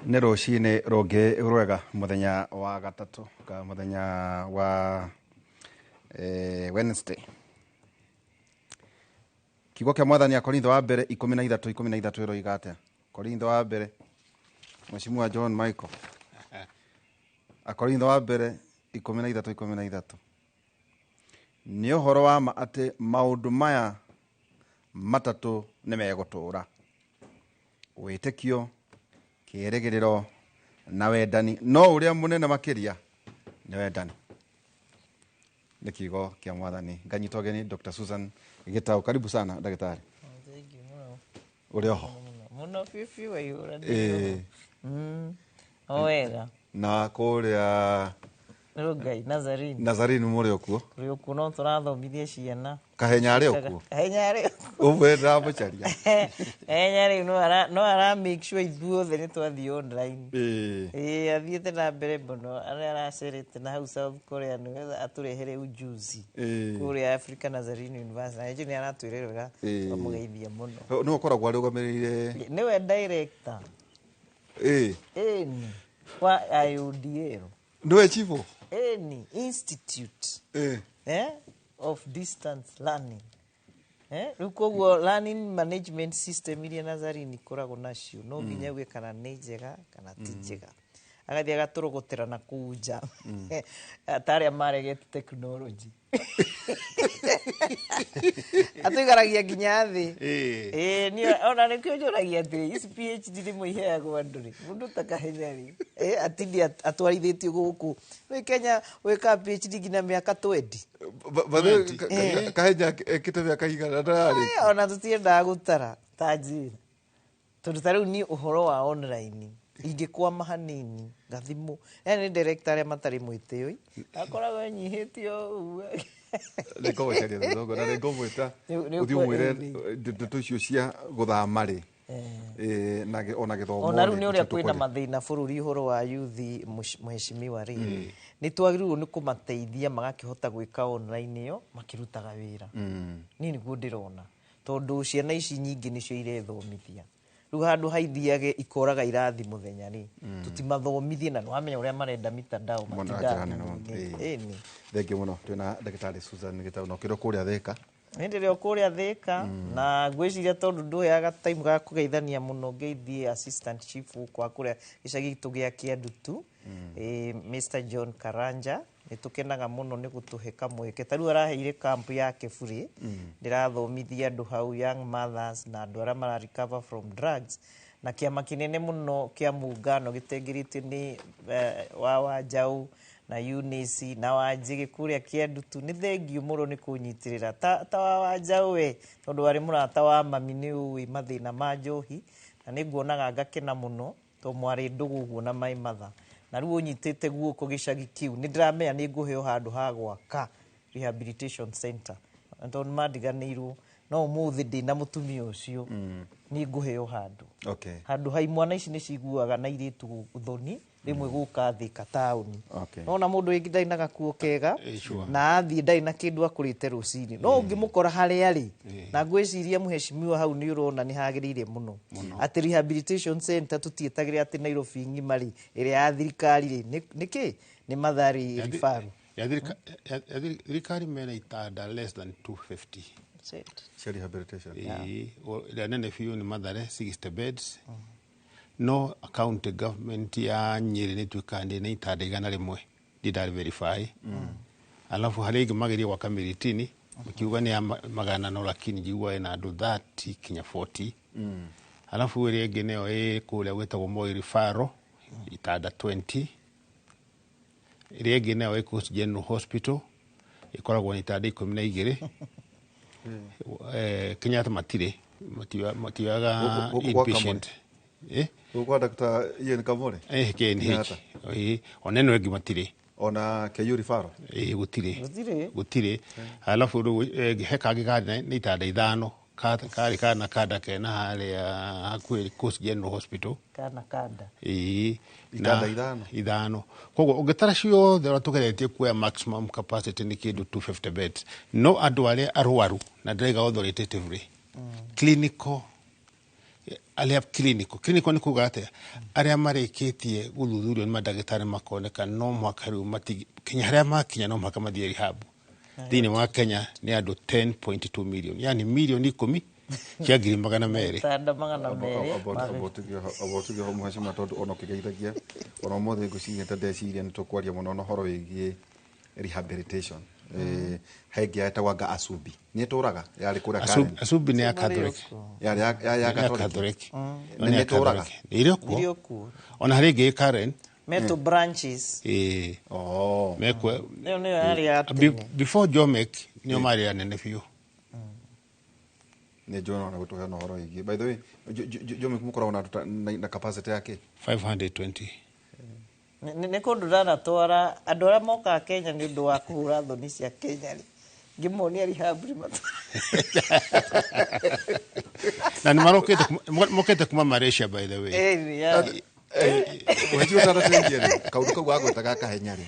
Nĩ rũcinĩ rũngĩ rwega, mũthenya wa gatatũ ka mũthenya wa Wednesday. Kiugo kĩa Mwathani Akorintho wa mbere 13:13 ĩroiga atĩa? Korintho wa mbere, Mheshimiwa John Michael. Akorintho wa mbere 13:13. Nĩ ũhoro wa ma atĩ maũndũ maya matatũ nĩ megũtũũra: wĩtĩkio, kĩĩrĩgĩrĩro na wendani, no ũrĩa mũnene makĩria nĩ wendani. Nĩ kiugo kĩa Mwathani. Nganyita ũgeni Dr. Susan Gitau. Karibu sana, ndagĩtarĩ. Thank you mũno. Ũrĩ oho? Mũno biũ biũ, waihũra. O wega. Na kũrĩa Rũngai Nazarene. Nazarene mũrĩ o kuo? Tũrĩ okuo, no tũrathomithia ciana. Kahenya arĩ o kuo? Kahenya arĩ. Ũmwe ndamũcaria. Kahenya rĩu no ara make sure ithuothe nĩ twathiĩ online. Ĩĩ, athiĩte na mbere mũno, arĩa aracerete na hau South Korea nĩgetha atũrehere ujuzi kũrĩa Africa Nazarene University, na nĩ aratwĩre wega. Twamũgeithia mũno. Nĩ ũkoragwo arũgamĩrĩire? Nĩwe director. Ĩni wa IODL. Nĩwe chifu? Ĩni, Institute of Distance Learning. Rĩu koguo learning management system iria Nazarene ikoragwo nacio no nginya uge kana nĩ njega kana ti njega. Agathiĩ agatũrogotera na kũu nja ta arĩa maregete technology, atũigaragia nginya thĩ. Ĩĩ, niĩ ona nĩkĩo njũragia atĩrĩ, ici PhD rĩmwe iheagwo andũ rĩ, mũndũ ta Kahenya rĩ, atindi atwarithĩtio gũkũ wĩ Kenya wĩkaga PhD nginya mĩaka 20. Kahenya ekĩte mĩaka igana ndararĩ? Aya, ona tũtiendaga gũtara ta njĩra, tondũ ta rĩu niĩ ũhoro wa online ingĩkwama hanini ngathimũ. Yani nĩ director arĩa matarĩ mwĩtĩo, akoragwo enyihĩtie o ũguo. Nĩngũmũcaria thutha ũguo na nĩngũmwĩta. Ũthiĩ ũmwĩre ndeto icio cia gũthama rĩ, na ona gĩthomo Ona rĩu rĩ, nĩ ũrĩa nĩcio kwĩna tũkwaria. Mathĩna bũrũri ũhoro wa youth, mheshimiwa rĩ, nĩ twagĩrĩirwo nĩ kũmateithia magakĩhota gwĩka online ĩyo makĩrutaga wĩra. Niĩ nĩguo ndĩrona, tondũ ciana ici nyingĩ nĩcio irethomithia rĩu, handũ haithiage ikoraga irathi mũthenya rĩ, tũtimathomithie na nĩwamenya ũrĩa marenda mitandao. Mũno na matindaga njĩra nene mũno. thimũ-inĩ. Ĩni. Thengiũ mũno. Twĩna ndagĩtarĩ Susan Gĩtau na ũkĩrĩ kũrĩa Thĩka. Nĩ ndĩrĩ o kũrĩa Thĩka, na ngwĩciria tondũ ndũheaga time ga kũgeithania mũno, ngeithie assistant chief gũkũ kũrĩa gĩcagi gitũ gĩa Kĩandutu, Mr John Karanja. Nĩ tũkenaga mũno nĩ gũtũhe kamweke ta rĩu araheire camp yake bure. Ndĩrathomithia andũ hau, young mothers na andũ arĩa mara recover from drugs, na kĩama kĩnene mũno kĩa mũngano gĩtengeretio nĩ wa Wanjaũ na Eunice na Wanjĩgĩ kũrĩa Kĩandutu. Nĩ thengiũ mũno nĩ kũnyitĩrĩra ta wa Wanjaũ we, tondũ warĩ mũrata wa mami, nĩ ũĩ mathĩna ma njohi, na nĩ nguonaga ngakena mũno tondũ mwarĩ ndũgũ ũguo na my mother, na rĩu ũnyitĩte guoko gĩcagi kĩu. Nĩ ndĩramenya nĩ ngũheo handũ ha gwaka rehabilitation center, na tondũ nĩ mandiganĩirwo, no ũmũthĩ ndĩna mũtumia ũcio nĩ ngũheo handũ handũ ha imwana ici nĩ ciguaga na irĩtu thoni rĩmwe gũka Thĩka taũni. Nona mũndũ wĩngĩ ndarĩ na gakuo kega na athiĩ ndarĩ na kĩndũ akũrĩte rũcinĩ, no ũngĩmũkora harĩa arĩ, na ngwĩciria mheshimiwa hau nĩ ũrona nĩ hagĩrĩire mũno atĩ rehabilitation center tũtiĩtagĩre atĩ Nairobi ng'ima rĩ, ĩrĩa ya thirikari rĩ, nĩ kĩ nĩ Mathari Referral. Ya thirikari mena itanda less than 250. That's it. Cia rehabilitation. Ĩĩ, ĩrĩa nene biũ nĩ Mathare, 60 beds, no county government ya Nyĩrĩ nĩ ituĩkaga ndĩ na itanda 100, ndirarĩ verify. Alafu harĩa ingĩ mageria gwaka Miritini, makiuga nĩ ya magana, no lakini njigua ĩna andũ 30 kinya 40. Alafu ĩrĩa ĩngĩ nĩyo ĩ kũrĩa gwĩtagwo Moi Referral, itanda 20. Ĩrĩa ĩngĩ nayo ĩ Coast General Hospital, ĩkoragwo na itanda 12. Kenyatta matirĩ, matioyaga Gũkũ gwa inpatient. Gũkũ kwa Dr. Ian Kamore. KNH. Kenyatta. Ona ĩno ĩngĩ matirĩ. Ona KU Referral. Gũtirĩ. Gũtirĩ. Gũtirĩ. Alafu rĩu he kangĩ karĩ nĩ itanda ithano, karĩ kana kanda kena harĩa hakuhĩ Coast General Hospital. Kana kanda. Ĩĩ. Itanda ithano? Ithano. Koguo ũngĩtara ciothe ũrĩa tũgeretie kuoya, maximum capacity nĩ kĩndũ 250 beds, no andũ arĩa arwaru, na ndĩraiga authoritatively, clinical Arĩa clinical nĩ kuga atĩa? Arĩa marĩkĩtie gũthuthurio nĩ mandagĩtarĩ makoneka no mũhaka rĩu kinya harĩa makinya no mũhaka mathiĩ rehab. Thĩinĩ wa Kenya nĩ andũ 10.2 million, yani milioni 10 cia 200,000. Itanda 200. Amba ũtige ho, mheshimiwa, tondũ ona ũkĩgeithagia ona ũmũthĩ ngwĩciria ta ndeciria nĩ tũkwaria mũno na ũhoro wĩgiĩ rehabilitation. He ĩngĩ yetagwo anga Asubi nĩ ĩtũraga yarĩ kũrĩa Karen. Asubi nĩ ya Catholic. Yarĩ ya Nĩ ya Catholic. Catholic. Nĩ Nĩ ya ĩtũraga? Catholic. Ĩrĩ o kuo. Irĩ o kuo. Ona harĩ ĩngĩ ĩ Karen. Metwo branches. Ĩĩ. Oh. Mekwe. Ĩyo nĩyo yarĩ ya tene. Before Jomek nĩo marĩ anene biũ. Nĩ njũĩ no gũtũheana ũhoro wĩgiĩ, by the way, Jomek mũkoragwo na andũ na capacity ya kĩ? 520. Nĩ kũndũ ndanatwara andũ arĩa mokaga Kenya nĩ ũndũ wa kũhũra thoni cia Kenya rĩ, ngĩmonia rehab rĩ. Na nĩ mokĩte kuma Malaysia, by the way. Mheshimiwa, ũtanateithia rĩ, kaũndũ kau wagweta ga kahenya rĩ,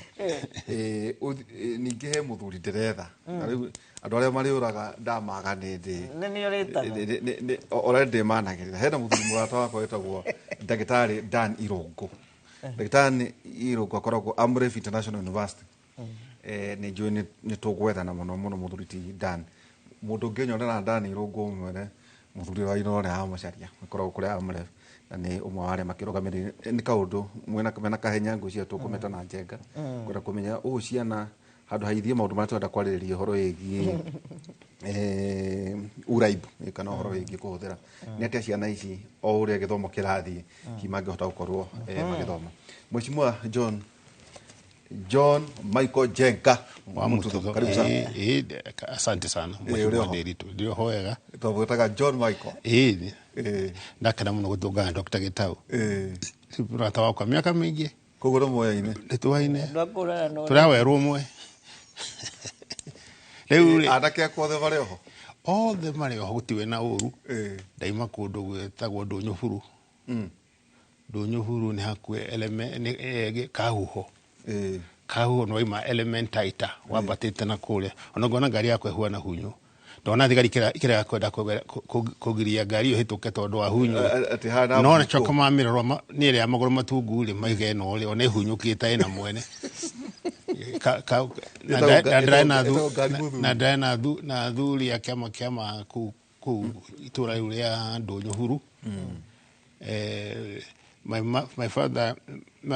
ningĩ he mũthuri ndĩretha. Na rĩu andũ arĩa marĩũraga ndamaga nĩ ndĩ Nĩ nĩ ũrĩtaga. Ũrĩa ndĩmanagĩrĩra, hena mũthuri mũrata wakwa wĩtagwo ndagĩtarĩ Dan Irũngũ. Ndagĩtarĩ Irũngũ akoragwo Amref International University. Nĩ njũĩ nĩ tũgwethana mũno mũno. Mũthuri ti Dan, mũndũ ũngĩnyonera Dan Irũngũ ũmwĩre mũthuri wa Inooro amũcaria, akoragwo kũrĩa Amref na nĩ ũmwe wa arĩa makĩrũgamĩrĩire nĩ kaũndũ mwena mena kahenya. Ngwĩciria tũkũmeta na njenga kwenda kũmenya ũũ ciana handũ ha ithuĩ maũndũ marĩa tũrenda kwarĩrĩria ũhoro wĩgiĩ uraibu kana ũhoro wĩgiĩ kũhũthĩra nĩ atĩa ciana ici o ũrĩa gĩthomo kĩrathiĩ hihi mangĩhota gũkorwo magĩthoma. Mheshimiwa John Michael Njenga wa Mututho. Karibu sana. Asante sana. Ũrĩ Mheshimiwa ho? Ndiritu, ndĩ ho wega. Twamwĩtaga John Michael. Ĩĩ, ndakena mũno gũtũngana na Dr. Gitau. Mũrata wakwa mĩaka mĩingĩ. Koguo nĩ moyaine? Nĩ twaine. Andũ a kũraya no Tũrawerwo ũmwe rĩu rĩ. Anake akwa othe marĩ oho? Othe marĩ oho, gũtiwe na ũru. Ndaima kũndũ gwĩtagwo Ndũnyũ Buru. Ndũnyũ Buru nĩ hakuhĩ Kahuho. Kahuho nĩ waima Elementaita wambatĩte na kũrĩa, ona ngona ngari yakwa ĩhuana hunyũ, ndona thigari ikĩrega kwenda kũgiria ngari ĩyo ĩhĩtũke tondũ wa hunyũ. Atĩ hana no mbũkũ. Nacoka mamĩrora nĩ ĩrĩa ya magũrũ matungu rĩ, maiga ĩno rĩ ona ĩhunyũkĩte ĩna mwene. Na Ĩtagwo ngari mũthuri. Na ndarĩ na athuri a kĩama kũu itũra rĩu rĩa Ndũnyũ Huru.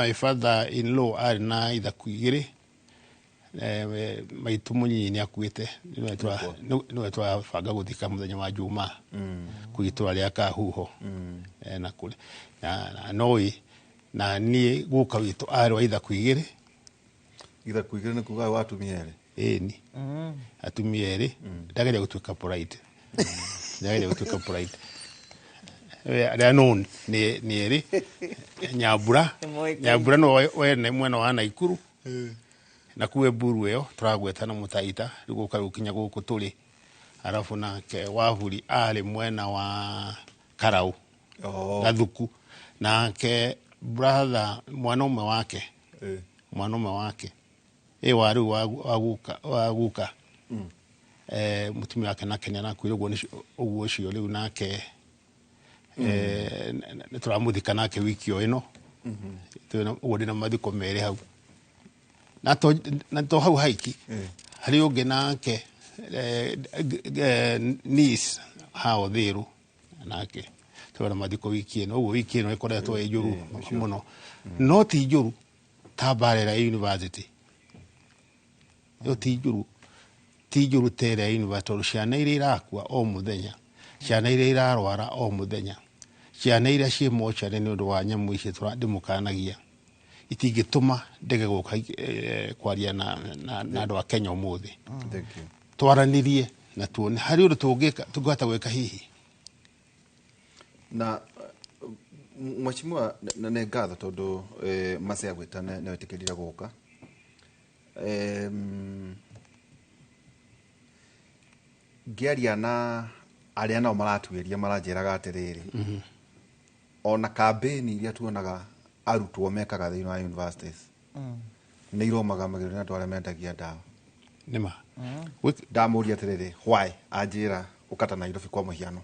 My father in law arĩ na ithaku igĩrĩ. Maitũ mũnyinyi nĩ akuĩte, nĩwe tũrabanga gũthika mũthenya wa Jumaa kũu itũra rĩa Kahuho. Na kũrĩ na noĩ na niĩ guka witũ arĩ wa ithaku igĩrĩ. Ithaku igĩrĩ nĩ kuga wa atumia erĩ? Ĩni, atumia erĩ. Ndageria gũtuĩka polite, ndageria gũtuĩka polite. Arĩa known nĩ erĩ, Nyambura. Nĩ moĩkaine. Nyambura nĩwe wene mwena wa Naikuru na kuwe mburu ĩyo tũragweta na Mũtaita rĩu gũka rĩu kinya gũkũ tũrĩ, arabu nake Wahuri arĩ mwena wa Karau. Oh. Gathuku nake brother mwana ũmwe wake. Mwana ũmwe wake ĩ wa rĩu wa guka mũtumia wake nake nĩ arakuire, ũguo ũguo ũcio rĩu nake nĩ tũramũthika nake wiki o ĩno. Ũguo ndĩna mathiko merĩ hau na to hau haiki. Harĩ ũngĩ nake niece hao Thĩrũ nake twĩna mathiko wiki ĩno. Ũguo wiki ĩno ĩkoretwo ĩ njũru mũno, no ti njũru ta mbara ĩrĩa ĩ university ĩyo, ti njũru, ti njũru ta ĩrĩa ĩ university, tondũ ciana iria irakua o mũthenya, ciana iria irarwara o mũthenya, ciana iria ciĩ mocarĩ nĩ ũndũ wa nyamũ ici ndĩmũkanagia itingĩtũma ndege gũka kwaria na andũ a Kenya ũmũthĩ. Thank you. Twaranĩrie na tuone harĩ ũndũ tũngĩka, tũngĩhota gwĩka hihi. Na mheshimiwa, nĩ ngatho tondũ mace agwĩta nĩ wĩtĩkĩrire gũka. Ngĩaria na arĩa nao maratuĩria maranjĩraga atĩrĩrĩ, ona kambĩni iria tuonaga arutwo mekaga thĩinĩ wa universities nĩ irũmagamagĩrĩrio nĩ andũ arĩa mendagia ndawa. Nĩma. Ndamũria atĩrĩrĩ, why? Anjĩra ũkata Nairobi kwa mũhiano.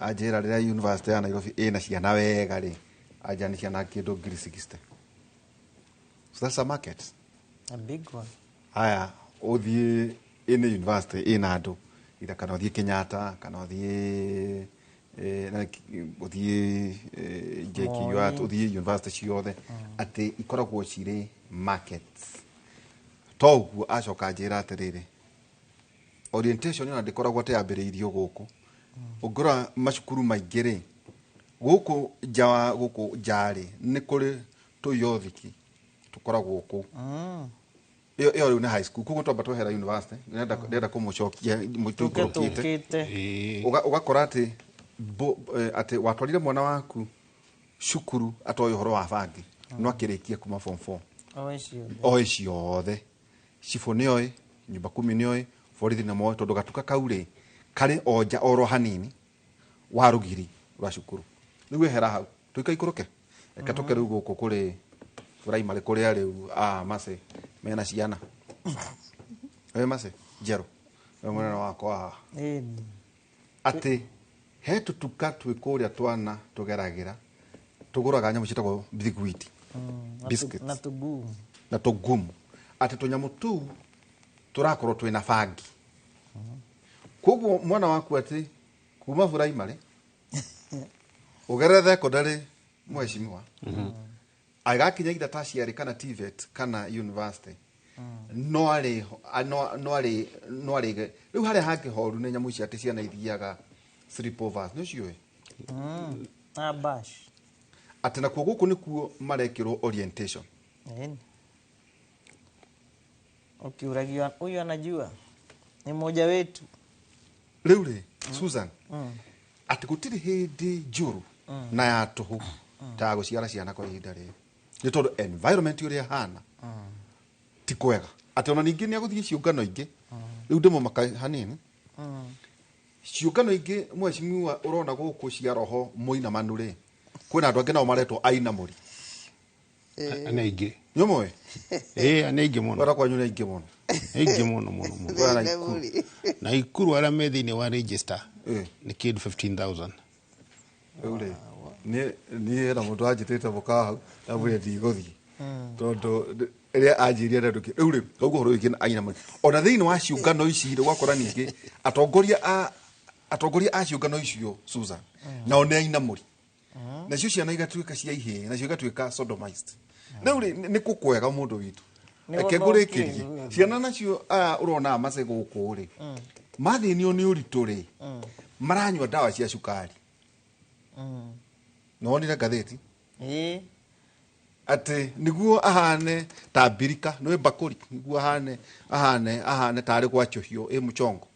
Anjĩra rĩrĩa university ya Nairobi ĩna ciana wega rĩ, anja nĩ ciana kĩndũ 60,000. So that's a market. A big one. Haya, ũthiĩ ĩnĩ university ĩna andũ either kana ũthiĩ Kenyatta kana ũthiĩ ũthiĩ JKUAT, Moi. Ũthiĩ university ciothe atĩ ikoragwo cirĩ markets. To ũguo, acoka njĩra atĩrĩrĩ, orientation ona ndĩkoragwo atĩ yambĩrĩirio gũkũ. Ũngĩrora macukuru maingĩ rĩ, gũkũ nja wa gũkũ nja rĩ, nĩ kũrĩ tũyothiki tũkoragwo kũu. Ĩyo ĩyo rĩu nĩ high school, koguo twamba twehera university, ndĩrenda kũmũcokia Tũke tũikũrũkĩte. tũkĩte. Ũgakora atĩ atĩ watwarire mwana waku cukuru atoĩ ũhoro wa bangi, no akĩrĩkia kuma form 4 O ciothe. Oĩ ciothe, cibũ nĩoĩ, nyumba kumi nĩoĩ, borithi nĩmoĩ, tondũ gatuka kau rĩ karĩ o nja oro hanini wa rũgiri rwa cukuru. Rĩu ehera hau tũikaikũrũke, reke tũke rĩu gũkũ kũrĩ primary kũrĩa rĩu mace mena ciana. Ĩ mace njerũ we mũnene wakwa haha. Ĩni. Atĩ he tũtuka twĩ kũrĩa twana tũgeragĩra tũgũraga nyamũ ciĩtagwo bithiguiti, biscuits. Na tũgumu. Na tũgumu, atĩ tũnyamũ tũu tũrakorwo twĩna bangi. Koguo mwana waku atĩ kuma primary ũgerere secondary, mheshimiwa, agakinya either tertiary kana TVET kana university, no arĩ no arĩ no arĩ rĩu harĩa hangĩ horu nĩ nyamũ ici atĩ ciana ithiaga sleepovers, nĩ ũciũĩ? Na bash. Atĩ nakuo gũkũ nĩkuo marekĩrwo orientation. Ĩni. Ukiuragiwa, huyu anajua ni mmoja wetu. Rĩu rĩ, Susan, atĩ gũtirĩ hĩndĩ njũru na ya tũhũ ta ya gũciara ciana kwa ihinda rĩrĩ, nĩ tondũ environment ũrĩa hana ti kwega, atĩ ona ningĩ nĩ agũthiĩ ciũngano ingĩ rĩu ndĩmũmaka hanini. Ciũngano ingĩ, mheshimiwa, ũrona gũkũ cia roho mũinamanu rĩ, kwĩna andũ angĩ nao maretwo ainamũri. Nĩ aingĩ. Nĩũmoĩ? Ĩĩ, nĩ aingĩ mũno. Wera kwanyu nĩ aingĩ mũno. Nĩ aingĩ mũno mũno mũno. Wera Naikuru. Na Ikuru arĩa me thĩinĩ wa register nĩ kĩndũ 15,000. Rĩu rĩ, niĩ hena mũndũ anjĩtĩte mũkawa hau, ndamwĩrire ndigũthiĩ tondũ ĩrĩa anjĩrire na ndũkĩ. Rĩu rĩ, koguo ũhoro wĩgiĩ ainamũri ona thĩinĩ wa ciũngano ici rĩ, ũgakora ningĩ atongoria a ciũngano icio, Susan, nao nĩ ainamũri, nacio ciana igatuĩka cia ihĩĩ, nacio igatuĩka sodomized. Rĩu rĩ, nĩ kũkwega mũndũ witũ. Nĩ Reke gũthũkie. ngũrĩkĩrie, ciana nacio aya ũrona mace gũkũ rĩ, mathĩnio nĩ ũritũ rĩ, maranyua ndawa cia cukari. Nĩwonire ngathĩti? Ĩĩ. Atĩ nĩguo ahane ta mbirika nĩ mbakũri, nĩguo ahane tarĩ gwacũhio ĩ mũchongo.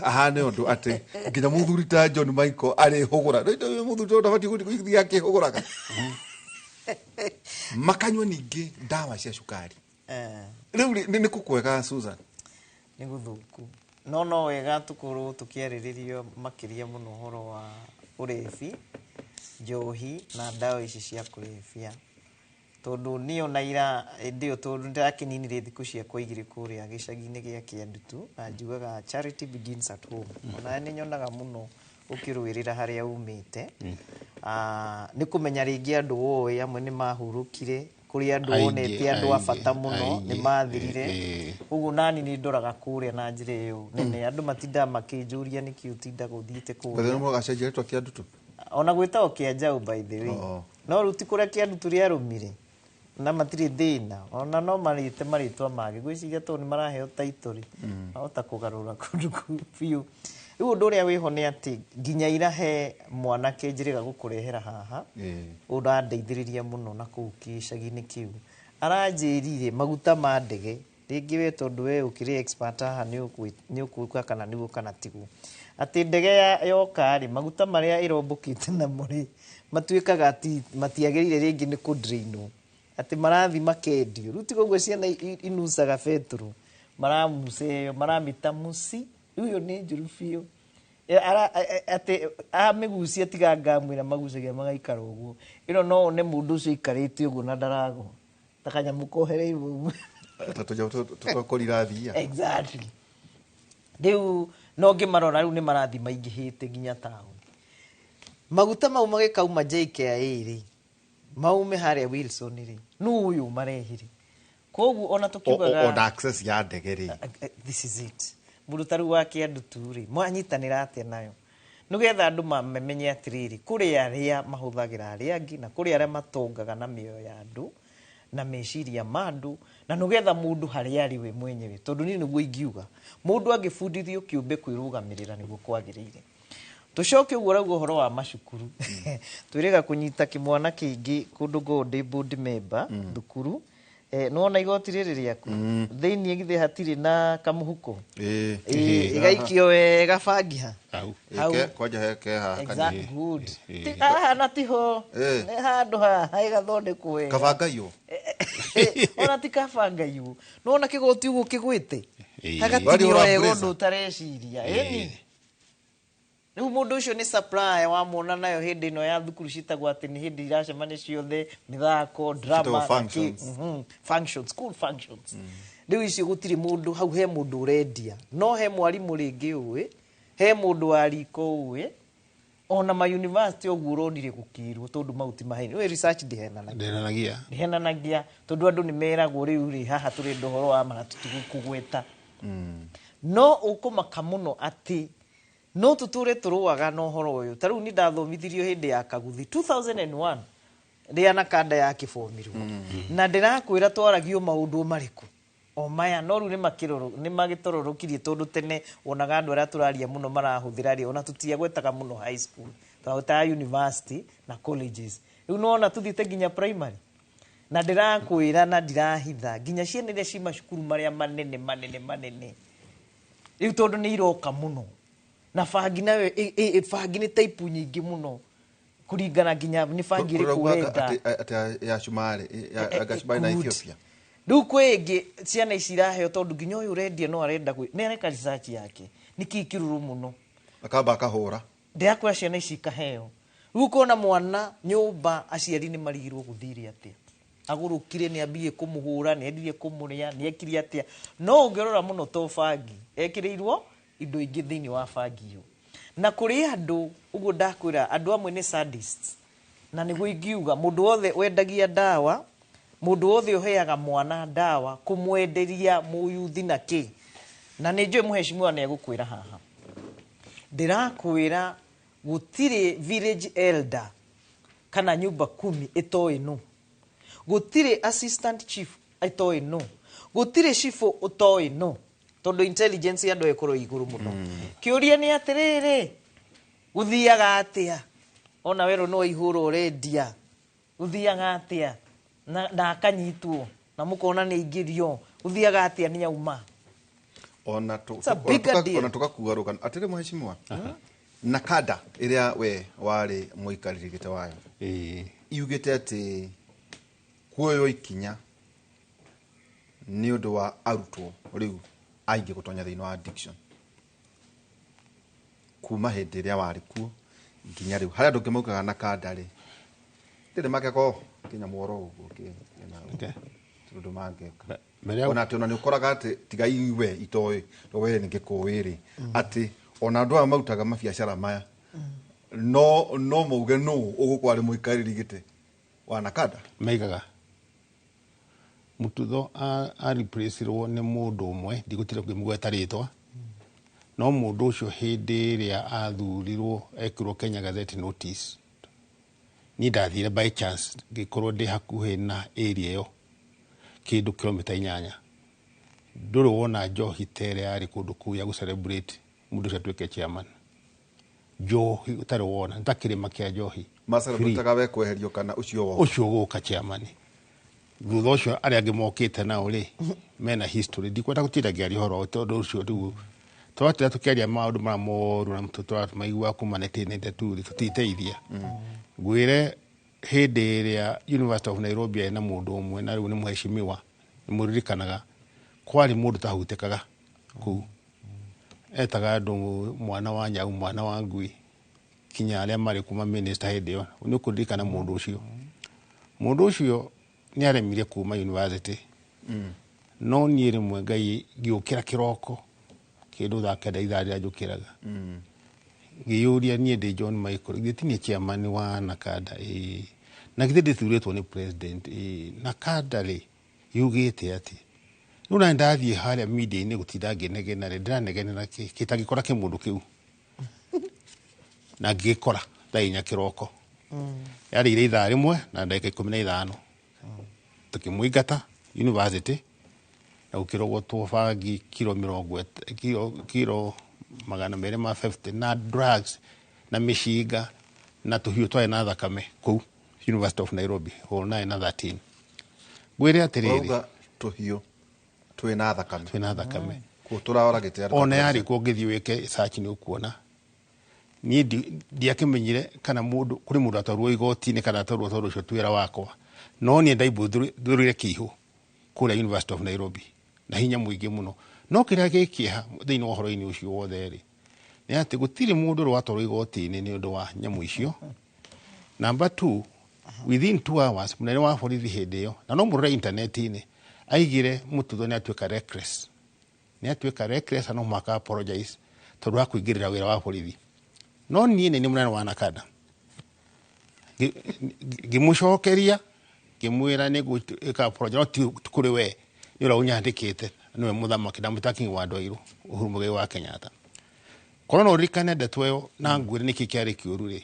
Ahane ũndũ atĩ nginya mũthuri ta John Michael arĩhũgũra. Rĩu mũthuri ta ndabatiĩ gũthiĩ akĩhũgũraga. Makanyua ningĩ ndawa cia cukari. Rĩu rĩ, nĩ kũkwega, Susan? Nĩ gũthũku, no wega tũkorwo tũkĩarĩrĩrio makĩria mũno ũhoro wa ũrebi, njohi na ndawa ici cia kũrebia, tondũ niĩ ona ira hĩndĩ ĩyo, tondũ ndĩrakĩninire thikũ ciakwa 2 kũrĩa gĩcagi-inĩ gĩa Kĩandutu, na njugaga charity begins at home. Ona nĩ nyonaga mũno ũkĩrũĩrĩra harĩa umĩte. Nĩ kũmenya rĩngĩ andũ woĩ amwe nĩ mahurũkire kũrĩ andũ Aingĩ, wonete andũ a aingĩ, bata mũno nĩ aingĩ, mathirire. Ũguo nani nĩ ndoraga kũrĩa na njĩra ĩyo nene, andũ matindaga makĩnjũria nĩkĩ ũtindaga ũthiĩte kũrĩa. Gathĩna mũgacenjia rĩtwa Kĩandutu. Ona gwĩtagwo Kĩanjaũ, by the way. No rĩu ti kũrĩa Kĩandutu rĩarũmire na matirĩ thĩna, ona no marĩte marĩtwa mangĩ, ngwĩciria tondũ nĩ maraheo title rĩ, mahota kũgarũra kũndũ kũu biũ. Rĩu ũndũ ũrĩa wĩho nĩ atĩ nginya ira he mwanake njĩrĩga gũkũrehera haha ũrandeithĩrĩria mũno na kũu gĩcagi-inĩ kĩu, aranjĩrire maguta ma ndege rĩngĩ we, tondũ we ũkĩrĩ expert haha, nĩ ũkũka kana nĩguo kana tiguo, atĩ ndege yoka rĩ, maguta marĩa ĩrombũkĩte namo rĩ, matuĩkaga atĩ matiagĩrĩire rĩngĩ nĩ kũdrainwo, atĩ marathi makendio. Rĩu tiga ũguo ciana inucaga betũrũ, maramuca ĩyo maramĩta muci, rĩu ĩyo nĩ njũru biũ. Atĩ amĩgucia tiga ngamwĩra magucagia magaikara ũguo, ĩno no one mũndũ ũcio aikarĩte ũguo na ndaragwa ta kanyamũ kohereirwo ũguo. Ta tũnyamũ tũtwakorira thia. Exactly. Rĩu No ngĩmarora rĩu nĩ marathiĩ maingĩhĩte nginya taũni. Maguta mau magĩkauma JKIA rĩ, maume harĩa Wilson rĩ, nũ ũyũ marehire? Koguo ona tũkiugaga Ona access ya ndege rĩ. This is it. Mũndũ ta rĩu wa Kĩandutu rĩ, mwanyitanĩra atĩa nayo? Nĩgetha andũ mamenye atĩrĩrĩ, kũrĩ arĩa mahũthagĩra arĩa angĩ na kũrĩ arĩa matongaga na mĩoyo ya andũ na meciria ma andũ, na nĩgetha mũndũ harĩa arĩ we mwenyewe, tondũ niĩ nĩguo ingiuga mũndũ angĩbundithio kĩũmbe kwĩrũgamĩrĩra nĩguo kwagĩrĩire. Tũcoke ũguo ũrauga ũhoro wa macukuru, twĩrĩga kũnyita kĩmwana kĩngĩ kũndũ ngoragwo ndĩ board member thukuru. Nĩwona igoti rĩrĩ rĩaku thĩiniĩ githĩ hatirĩ na kamũhuko? Ĩĩ. Ĩgaikio wega bangi ha Hau. Hau. Kwanja he ke haha Exact, kanini. good. Haha na tiho Ĩĩ. nĩ handũ haha ĩgathondekwo wega. Kabangaiyo. Ona ti kabangaiyo, nĩwona kĩgoti ũguo kĩgwĩte Ĩĩ. hagatinio Warĩ wega ũra ũndũ ũtareciria. Ĩni rĩu mũndũ ũcio nĩ supplier wamwona nayo hĩndĩ ĩno ya thukuru citagwo atĩ nĩ hĩndĩ iracemania ciothe, mĩthako, drama, Citagwo na kĩ- functions. Functions, school functions. Rĩu icio gũtirĩ mũndũ hau, he mũndũ ũrendia, no he mwarimũ rĩngĩ ũĩ, he mũndũ wa riko ũĩ, ona ma university ũguo ũronire gũkĩrwo tondũ mau ti maheni. Wĩ research ndĩhenanagia. Ndĩhenanagia. Ndĩhenanagia tondũ andũ nĩ meragwo rĩu rĩ haha tũrenda ũhoro wa ma na tũtigũkũgweta. No ũkũmaka mũno atĩ no tũtũre tũrũaga na ũhoro ũyũ. Ta rĩu nĩ ndathomithirio hĩndĩ ya Kaguthi 2001 rĩrĩa na kanda ya kĩbomirwo, na ndĩrakwĩra twaragio maũndũ marĩkũ o maya, no rĩu nĩ magĩtororokirie tondũ tene wonaga andũ arĩa tũraria mũno marahũthĩra rĩ, ona tũtiagwetaga mũno high school, twagwetaga university na colleges. Rĩu nĩwona tũthiĩte nginya primary, na ndĩrakwĩra na ndirahitha nginya ciana iria ci macukuru marĩa manene manene manene rĩu tondũ nĩ iroka mũno na bangi nayo bangi nĩ type nyingĩ mũno kũringana nginya nĩ bangi ĩrĩkũ Ũrauga ũrenda. Atĩ ya Cumarĩ, ya Cumarĩ na Good. Ethiopia. Rĩu kwĩ ĩngĩ ciana ici iraheo tondũ nginya ũyũ ũrendia no arenda nĩ areka research yake nĩkĩ kĩrũrũ mũno, Akamba akahũra. Ndĩrakwĩra ciana ici ikaheo. Rĩu ũkona mwana nyũmba aciari nĩ marigirwo gũthire atĩa, agũrũkire, nĩ ambirie kũmũhũra, nĩ endirie kũmũrĩa, nĩ ekire atĩa. No ũngĩrora mũno to bangi ekĩrĩirwo indo ingĩ thĩinĩ wa bangi ĩyo. Na kũrĩ andũ ũguo ndakwĩra, andũ amwe nĩ sadists, na nĩguo ingiuga mũndũ wothe wendagia ndawa, mũndũ wothe ũheaga mwana ndawa, kũmwenderia mũyuthi na kĩ, na nĩ njũĩ mũheshimiwa nĩ egũkwĩra haha, ndĩrakwĩra gũtirĩ village elder kana nyumba kumi ĩtoĩ nũ, gũtirĩ assistant chief ĩtoĩ nũ, gũtirĩ cibũ ũtoĩ nũ, tondũ intelligence ya andũ ĩkorwo igũrũ mũno. Kĩũria nĩ atĩrĩrĩ, gũthiaga atĩa ona werũ no ihũra ũrendia, gũthiaga atĩa na akanyitwo na mũkona nĩ aingĩrio, gũthiaga atĩa nĩ auma? Ona It's a bigger deal. Ona tũgakua rũgano atĩrĩ mũheshimiwa, na kada ĩrĩa we warĩ mũikarĩri gĩtĩ wayo yugĩte atĩ kuoywo ikinya nĩ ũndũ wa arutwo rĩu aingĩ gũtonya thĩinĩ wa addiction kuma hĩndĩ ĩrĩa warĩ kuo nginya rĩu, harĩa andũ angĩ maugaga na kanda rĩ ndĩrĩ makeko nginya mworo ũguo tondũ mangĩka. Mbere ya Ona atĩ ona nĩ ũkoraga atĩ tiga iwe itoĩ to we nĩ ngĩkũĩ rĩ, atĩ ona andũ aya marutaga mabiacara maya no mauge nũ ũgũkorwo arĩ mũikarĩri gĩtĩ wa Nakada. Maigaga Mututho a replace-irwo nĩ mũndũ ũmwe, ndigũtira ngĩmũgweta rĩtwa, no mũndũ ũcio hĩndĩ ĩrĩa athurirwo ekĩrwo Kenya Gazette notice, niĩ ndathire by chance ngĩkorwo ndĩ hakuhĩ na area ĩyo kĩndũ kilomita 8, ndũrĩ wona njohi ta ĩrĩa yarĩ kũndũ kũu ya gũ-celebrate mũndũ ũcio atuĩke chairman. Njohi ũtarĩ wona nĩ ta kĩrĩma kĩa njohi. Macelebrataga we kweherio kana ũcio woka? Ũcio gũka chairman. Thutha ũcio arĩa angĩ mokĩte nao rĩ mena history, ndikwenda gũtinda ngĩaria ũhoro tondũ ũcio rĩu twatinda tũkĩaria maũndũ marĩa moru na tũramaigua kuma 1992 rĩ tũtiteithia. Ngwĩre hĩndĩ ĩrĩa University of Nairobi yarĩ na mũndũ ũmwe na rĩu nĩ mũheshimiwa nĩ mũririkanaga, kwarĩ mũndũ tahutĩkaga kũu, etaga andũ mwana wa nyau, mwana wa ngui, kinya arĩa marĩ kuma minister hĩndĩ ĩyo nĩ ũkũririkana mũndũ ũcio. Mũndũ ũcio nĩ aremire kuma university, no niĩ rĩmwe Ngai ngĩũkĩra kĩroko Kĩndũ thaa 9 ithaa rĩrĩa njũkĩraga. Ngĩyũria niĩ ndĩ John Michael, githĩ ti niĩ chairman wa NACADA? Ĩĩ. Na githĩ ndĩthurĩtwo nĩ president? Ĩĩ. NACADA rĩ yugĩte atĩ rĩu na ndathiĩ harĩa media-inĩ gũtinda ngĩnegena rĩ, ndĩranegenera kĩ kĩtangĩkora kĩmũndũ kĩu, na ngĩgĩkora thaa 4 kĩroko. Yarĩire ithaa 1 na ndagĩka 15. Tũkĩmũingata university na gũkĩrogotwo bangi kiro mĩrongo kiro 250 na drugs na mĩcinga na tũhiũ twarĩ na thakame kũu University of Nairobi, hall 9 na 13. Ngwĩre atĩrĩrĩ, Ũrauga tũhiũ twĩna thakame? Twĩna thakame. Kũ tũraoragĩte andũ? Ona yarĩ kuo, ũngĩthiĩ wĩke search nĩ ũkuona. Niĩ ndiakĩmenyire kana mũndũ kũrĩ mũndũ atwarwo igoti-inĩ kana atwarwo, tondũ ũcio ti wĩra wakwa, no niĩ ndaimbuthũrire kĩihũ kũrĩa University of Nairobi na hinya mũingĩ mũno. No kĩrĩa gĩ kĩeha thĩinĩ wa ũhoro-inĩ ũcio wothe rĩ, nĩ atĩ gũtirĩ mũndũ ũrĩ watwarwo igoti-inĩ nĩ ũndũ wa nyamũ icio. Number two, within 2 hours mũnene wa borithi hĩndĩ ĩyo, na no mũrore intaneti-inĩ, aigire Mũtutho nĩ atuĩka reckless, nĩ atuĩka reckless na no mũhaka apologize tondũ wa kũingĩrĩra wĩra wa borithi. No niĩ nĩ mũnene wa NACADA, ngĩmũcokeria ngĩmwĩra nĩ ngwĩka apologize, no ti kũrĩ we, nĩ ũrĩa ũnyandĩkĩte, nĩwe mũthamaki, ndamwĩta King wa andũ airũ, Uhuru Muigai wa Kenyatta. Korwo no ũririkane ndeto ĩyo na ngwĩre nĩkĩ kĩarĩ kĩũru rĩ,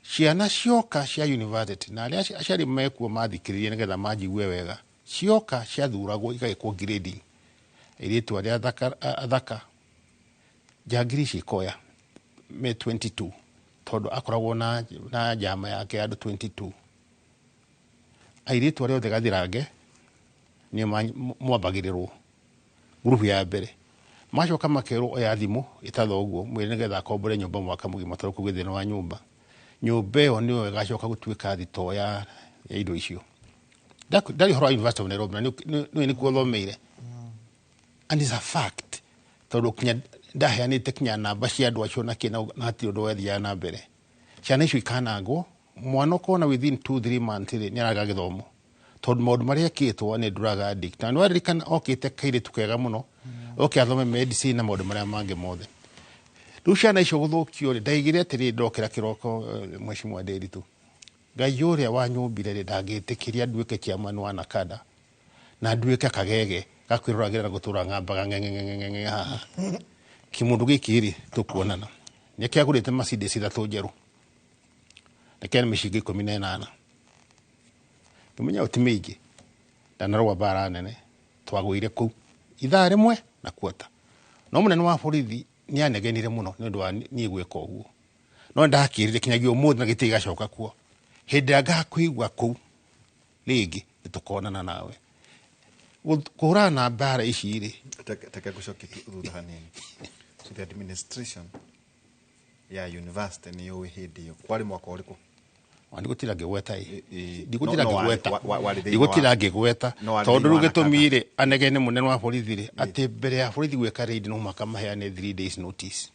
ciana cioka cia university na arĩa aciari mekuo mathikĩrĩrie nĩgetha manjigue wega, cioka ciathuragwo igagĩkwo grading, airĩtu arĩa athaka, athaka njangiri ici ikoya me 22, tondũ akoragwo na njama yake ya andũ 22. Airĩtu arĩa othe gathirange nĩo mwambagĩrĩrwo ngurubu ya mbere, macoka makerwo oya thimũ ĩtatha ũguo mwĩre nĩgetha akombore nyũmba mwaka mũgima, tondũ kũgĩ thĩna wa nyũmba. Nyũmba ĩyo nĩyo ĩgacoka gũtuĩka thitoo ya indo icio. Ndarĩ ũhoro wa University of Nairobi na nĩũĩ nĩkuo thomeire, and it's a fact, tondũ kinya ndaheanĩte kinya namba cia andũ acio na kĩ, na hatirĩ ũndũ wethiaga na mbere. Ciana icio ikanangwo, mwana ũkona within 2-3 months rĩ, nĩ araga gĩthomo tondũ maũndũ marĩa ekĩtwo nĩ drug addict. Na nĩwaririkana okĩte kairĩtu kega mũno, oke athome medicine na maũndũ marĩa mangĩ mothe. Rĩu ciana icio gũthũkio rĩ, ndaigire atĩrĩ, ndokĩra kĩroko, mheshimiwa Nderitu, Ngai ũrĩa wanyũmbire rĩ, ndangĩtĩkĩria nduĩke chairman wa NACADA na nduĩke kagege gakwĩroragĩra na gũtũra ng'ambaga ng'eng'eng'eng'e haha. Kĩmũndũ gĩkĩ rĩ, tũkuonana nĩ kĩagũrĩte Mercedes ithatũ njerũ na kĩana mĩcinga 18. Ngĩmenya ĩyo ti mĩingĩ, ndanarũa mbara nene. Twagũire kũu ithaa 1 na kuota, no mũnene wa borithi nĩ anegenire mũno nĩ ũndũ wa niĩ gwĩka ũguo, no ndakĩrire kinyagia ũmũthĩ na gĩtirĩ gacoka kuo. Hĩndĩ ĩrĩa ngakũigua kũu rĩngĩ, nĩ tũkonana nawe. Kũhũrana na mbara ici rĩ. Teke ngũcokie tu thutha hanini. So the administration ya university nĩ yũĩ hĩndĩ ĩyo kwarĩ mwaka ũrĩkũ? Ndigũtinda ngĩgweta ĩ. Ndigũtinda No, no, ngĩgweta. Warĩ thĩinĩ Ndigũtinda ngĩgweta. No, warĩ Tondũ thĩinĩ rĩu wa gĩtũmi rĩ, anegene mũnene wa borithi rĩ, atĩ mbere ya borithi gwĩka raid no mũhaka maheane 3 days notice.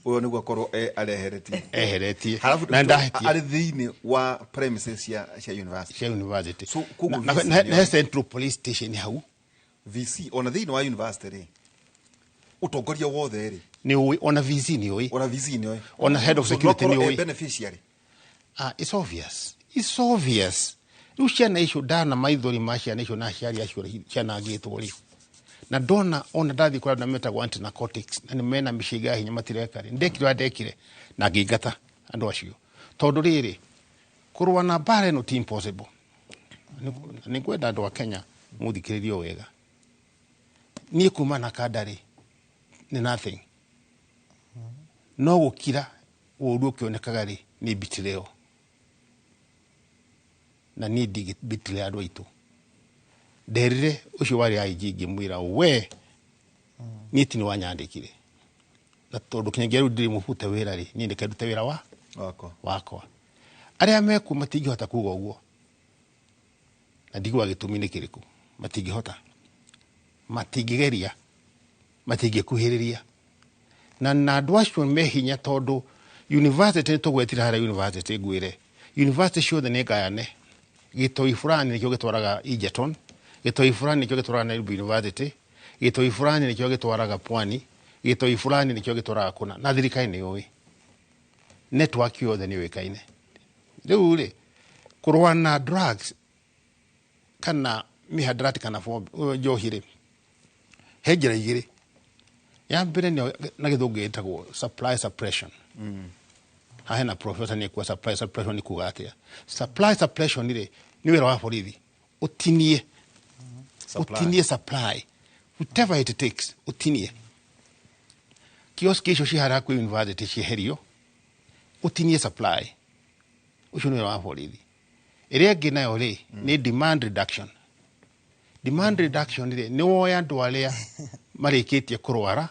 Ũyũ nĩguo akorwo areheretie. Eheretie. Halafu Na ndahĩtia. Arĩ thĩinĩ wa premises cia university. Cia university. So, koguo VC na he Central Police Station hau. VC ona thĩinĩ wa university rĩ, ũtongoria wothe rĩ, Nĩ ũĩ, ona VC nĩ ũĩ. Ona VC nĩ ũĩ. Ona head of So, security no nĩ akorwo ũĩ. e beneficiary. Ah, it's obvious, it's obvious. Rĩu ciana icio ndana maithori ma ciana icio na aciari acio cianangĩtwo rĩ, na ndona ona ndathiĩ kũrĩa andũ metagwo anti narcotics na nĩ mena mĩcinga ya hinya matireka rĩ, ndekire ũrĩa ndekire na ngĩingata andũ acio, tondũ rĩrĩ, kũrũa na mbara ĩno ti impossible. Nĩ ngwenda andũ a Kenya mũthikĩrĩrie wega. Niĩ kuma na kanda rĩ, nĩ nothing, no gũkira ũru ũkĩonekaga rĩ, nĩ betrayal, na niĩ ndingĩ andũ aitũ. Nderire ũcio warĩ IG, ngĩmwĩra, we niĩ ti nĩ wanyandĩkire, na tondũ kinyagia rĩu ndirĩ mũbute wĩra rĩ, niĩ ndeke ndute wĩra wa wakwa. Wakwa. Arĩa mekuo matingĩhota kuga ũguo, na ndiguaga gĩtũmi nĩ kĩrĩkũ. Matingĩhota, matingĩgeria, matingĩkuhĩrĩria na andũ acio me hinya, tondũ university nĩ tũgwetire harĩa university. Ngwĩre university ciothe nĩ ngayane. Gĩtoi fulani nĩkĩo gĩtwaraga Egerton, gĩtoi fulani nĩkĩo gĩtwaraga Nairobi University, gĩtoi fulani nĩkĩo gĩtwaraga Pwani. Gĩtoi fulani nĩkĩo gĩtwaraga kũna, na thirikari nĩ yũĩ, network yothe nĩ yũĩkaine. Rĩu rĩ, kũrũa na drugs kana mihadarati kana njohi rĩ, he njĩra igĩrĩ. Ya mbere nĩyo na Gĩthũngũ ĩtagwo supply suppression. Haha hena professor nĩ kuga supply suppression nĩ kuga atĩa. Supply suppression rĩ, nĩ wĩra wa borithi ũtinie Supply. Ũtinie supply, whatever it takes, ũtinie kiosk icio ci harĩa hakuhĩ university cieherio, ũtinie supply. Ũcio nĩ wĩra wa borithi. Ĩrĩa ĩngĩ nayo rĩ, nĩ demand reduction. Demand reduction rĩ, nĩ woya andũ arĩa marĩkĩtie kũrwara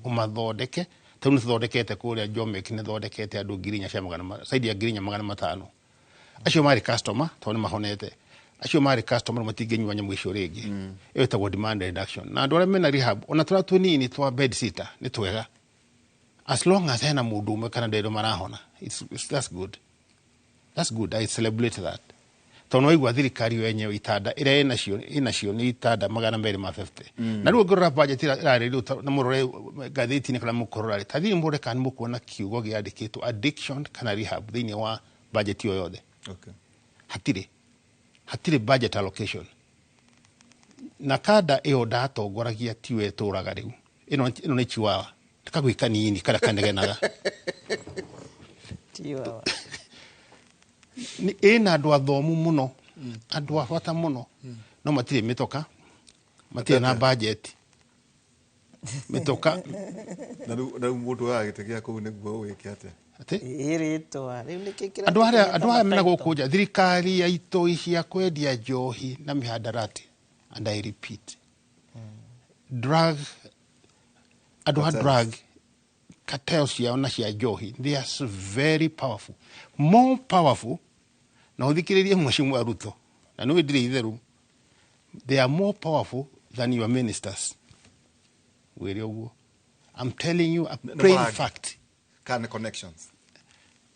ũmathondeke. Tarĩu nĩ tũthondekete kũrĩa Jomek, nĩ thondekete andũ ngiri inya cia magana zaidi ya 4500. Acio marĩ customer, tondũ nĩ mahonete, acio marĩ customer matingĩnyua nyamũ icio rĩngĩ. Ĩyo ĩtagwo demand reduction. Na andũ arĩa mena rehab, ona tũrĩa tũnini twa bed sitter nĩ twega, as long as hena mũndũ ũmwe kana ndero marahona. That's good, that's good, I celebrate that, tondũ waigua thirikari yo yenyewe itanda ĩrĩa ĩnacio nĩ itanda 250. Na rĩu ũngĩrora budget ĩrarĩrĩrio na mũrore ngathĩti-inĩ kana mũkorora rĩ, ta thiĩ mũrore kana nĩ mũkuona kiugo gĩandĩkĩtwo addiction kana rehab thĩinĩ wa budget ĩyo yothe. Hatirĩ budget allocation. Na kanda ĩyo ndatongoragia tiwe ĩtũraga rĩu. Ĩno nĩ chiwawa kagwĩ kanini karĩa kanegenaga. Chihuahua. Ĩna andũ athomu mũno, andũ a bata mũno, no matirĩ mĩtoka, matirĩ na budget mĩtoka. Na rĩu mũndũ oyaga gĩtĩ gĩa kũu nĩguo wĩke atĩa? Atĩ? Ĩrĩtwa rĩu nĩkĩ? Andũ arĩa mena gũkũ nja, thirikari ya itoi cia kwendia njohi na mihadarati, and I repeat, drug, andũ a Cartels. Drug cartels ciao na cia njohi, they are so very powerful, more powerful, na ũthikĩrĩrie Mheshimiwa Ruto, na nĩwe ndirĩ itheru, they are more powerful than your ministers. Wĩre ũguo, I'm telling you a Nĩ plain mahaki. fact. Kana nĩ connections?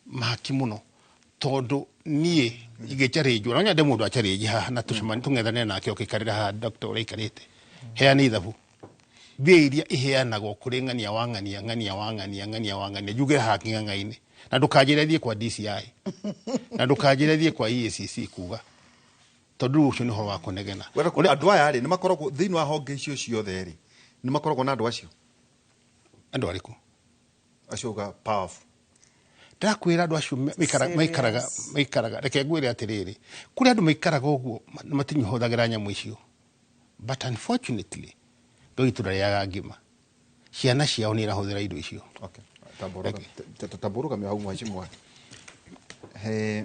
Mahaki mũno, tondũ niĩ ingĩcarĩnjwo no nyende mũndũ acarĩnji haha na tũcemanie tũng'ethanĩre nake ũkĩikarĩra haha. Dr. ũrĩa aikarĩte, heana ithabu, mbia iria iheanagwo kũrĩ ng'ania wa ng'ania, ng'ania wa ng'ania, ng'ania wa ng'ania, njuge haha kĩng'ang'a-inĩ, na ndũkanjĩre thiĩ kwa DCI, na ndũkanjĩre thiĩ kwa EACC kuga, tondũ rĩu ũcio nĩ ũhoro wa kũnegena. Andũ aya rĩ, nĩ makoragwo thĩinĩ wa honge icio ciothe rĩ, nĩ makoragwo na andũ acio? Andũ arĩkũ? Acio uga powerful. Ndakwĩra andũ acio maikaraga, reke ngwĩre atĩrĩrĩ, kũrĩ andũ maikaraga ũguo matinyuhũthagĩra nyamũ icio, but unfortunately Ngai witũ ndarĩaga ngima, ciana ciao nĩ irahũthĩra indo icio. Okay. Tambũrũgamia hau, mheshimiwa. He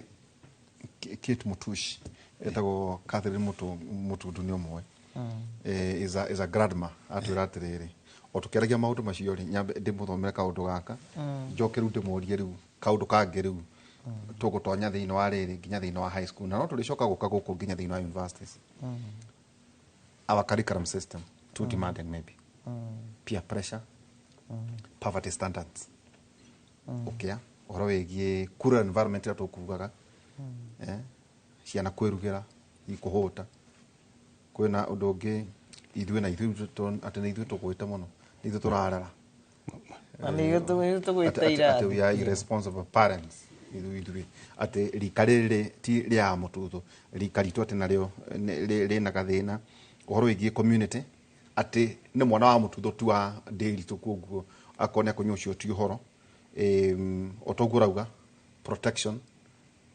Kate Mutushi, etagwo Catherine Mutundu, nĩ ũmwe. Is a grandma, atwĩra atĩrĩrĩ, o tũkĩaragia maũndũ macio rĩ, nyambe ndĩmũthomere kaũndũ gaka, njoke rĩu ndĩmũrie rĩu kaũndũ kangĩ. Rĩu tũgũtonya thĩinĩ wa rĩrĩ nginya thĩinĩ wa high school, na no tũrĩcoka gũka gũkũ nginya thĩinĩ wa universities. Our curriculum system too demanding, maybe peer pressure, poverty standards, ũkĩa ũhoro wĩgiĩ kura environment ĩrĩa tũkugaga, ciana kwĩrugĩra ikũhũta. Kwĩna ũndũ ũngĩ ithuĩ na ithuĩ atĩ nĩ ithuĩ tũgwĩte mũno, nĩ ithuĩ tũrarera. Na nĩ ithuĩ tũgwĩte Atĩ we are irathi. irresponsible parents, ithuĩ atĩ rika rĩrĩ ti rĩa mũtuthu, rika ritũ atĩ narĩo rĩna gathĩna. Ũhoro wĩgiĩ community, atĩ nĩ mwana wa mũtuthu tu wa ndĩritũ, koguo akorwo nĩ akũnyua ũcio ti ũhoro. O toguo ũrauga, protection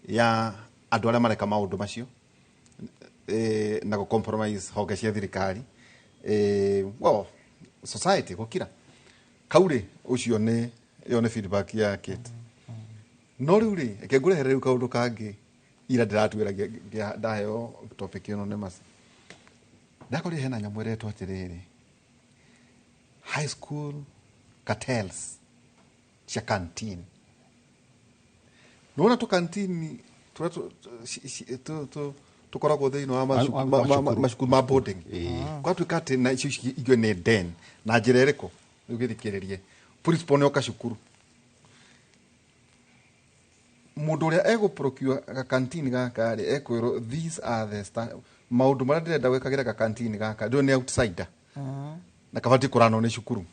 ya andũ arĩa mareka maũndũ macio, na gũ compromise honge cia thirikari, well, society gũkira kau rĩ, ũcio nĩ ĩyo nĩ feedback ya Kate. No rĩu rĩ, reke ngũrehere rĩu kaũndũ kangĩ. Ira ndĩratuĩra ndaheo topic ĩno nĩ maci, ndakorire hena nyamũ ĩretwo atĩrĩrĩ, high school cartels cia canteen. Nĩwona tũ canteen tũrĩa tũkoragwo thĩinĩ wa macukuru. Macukuru ma boarding, gwatuĩka atĩ na icio ingĩ nĩ den na njĩra ĩrĩkũ? Rĩu gĩthikĩrĩrie, principal nĩ oka cukuru, mũndũ ũrĩa egũprocure gakantini gaka rĩ, ekwĩrwo, "These are the maũndũ marĩa ndĩrenda gwĩkagĩra gakantini gaka." Ndũĩ nĩ outsider na kabatiĩ kũranwo nĩ cukuru.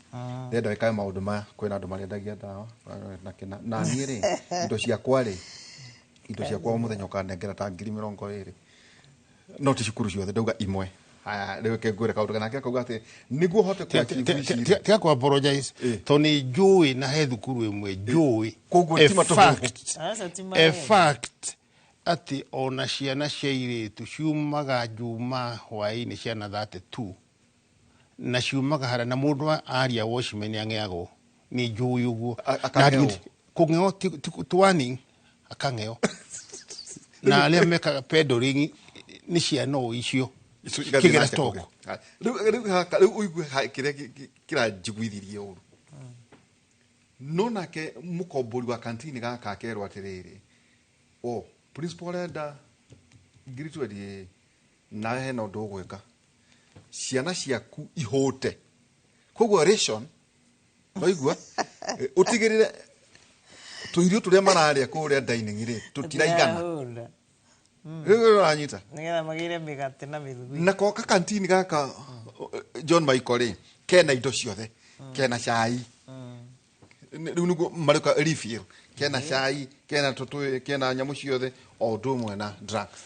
Ndĩrenda wĩkage maũndũ maya. Kwĩna andũ marĩendagia ndawa na kĩna. Na niĩ rĩ, indo ciakwa rĩ, indo ciakwa o mũthenya ũkanengera ta 20,000. No ti cukuru ciothe, ndauga imwe. Haya, rĩu reke ngwĩre kaũndũ kanake kauga atĩ nĩguo hote kũ achieve ici rĩ, Tiga kũ apologize tondũ nĩ njũĩ na he thukuru ĩmwe njũĩ. Koguo A ti matũhũhũ. fact, Aca ti a maheni. fact atĩ ona ciana cia airĩtu ciumaga Juma hwaĩ-inĩ ciana 32 na ciumaga harĩa na mũndũ aria watchman ang'eagwo nĩ njũĩ ũguo. Akang'ewo? Na kũng'ewo ti warning, akang'eo. Na arĩa mekaga peddling nĩ ciana o icio. Icio igathiĩ Kĩgĩra nake stock. kũgĩa. Rĩu haka, rĩu ũigue kĩrĩa kĩranjiguithirie ũru. No nake mũkombori wa kantini gaka akerwo atĩrĩrĩ, o principal arenda 20,000, nawe hena ũndũ ũgwĩka, ciana ciaku ihũte, koguo ration waigua, ũtigĩrĩre tũirio tũrĩa mararĩa kũrĩa dining rĩ tũtiraigana. Matirahũna. Rĩu ũranyita? Nĩgetha magĩre mĩgate na mĩthugwiti. Nako kakantini gaka John Michael rĩ, kena indo ciothe, kena cai. Rĩu nĩguo marĩka refill, kena cai, kena tũtũĩ, kena nyamũ ciothe, o ũndũ ũmwe na drugs.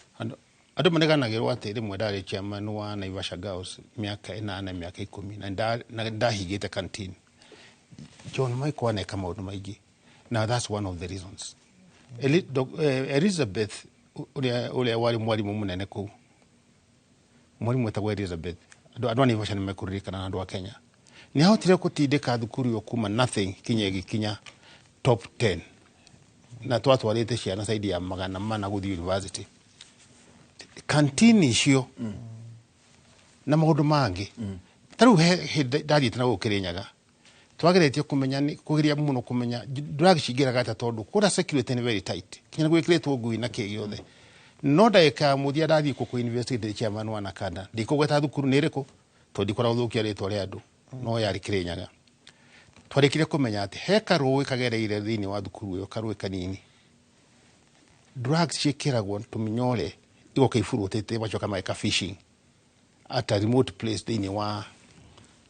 Andũ maneganagĩrwo atĩ rĩmwe ndarĩ chairman wa Naivasha Girls mĩaka 8, mĩaka 10, na ndahingĩte canteen. John Michael aneka maũndũ maingĩ na that's one of the reasons. Elizabeth ũrĩa warĩ mwarimũ mũnene kũu, mwarimũ wetagwo Elizabeth, andũ a Naivasha nĩ mekũririkana na andũ a Kenya, nĩ ahotire gũtindĩka thukuru ĩyo kuma nothing kinya ĩgĩkinya top 10, na twatwarĩte ciana zaidi ya 400 gũthiĩ university. Kantini icio na maũndũ mangĩ ta rĩu he hĩndĩ ndathiĩte na gũkũ Kĩrĩnyaga, twageretie kũmenya nĩ kũgeria mũno kũmenya drugs cingĩraga atĩa, tondũ kũrĩa security nĩ very tight, kinya nĩ gwĩkĩrĩtwo ngui na kĩ gĩothe. No ndagĩka ya mũthia ndathiĩ kũkũ investigate ndĩ chairman wa Nakanda, ndikũgweta thukuru nĩ ĩrĩkũ tondũ ndikoragwo gũthũkia rĩtwa rĩa andũ, no yarĩ Kĩrĩnyaga. Twarĩkire kũmenya atĩ he karũĩ kagereire thĩinĩ wa thukuru ĩyo, karũĩ kanini, drugs ciĩkĩragwo tũmĩnyore igoka iburũtĩte, macoka mageka fishing at a remote place thĩinĩ wa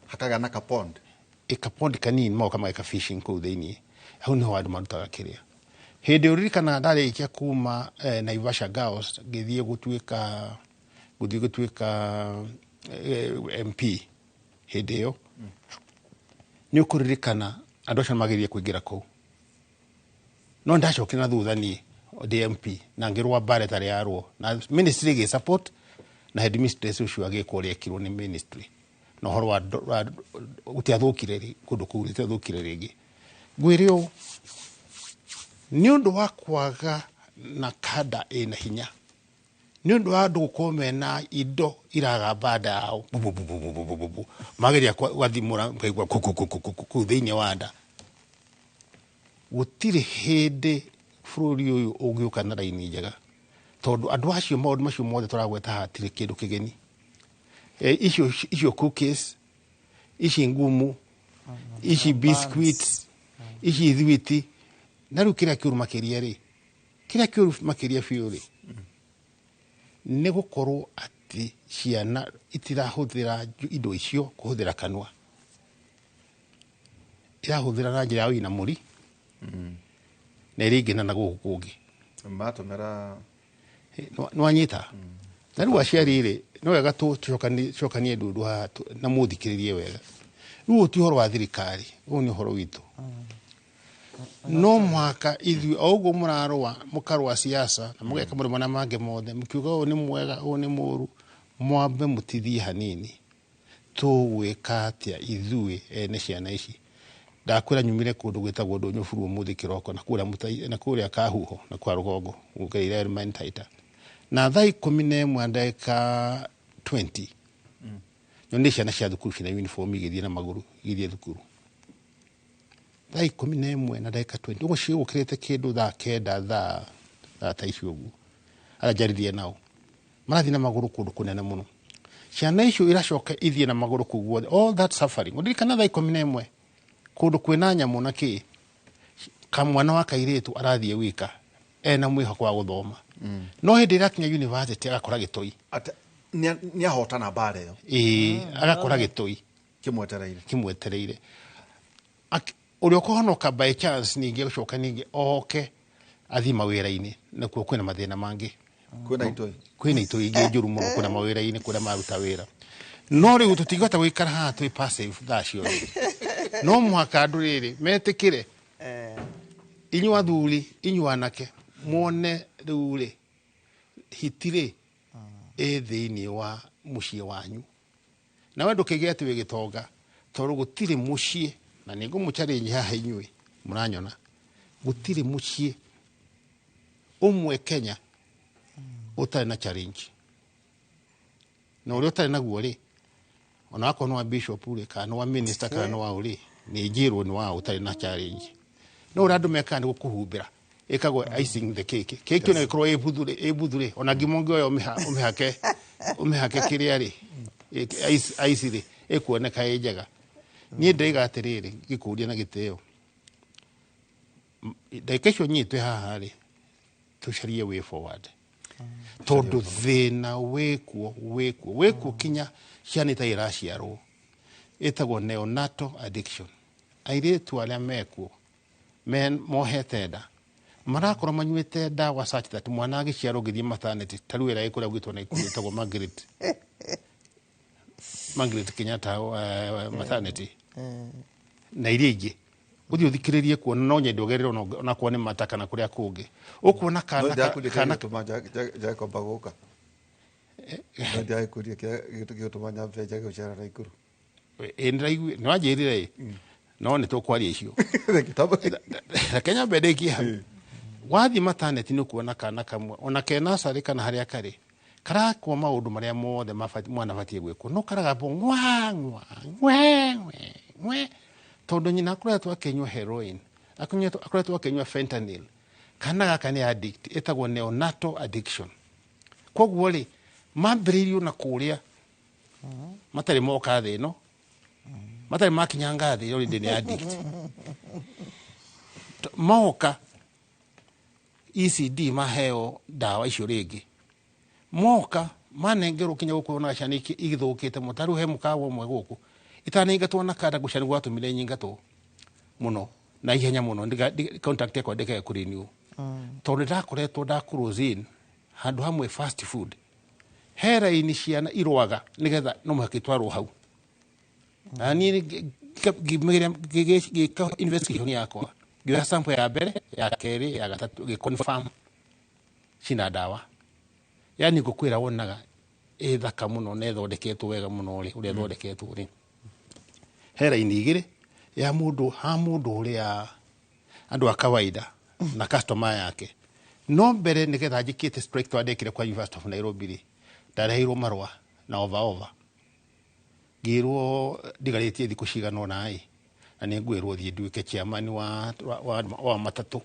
Hakagĩa na kapond. Ĩkapondi kanini, magoka mageka fishing kũu thĩinĩ. Hau nĩho andũ marutaga kĩrĩa. Hĩndĩ ũririkanaga ndarĩkia kuma Naivasha Girls ngĩthiĩ gũthiĩ gũtuĩka MP hĩndĩ ĩyo, nĩ ũkũririkana andũ acio magĩrĩire kũingĩra kũu, no ndacokire na thutha niĩ ndĩ MP na ngĩrũa mbara ĩtarĩ yarũo na ministry ĩgĩ support na headmistress ũcio agĩkwo ũrĩa ekirwo nĩ ministry, na ũhoro wa gũtiathũkire kũndũ kũu gũtiathũkire rĩngĩ. Ngwĩre ũũ, nĩ ũndũ wa kwaga na kada ĩna hinya, nĩ ũndũ wa andũ gũkorwo mena indo iragamba nda yao bu, bu, bu, bu, bu, bu, bu, bu, bu. Mageria gwathimũra ngaigua ku, ku, ku, ku, ku, ku, kũu thĩinĩ wa nda. Gũtirĩ hĩndĩ bũrũri ũyũ ũngĩũka na raini njega, tondũ andũ acio maũndũ macio mothe tũragweta hatirĩ kĩndũ kĩgeni. Icio cookies ici ngumu ici, biscuits ici, thwiti, na rĩu kĩrĩa kĩũru makĩria rĩ, kĩrĩa kĩũru makĩria biũ rĩ, nĩ gũkorwo atĩ ciana itirahũthĩra indo icio kũhũthĩra kanua, irahũthĩra na njĩra ya ũinamũri na ĩrĩa ingĩ na gũkũ kũngĩ. Matũmĩra. Nĩwanyita? Na rĩu aciari rĩ, no wega tũcokanie ndundu haha na mũthikĩrĩrie wega. Rĩu ũyũ ti ũhoro wa thirikari, ũyũ nĩ ũhoro witũ. No mũhaka ithuĩ o ũguo mũrarũa, mũkarũa siasa na mũgeka maũndũ marĩa mangĩ mothe, mũkiuga ũyũ nĩ mwega, ũyũ nĩ mũũru, mwambe mũtithie hanini, tũgwĩka atĩa ithuĩ ene ciana ici? Ndakwĩra nyumire kũndũ gwĩtagwo Ndũnyũ buru ũmũthĩ kĩroko na kũrĩa na kũrĩa Kahuho na kwa rũgongo gũkeire Elementaita, na thaa 11 na ndagĩka 20 nyonire ciana cia thukuru ciĩna uniform igĩthiĩ na magũrũ, igĩthiĩ thukuru thaa 11 na ndagĩka 20 ũguo, cigũkĩrĩte kĩndũ thaa 9, thaa ta icio ũguo. Arĩa njaririe nao marathiĩ na magũrũ kũndũ kũnene mũno. Ciana icio iracoka ithiĩ na magũrũ kũu guothe, all that suffering. Ũririkana thaa 11 kũndũ kwĩna nyamũ na kĩ, kamwana wa kairĩtu arathiĩ wika ena mwĩhoko wa gũthoma, no hĩndĩ ĩrĩa akinya university agakora gĩtoi. Ate nĩ ahotana mbara ĩyo. Ĩĩ, agakora gĩtoi kĩmwetereire. Kĩmwetereire. Ũrĩa ũkũhonoka by chance ningĩ gũcoka ningĩ oke athiĩ mawĩra-inĩ, nakuo kwĩna mathĩna mangĩ. Kwĩna itoi. Kwĩna itoi ingĩ njũru mũno kũrĩa mawĩra-inĩ kũrĩa maruta wĩra. No rĩu tũtingĩhota gũikara haha twĩ passive thaa ciothe. No mũhaka andũ rĩrĩ metĩkĩre, inyuĩ athuri, inyuĩ anake, muone rĩu rĩ hiti rĩ ĩ thĩinĩ wa mũciĩ wanyu. Nawe ndũkĩgĩe atĩ wĩ gĩtonga, tondũ gũtirĩ mũciĩ, na nĩ ngũmũ challenge haha inyuĩ mũranyona, gũtirĩ mũciĩ ũmwe Kenya ũtarĩ na challenge. Na ũrĩa ũtarĩ naguo rĩ, ona wakorwo nĩ wa bishop rĩ, kana nĩ wa minister, kana nĩ wa ũ rĩ, nĩ njĩrwo nĩ wa ũtarĩ na challenge. No ũrĩa andũ mekaga nĩ gũkũhumbĩra, ĩkagwo icing the cake. Cake ĩno ĩkorwo ĩ buthu rĩ, ĩ buthu rĩ, ona ngima ũngĩoya ũmĩhake kĩrĩa rĩ, ice rĩ, ĩkuoneka ĩ njega. Niĩ ndaiga atĩrĩrĩ, ngĩkũria na gĩtĩo, ndagĩka icio nyitwe haha rĩ, tũcarie way forward, tondũ thĩna wĩkuo, wĩkuo, wĩkuo kinya ciana itarĩ iraciarwo. Ĩtagwo neonatal addiction. Airĩtu arĩa mekuo mohete nda marakorwo manyuĩte ndawa such that mwana agĩciarwo, ũngĩthiĩ maternity ta rĩu ĩrĩa ĩkũrĩa gwitũ Naikuru ĩtagwo Margaret Kenyatta maternity na iria ingĩ, ũthiĩ ũthikĩrĩrie kuona, no nyende ũgerere onakuo nĩ mata kana kũrĩa kũngĩ ũkuona kana kana gĩtũma njage kwamba gũka, no ndĩragĩkũria kĩrĩa gĩgũtũma nyambe njage gũcera Naikuru. Ĩ nĩndĩraigua nĩ wanjĩrire ĩ, no nĩ tũkwaria icio. Reke nyambe ndĩkie hau. Wathiĩ maternity nĩ ũkuona kana kamwe ona ke nursery kana harĩa karĩ karakwo maũndũ marĩa mothe mwana abatiĩ gwĩkwo, no karagambwo ngwa ngwa ngwe ngwe ngwe, tondũ nyina akoretwo akĩnyua heroin, akoretwo akĩnyua fentanyl. Kana gaka nĩ addict, ĩtagwo neonatal addiction. Koguo rĩ, mambĩrĩirio na kũrĩa matarĩ moka thĩ ĩno, matarĩ makinyanga thĩ, already nĩ addict. Moka ECD maheo ndawa icio rĩngĩ, moka manengerwo kinya gũkũ onaga ciana igĩthũkĩte mũno. Ta rĩu he mũkawa ũmwe gũkũ itanaingatwo na kanda ngũcia nĩguo watũmire nyingatwo mũno na ihenya mũno, contract yakwa ndĩkae kũrenew, tondũ ndakoretwo nda close in handũ hamwe fast food, he raini ciana irwaga nĩgetha no mũhaka itwarwo hau. Na niĩ ngĩka investigation yakwa, ngĩoya sample ya mbere, ya kerĩ, ya gatatũ, ngĩ-confirm cina ndawa. Yani ngũkwĩra wonaga ĩ thaka mũno na ĩthondeketwo wega mũno rĩ, ũrĩa ĩthondeketwo rĩ, he raini igĩrĩ ya mũndũ ha mũndũ ũrĩa andũ a kawaida na customer yake. No mbere nĩgetha njĩkĩte strike twandĩkire kwa University of Nairobi rĩ, ndareheirwo marũa na over over, ngĩrwo ndigarĩtie thikũ cigana ũna ĩ, na nĩ ngwĩrwo thiĩ nduĩke chairman wa matatũ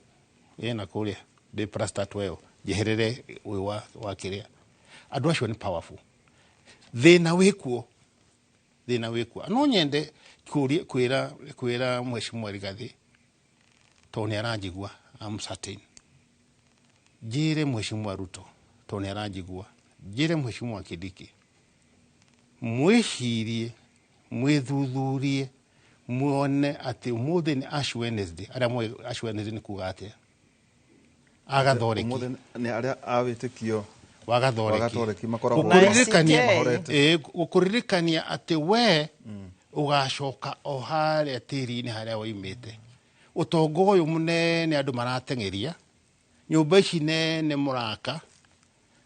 ĩna kũrĩa ndĩ parastatal ĩyo, njeherere ũyũ wa kĩrĩa. Andũ acio nĩ powerful. Thĩna wĩkuo, thĩna wĩkuo. No nyende kũria kwĩra Mheshimiwa Rigathi, tondũ nĩ aranjigua, I'm certain. Njĩre Mheshimiwa Ruto, tondũ nĩ aranjigua. Njĩre Mheshimiwa Kindiki, mwĩcirie, mwĩthuthurie, muone atĩ ũmũthĩ nĩ Ash Wednesday. Arĩa moĩ Ash Wednesday nĩ kuga atĩa? Agathoreki. Ũmũthĩ nĩ arĩa a wĩtĩkio wa gathoreki. Wa gathoreki makoragwo gũkũririkania mahorete. Ĩ, gũkũririkania atĩ we ũgacoka o harĩa tĩri-inĩ harĩa waimĩte. Ũtonga ũyũ mũnene andũ marateng'eria, nyũmba ici nene mũraka,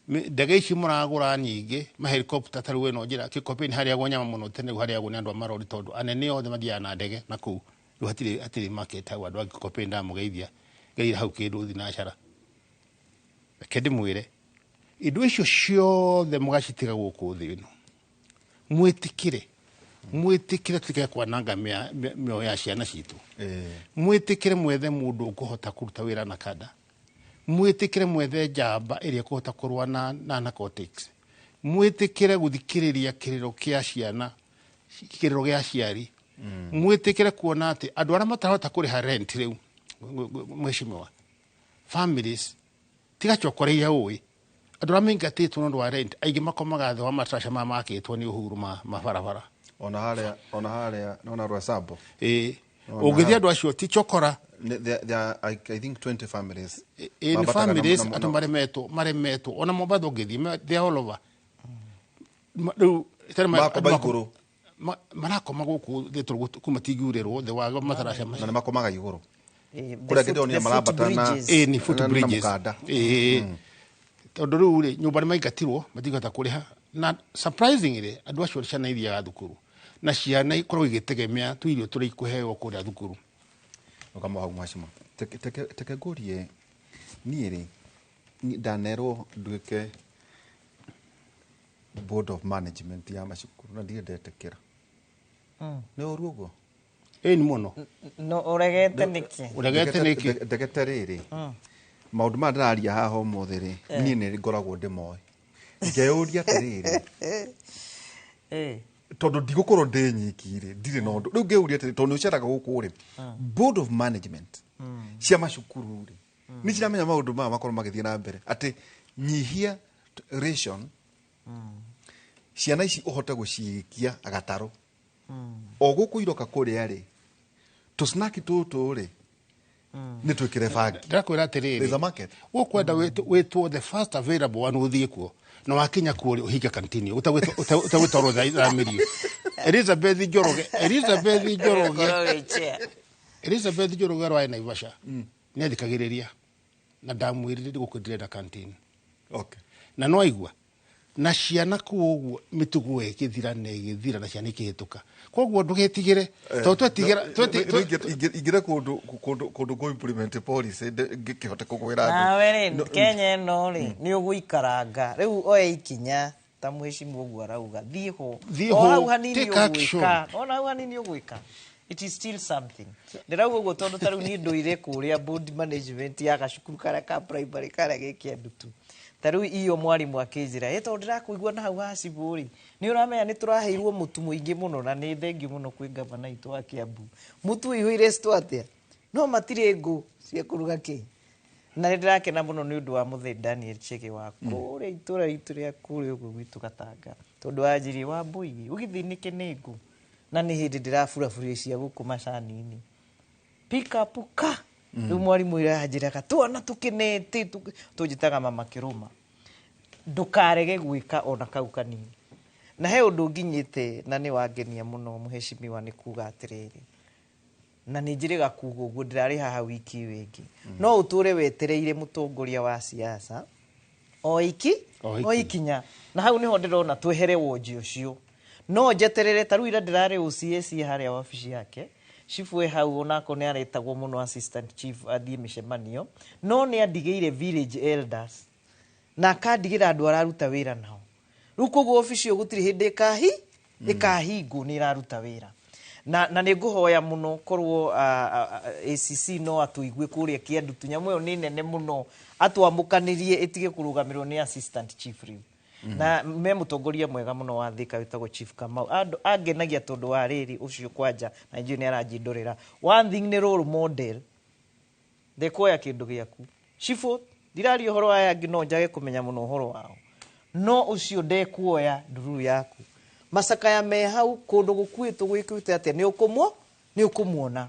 ndege ici mũragũra nyingĩ, mahelikopta, ta rĩu ĩno njĩra Kĩkopeni harĩagwo nyama mũno tene, rĩu harĩagwo nĩ andũ a marori, tondũ anene othe mathiaga na ndege na kũu. Rĩu hatirĩ market hau. Andũ a Kĩkopeni ndamũgeithia, ngeire hau kĩndũ thinacara. Reke ndĩmwĩre, indo icio ciothe mũgacitiga gũkũ thĩ ĩno. Mwĩtĩkĩre, mwĩtĩkĩre tũtige kwananga mĩoyo ya ciana citũ. Mwĩtĩkĩre mwethe mũndũ ũkũhota kũruta wĩra na kada. Mwĩtĩkĩre mwethe njamba ĩrĩa ĩkũhota kũrũa na narcotics. Mwĩtĩkĩre gũthikĩrĩria kĩrĩro kĩa ciana, kĩrĩro gĩa aciari. Mwĩtĩkĩre kuona atĩ andũ arĩa matarahota kũrĩha rent rĩu, mheshimiwa, families tiga cokora iria ũĩ, andũ arĩa maingatĩtwo nĩ ũndũ wa rent aingĩ makomaga thĩ wa matraca maya makĩtwo nĩ Uhuru ma barabara. Ona harĩa nona Roysambu. Ĩĩ. Ũngĩthiĩ andũ acio ti chokora. There are, I think, 20 families. In Mambataga families andũ maremetwo ona Mombatha ũngĩthiĩ, they are all over. Rĩu tena Makoma andũ igũrũ. Marakoma gũkũ thĩ tondũ kuma tingiurĩrwo thĩ wa mataraca Na macio. nĩ makomaga igũrũ. The Kũrĩa ngĩndĩronire the foot marambata na- bridges. Ĩ nĩ foot Na bridges. mũkanda. Ĩ tondũ rĩu rĩ nyũmba nĩ maingatirwo, matingĩhota kũrĩha, na surprisingly andũ acio ciana ithiaga thukuru na ciana ikoragwo igĩtegemea tũirio tũrĩa ikũheo kũrĩa thukuru. Rũgama hau, mheshimiwa. Teke ngũrie, niĩ rĩ ndanerwo nduĩke board of management ya macukuru na ndirĩ ndetĩkĩra. Nĩ ũru ũguo? Ĩ nĩ mũno. No ũregete nĩkĩ? Ũregete nĩkĩ? Ndegete rĩrĩ, maũndũ maya ndĩraria haha ũmũthĩ rĩ, niĩ nĩ ngoragwo ndĩmoĩ, ngeyũria atĩrĩrĩ, tondũ ndigũkorwo ndĩ nyiki rĩ, ndirĩ na ũndũ rĩu, ngĩũria atĩrĩ, tondũ nĩ ũceraga gũkũ rĩ, board of management cia macukuru rĩ, nĩ ciramenya maũndũ maya makorwo magĩthiĩ na mbere atĩ nyihia ration, ciana ici ũhote gũciikia gatarũ o gũkũ iroka kũrĩa rĩ, tũsnaki tũtũ rĩ, nĩ twĩkĩre bangi. Ndĩrakwĩra atĩrĩrĩ, There's a market. Ũkwenda wĩtwo the first available one, ũthiĩ kuo na wakinya kuo rĩ, ũhinge kantini ũtagwĩtwarwo thamĩrio. Elizabeth Njoroge, Elizabeth Njoroge. Ũkorwo wĩ chair. Elizabeth Njoroge arwae Naivasha nĩ athikagĩrĩria na ndamwĩrire gũkũ ndĩrenda kantini. Na no aigua na ciana kũu ũguo mĩtugo ĩgĩthira na ĩgĩthira na ciana ikĩhĩtũka, koguo ndũgetigĩre tondũ twetigĩra Ingĩre kũndũ kũ implement policy ngĩkĩhote kũgwĩra andũ. Nawe rĩ, Kenya ĩno rĩ, nĩ ũgũikaranga rĩu oe ikinya ta mheshimiwa ũguo arauga, thiĩ ho. Thiĩ O ho, hau hanini take action. ũgwĩka, ona hau hanini ũgwĩka, it is still something. Ndĩrauga ũguo tondũ ta rĩu niĩ ndũire kũrĩa board management ya gacukuru karĩa ka primary karĩa gĩ Kĩandutu. Ta rĩu iyo mwarimũ akĩnjĩra, ĩ tondũ ndĩrakũigua na hau hacibũ rĩ, nĩ ũramenya nĩ tũraheirwo mũtu mũingĩ mũno, na nĩ thengiũ mũno kwĩ gavana witũ wa Kiambu, mũtu ũihũire store atĩa, no matirĩ ngũ cia kũruga kĩ. Na nĩ ndĩrakena mũno nĩ ũndũ wa mũthee Daniel Chege wa kũrĩa itũra ritũ rĩa kũrĩa ũguo gwitũ Gatanga, tondũ wanjirie wa mbũi ũgĩthĩnĩke nĩ ngũ, na nĩ hĩndĩ ndĩraburaburia cia gũkũ macani-inĩ pick up ka rĩu mwarimũ ĩranjĩraga twana tũkenete tũnjĩtaga mama kĩrũma, ndũkarege gwĩka ona kau kanini. Na he ũndũ nginyĩte na nĩ wangenia mũno, mũhecimiwa, nĩ kuga atĩrĩrĩ, na nĩ njĩrĩga kuga ũguo, ndĩrarĩ haha wiki ĩyo ĩngĩ, no ũtũre wetereire mũtongoria wa siasa o iki O iki. O ikinya, na hau niho ndĩrona twehere wonji ũcio, no njeterere. Ta rĩu ira ndĩrarĩ OCS harĩa wabici yake, chief wĩ hau, onako nĩ aretagwo mũno assistant chief athiĩ mĩcemanio, no nĩ andigĩire village elders na akandigĩra andũ araruta wĩra nao. Rĩu koguo obici ĩyo gũtirĩ hĩndĩ ĩkahingwo, nĩ ĩraruta wĩra. Na nĩ ngũhoya mũno korwo ACC no atũigue kũrĩa Kĩandutu, nyamũ ĩyo nĩ nene mũno, atwamũkanĩrie ĩtige kũrũgamĩrĩrwo nĩ assistant chief rĩu. Na me mũtongoria mwega mũno wa Thika wĩtagwo Chief Kamau. Angenagia tondũ wa rĩrĩ ũcio kwanja na njũĩ nĩ aranjindũrĩra. One thing nĩ role model, ndekuoya kĩndũ gĩaku cibũ, ndiraria ũhoro wa aya angĩ, no njage kũmenya mũno ũhoro wao, no ũcio ndekuoya ndururu yaku. Macakaya me hau kũndũ gũkuĩtwo gwĩkĩte atĩa, nĩ ũkũmuona.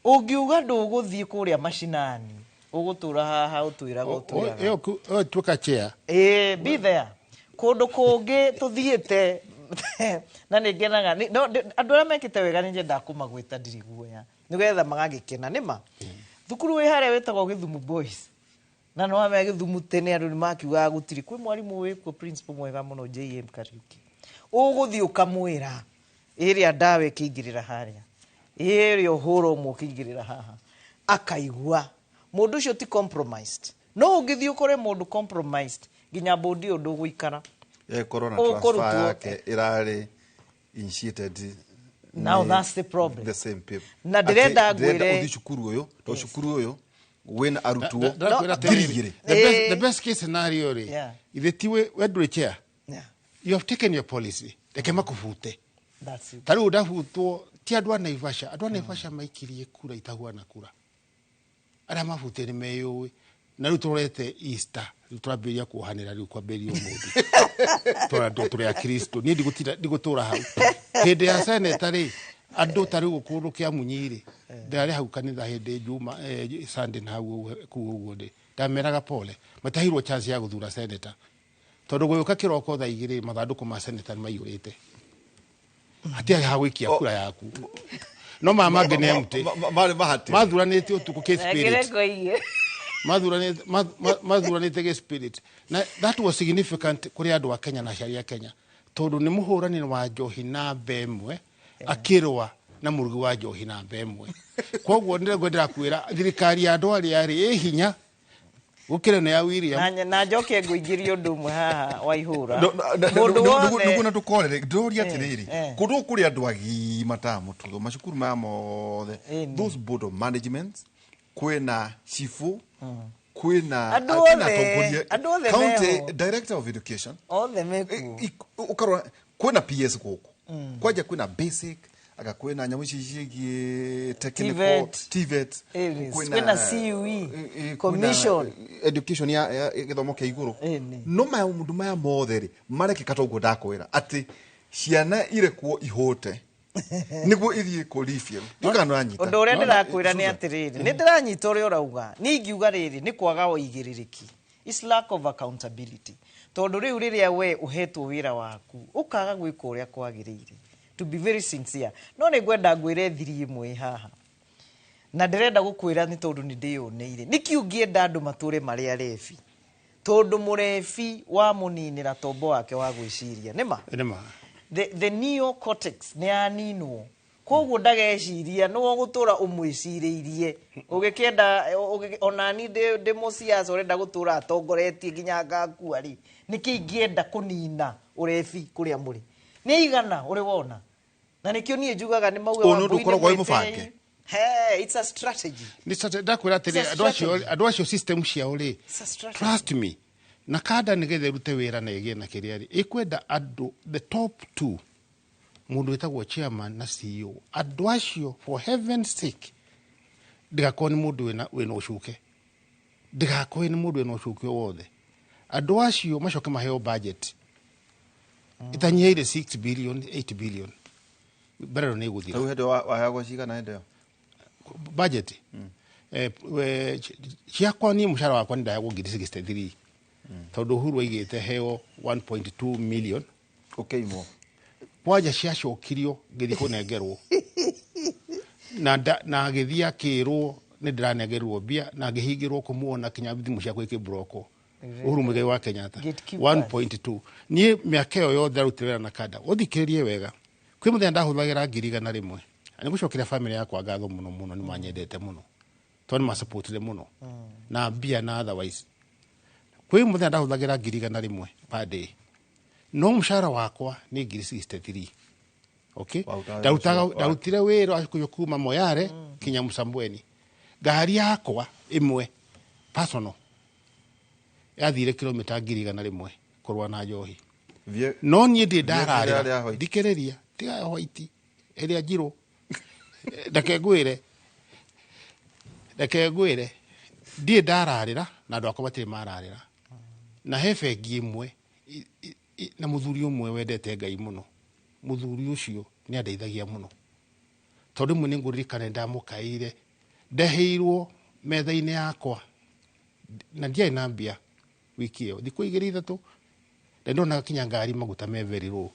Ũngiuga ndũgũthiĩ kũrĩa macinani, ũgũtũra haha ũtwĩraga ũtwĩraga. Ĩyo tuĩka chair. Ĩĩ, be there. Kũndũ kũngĩ tũthiĩte na nĩ ngenaga no, andũ arĩa mekĩte wega nĩ nyendaga kũmagwĩta ndirĩ guoya nĩgetha magagĩkena. Nĩma thukuru wĩ harĩa wĩtagwo Gĩthumu Boys, na nĩ wamenya Gĩthumu tene andũ nĩ makiugaga gũtirĩ, kwĩ mwarimũ wĩkuo, principal mwega mũno, JM Kariuki, ũgũthiĩ ũkamwĩra ĩrĩa ndawa ĩkĩingĩrĩra harĩa, ĩrĩa ũhũra ũmwe ũkĩingĩrĩra haha, akaigua mũndũ ũcio ti compromised. No ũngĩthiĩ ũkore mũndũ compromised, nginya bũndi ũyũ ndũgũikara. Ĩkorwo na Ũkũrutwo. transfer yake ĩrarĩ initiated Now nĩ that's the problem. the same people. Na ndĩrenda Atĩ ndĩrenda ngwĩre- ũthiĩ cukuru ũyũ tondũ cukuru ũyũ wĩna arutwo Ndĩrakwĩra ngiri atĩrĩrĩ, igĩrĩ. the best case scenario rĩ, ithe ti we ndũrĩ chair, you have taken your policy, reke makũbute. That's it. Ta rĩu ndabutwo ti andũ a Naivasha, andũ a Naivasha maikirie kura itahuana kura, arĩa mabutire nĩ meyũĩ. Na rĩu tũrorete Easter, rĩu tũrambĩrĩria kuohanĩra, rĩu kwambĩrĩria ũmũthĩ tondũ tũrĩ a Kristo. Niĩ ndigũtũra hau hĩndĩ ya seneta rĩ. Andũ ta rĩu kũndũ kĩa Munyiri, ndĩrarĩ hau kanitha hĩndĩ Juma, Sunday, na hau kũu ũguo ndĩ ndameraga pole mataheirwo chance ya gũthura senator, tondũ gũgĩũka kĩroko thaa 2 mathandũkũ ma senator nĩ maiyũrĩte, hatiarĩ ha gũikia kura yaku, no maya mangĩ nĩ empty. Marĩ mahati. Mathuranĩte ũtukũ kĩ spirit. Ngoige. Mathuranĩte gĩ spirit, na that was significant kũrĩ andũ a Kenya na aciari a Kenya, tondũ nĩ mũhũrani wa njohi namba ĩmwe akĩrũa na mũrugi wa njohi namba ĩmwe. Koguo ndĩrenda kwĩra thirikari ya andũ arĩa rĩ ĩ hinya gũkĩra ĩno ya William. Na njoke ngũingĩrie ũndũ ũmwe haha wa ihũra. Mũndũ wothe Nĩguo na ndũkorere ndĩroria atĩrĩrĩ, kũndũ gũkũ kũrĩ andũ agima ta mũtutho, macukuru maya mothe, those board of management, kwĩna chifu, kwĩna Andũ kwĩna othe, atongoria, andũ othe county meho. Director of education, Othe mekuo. Ũkarora kwĩna PS gũkũ kwanja, kwĩna basic, aga kwĩna nyamũ ici ciĩgiĩ technical. TVET. TVET. Ĩni, kwĩna CUE, kwĩna commission. Education ya gĩthomo kĩa igũrũ. Ĩni. No maya maũndũ maya mothe rĩ marekĩka ta ũguo ndakwĩra atĩ ciana irekwo ihũte nĩguo ithiĩ kũ refill. Ndiũĩ kana nĩũranyita. Ũndũ ũrĩa ndĩrakwĩra nĩ Susan. atĩrĩrĩ, nĩ ndĩranyita ũrĩa ũrauga. Niĩ ingiuga rĩrĩ nĩ kwaga ũigĩrĩrĩki. It's lack of accountability, tondũ rĩu rĩrĩa we ũhetwo wĩra waku ũkaga gwĩka ũrĩa kwagĩrĩire, to be very sincere. No nĩ ngwenda ngwĩre thiri ĩmwe haha, na ndĩrenda gũkwĩra nĩ tondũ nĩ ndĩyoneire nĩkĩ ũngĩenda andũ matũre marĩ arebi, tondũ mũrebi wamũninĩra tombo wake wa gwĩciria nĩma. Nĩma. The neocortex nĩ yaninwo, koguo ndageciria nĩwe ũgũtũra ũmwĩcirĩirie ũgĩkĩenda onani ndĩ mũciaca ũrenda gũtũra atongoretie nginya ngakua rĩ, nĩkĩ ingĩenda kũnina ũrebi kũrĩa mũrĩ nĩ igana ũrĩ wona, na nĩkĩo niĩ njugaga nĩ mauga Ũyũ nĩ ũndũ Wambui nĩ ũkoragwo wĩ mwĩtĩi. mũbange. Hey, it's a strategy. Nĩ ndakwĩra atĩrĩ, It's a andũ acio strategy. andũ acio system ciao rĩ, It's a strategy. trust me, na kanda nĩgetha ĩrute wĩra na ĩgĩe na kĩrĩa rĩ ĩkwenda, andũ the top two, mũndũ wĩtagwo chairman na CEO, andũ acio, for heaven's sake, ndĩgakorwo nĩ mũndũ wĩna ũcuke, ndĩgakorwo nĩ mũndũ wĩna ũcuke o wothe. Andũ acio macoke maheo budget ĩtanyihĩire 6 billion, 8 billion, mbere ĩyo nĩ ĩgũthira. Rĩu hĩndĩ ĩyo waheagwo cigana hĩndĩ ĩyo? Budget ciakwa niĩ mũcara wakwa nĩ ndaheagwo ngiri 63, tondũ Uhuru aigĩte heo 1.2 million. Ũkĩimwo. Kwanja ciacokirio ngĩthiĩ kũnengerwo na agĩthiĩ akĩrwo nĩ ndĩranengerwo mbia na ngĩhingĩrwo kũmuona kinya thimũ ciakwa ikĩmburokwo. Uhuru Muigai wa Kenyatta. Gatekeepers. 1.2. Niĩ mĩaka ĩyo yothe arutire wĩra na kanda, ũthikĩrĩrie wega, kwĩ mũthenya ndahũthagĩra ngiri 100. Nĩ gũcokeria famĩlĩ yakwa ngatho mũno mũno, nĩ manyendete mũno tondũ nĩ masupportire mũno na mbia na otherwise. Kwĩ mũthenya ndahũthagĩra ngiri 100 per day, no mũcara wakwa nĩ ngiri 63, okay. Warutaga wĩra Ndarutaga ũcio ndarutire wĩra wa kuma Moyale kinya Msambweni. Ngari yakwa ĩmwe personal yathire kilomita 100,000 kũrũa na njohi. No niĩ ndĩ Vie ndararĩra. ĩrĩa white. Thikĩrĩria, tiga ya white, ĩrĩa njirũ. Reke ngwĩre ndirĩ ndararĩra na andũ akwa matirĩ mararĩra, na he bengi ĩmwe na mũthuri ũmwe wendete Ngai mũno. Mũthuri ũcio nĩ andeithagia mũno, tondũ rĩmwe nĩ ngũririkana ndamũkaĩire, ndeheirwo metha-inĩ yakwa na ndiarĩ na mbia wiki ĩyo, thikũ igĩrĩ ithatũ, na ndonaga kinya ngari maguta me very low.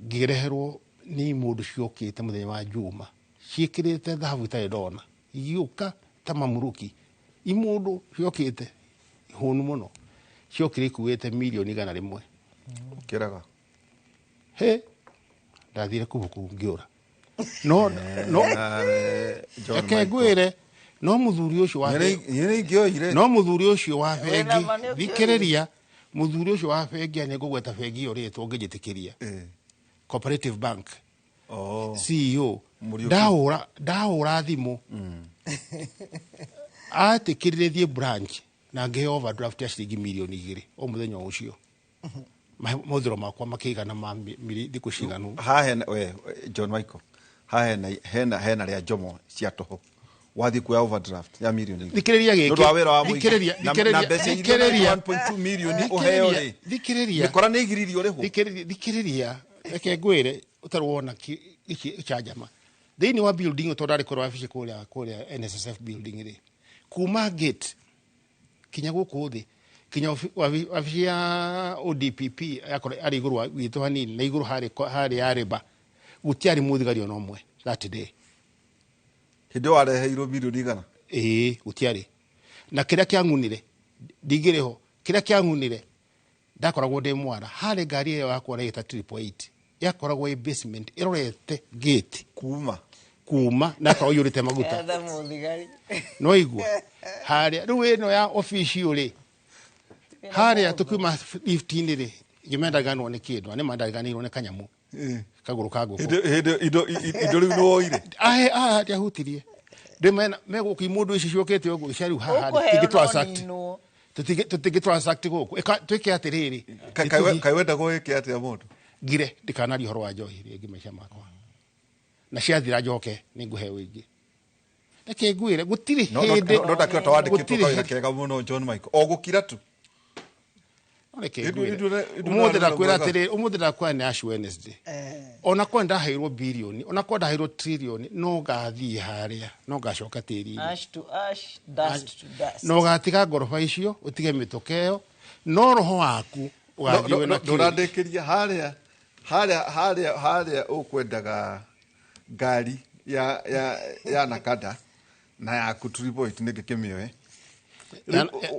Ngĩreherwo nĩ mũndũ ciokĩte mũthenya wa Juma ciĩkĩrĩte thahabu itarĩ ndona, igĩũka ta mamuruki imũndũ ciokĩte hũnu mũno, ciokire ikuĩte mirioni 100. Ũkĩraga. He ndathire kubuku ngĩũra, no John reke Michael. ngwĩre, no mũthuri ũcio wa Nyene ingĩoire. No mũthuri ũcio wa bengi, Wĩna ma nĩ ũkĩoire. Thikĩrĩria, mũthuri ũcio wa bengi, nĩ ngũgweta bengi ĩyo rĩtwa ũngĩnjĩtĩkĩria, Cooperative Bank. Oh. CEO. Mũriũki. Ndahũra thimũ, atĩkĩrire thiĩ branch na ngĩheo overdraft ya ciringi mirioni 2 o mũthenya o ũcio. Mahũthĩro makwa makĩigana ma thikũ ciganu. Haha hena we John Michael, haha hena rĩa njomo cia tũhũ wathiĩ kuoya overdraft ya mirioni 2. Thikĩrĩria gĩkĩ. Nĩ ũndũ wa wĩra wa mũingĩ. Thikĩrĩria, Na thikĩrĩria, mbeca iria thikĩrĩria. 1.2 mirioni ũheo rĩ, Thikĩrĩria. mĩkora nĩ igiririo rĩhwo. Thikĩrĩria, thikĩrĩria, reke ngwĩre. Ũtarĩ wona gĩcanjama thĩinĩ wa building, tondũ ndarĩ kũrĩa wabici kũrĩa NSSF building rĩ, kuma gate kinya gũkũ thĩ, kinya wabici ya ODPP yakorwo arĩ igũrũ witũ hanini na igũrũ harĩ ya rĩba, gũtiarĩ mũthigari ona ũmwe that day. Hĩndĩ ĩyo wareheirwo mirioni 100? Ĩĩ, gũtiarĩ. Na kĩrĩa kĩang'unire, ndingĩrĩ ho, kĩrĩa kĩang'unire, ndakoragwo ndĩ mwara harĩ ngari ĩyo yakwa ĩta 888, yakoragwo ĩ basement ĩrorete gate. Kuma? Kuma, na yakoragwo iyũrĩte maguta. Etha mũthigari. No igua harĩa rĩu ĩno ya obici rĩ, harĩa tũkiuma lift-inĩ rĩ, ngĩmendaganwo nĩ kĩndũ na nĩ mandariganĩirwo nĩ kanyamũ kagũrũ ka ngũkũ. Hĩndĩ indo rĩu nĩ woire? Ahe, aha, ndiahutirie. Ndĩmena megũkũ imũndũ ici ciũkĩte ũguo cia rĩu haha rĩ, Ũkũheo tũtingĩ no transact. ninwo. Tũtingĩ transact gũkũ. Twĩke atĩrĩrĩ. Kaĩ wendagwo wĩke atĩa mũndũ? Ngire ndikanaria ũhoro wa njohi rĩngĩ maica makwa, na ciathira njoke nĩ ngũheo ingĩ. Reke ngwĩre, gũtirĩ hĩndĩ No ndakĩhota wandĩkĩtwo gũtirĩ kawĩra hĩndĩ- kega mũno, John Michael, o gũkira tu. No reke ngwĩre. Ũmũthĩ Ũmũthĩ ndakwĩra atĩrĩrĩ, ũmũthĩ ndakwĩra nĩ Ash Wednesday. Ona korwo ndaheirwo birioni, ona korwo ndaheirwo tririoni, no ngathiĩ harĩa, no ngacoka tĩri-inĩ. Ash to ash, dust to dust. Na ũgatiga ngoroba icio, ũtige mĩtũka ĩyo, no roho waku ũgathiĩ wĩna kĩũria. Ndũrandĩkĩria harĩa ũkwendaga ngari ya Nakada na yaku 888 nĩ ngĩkĩmĩoe.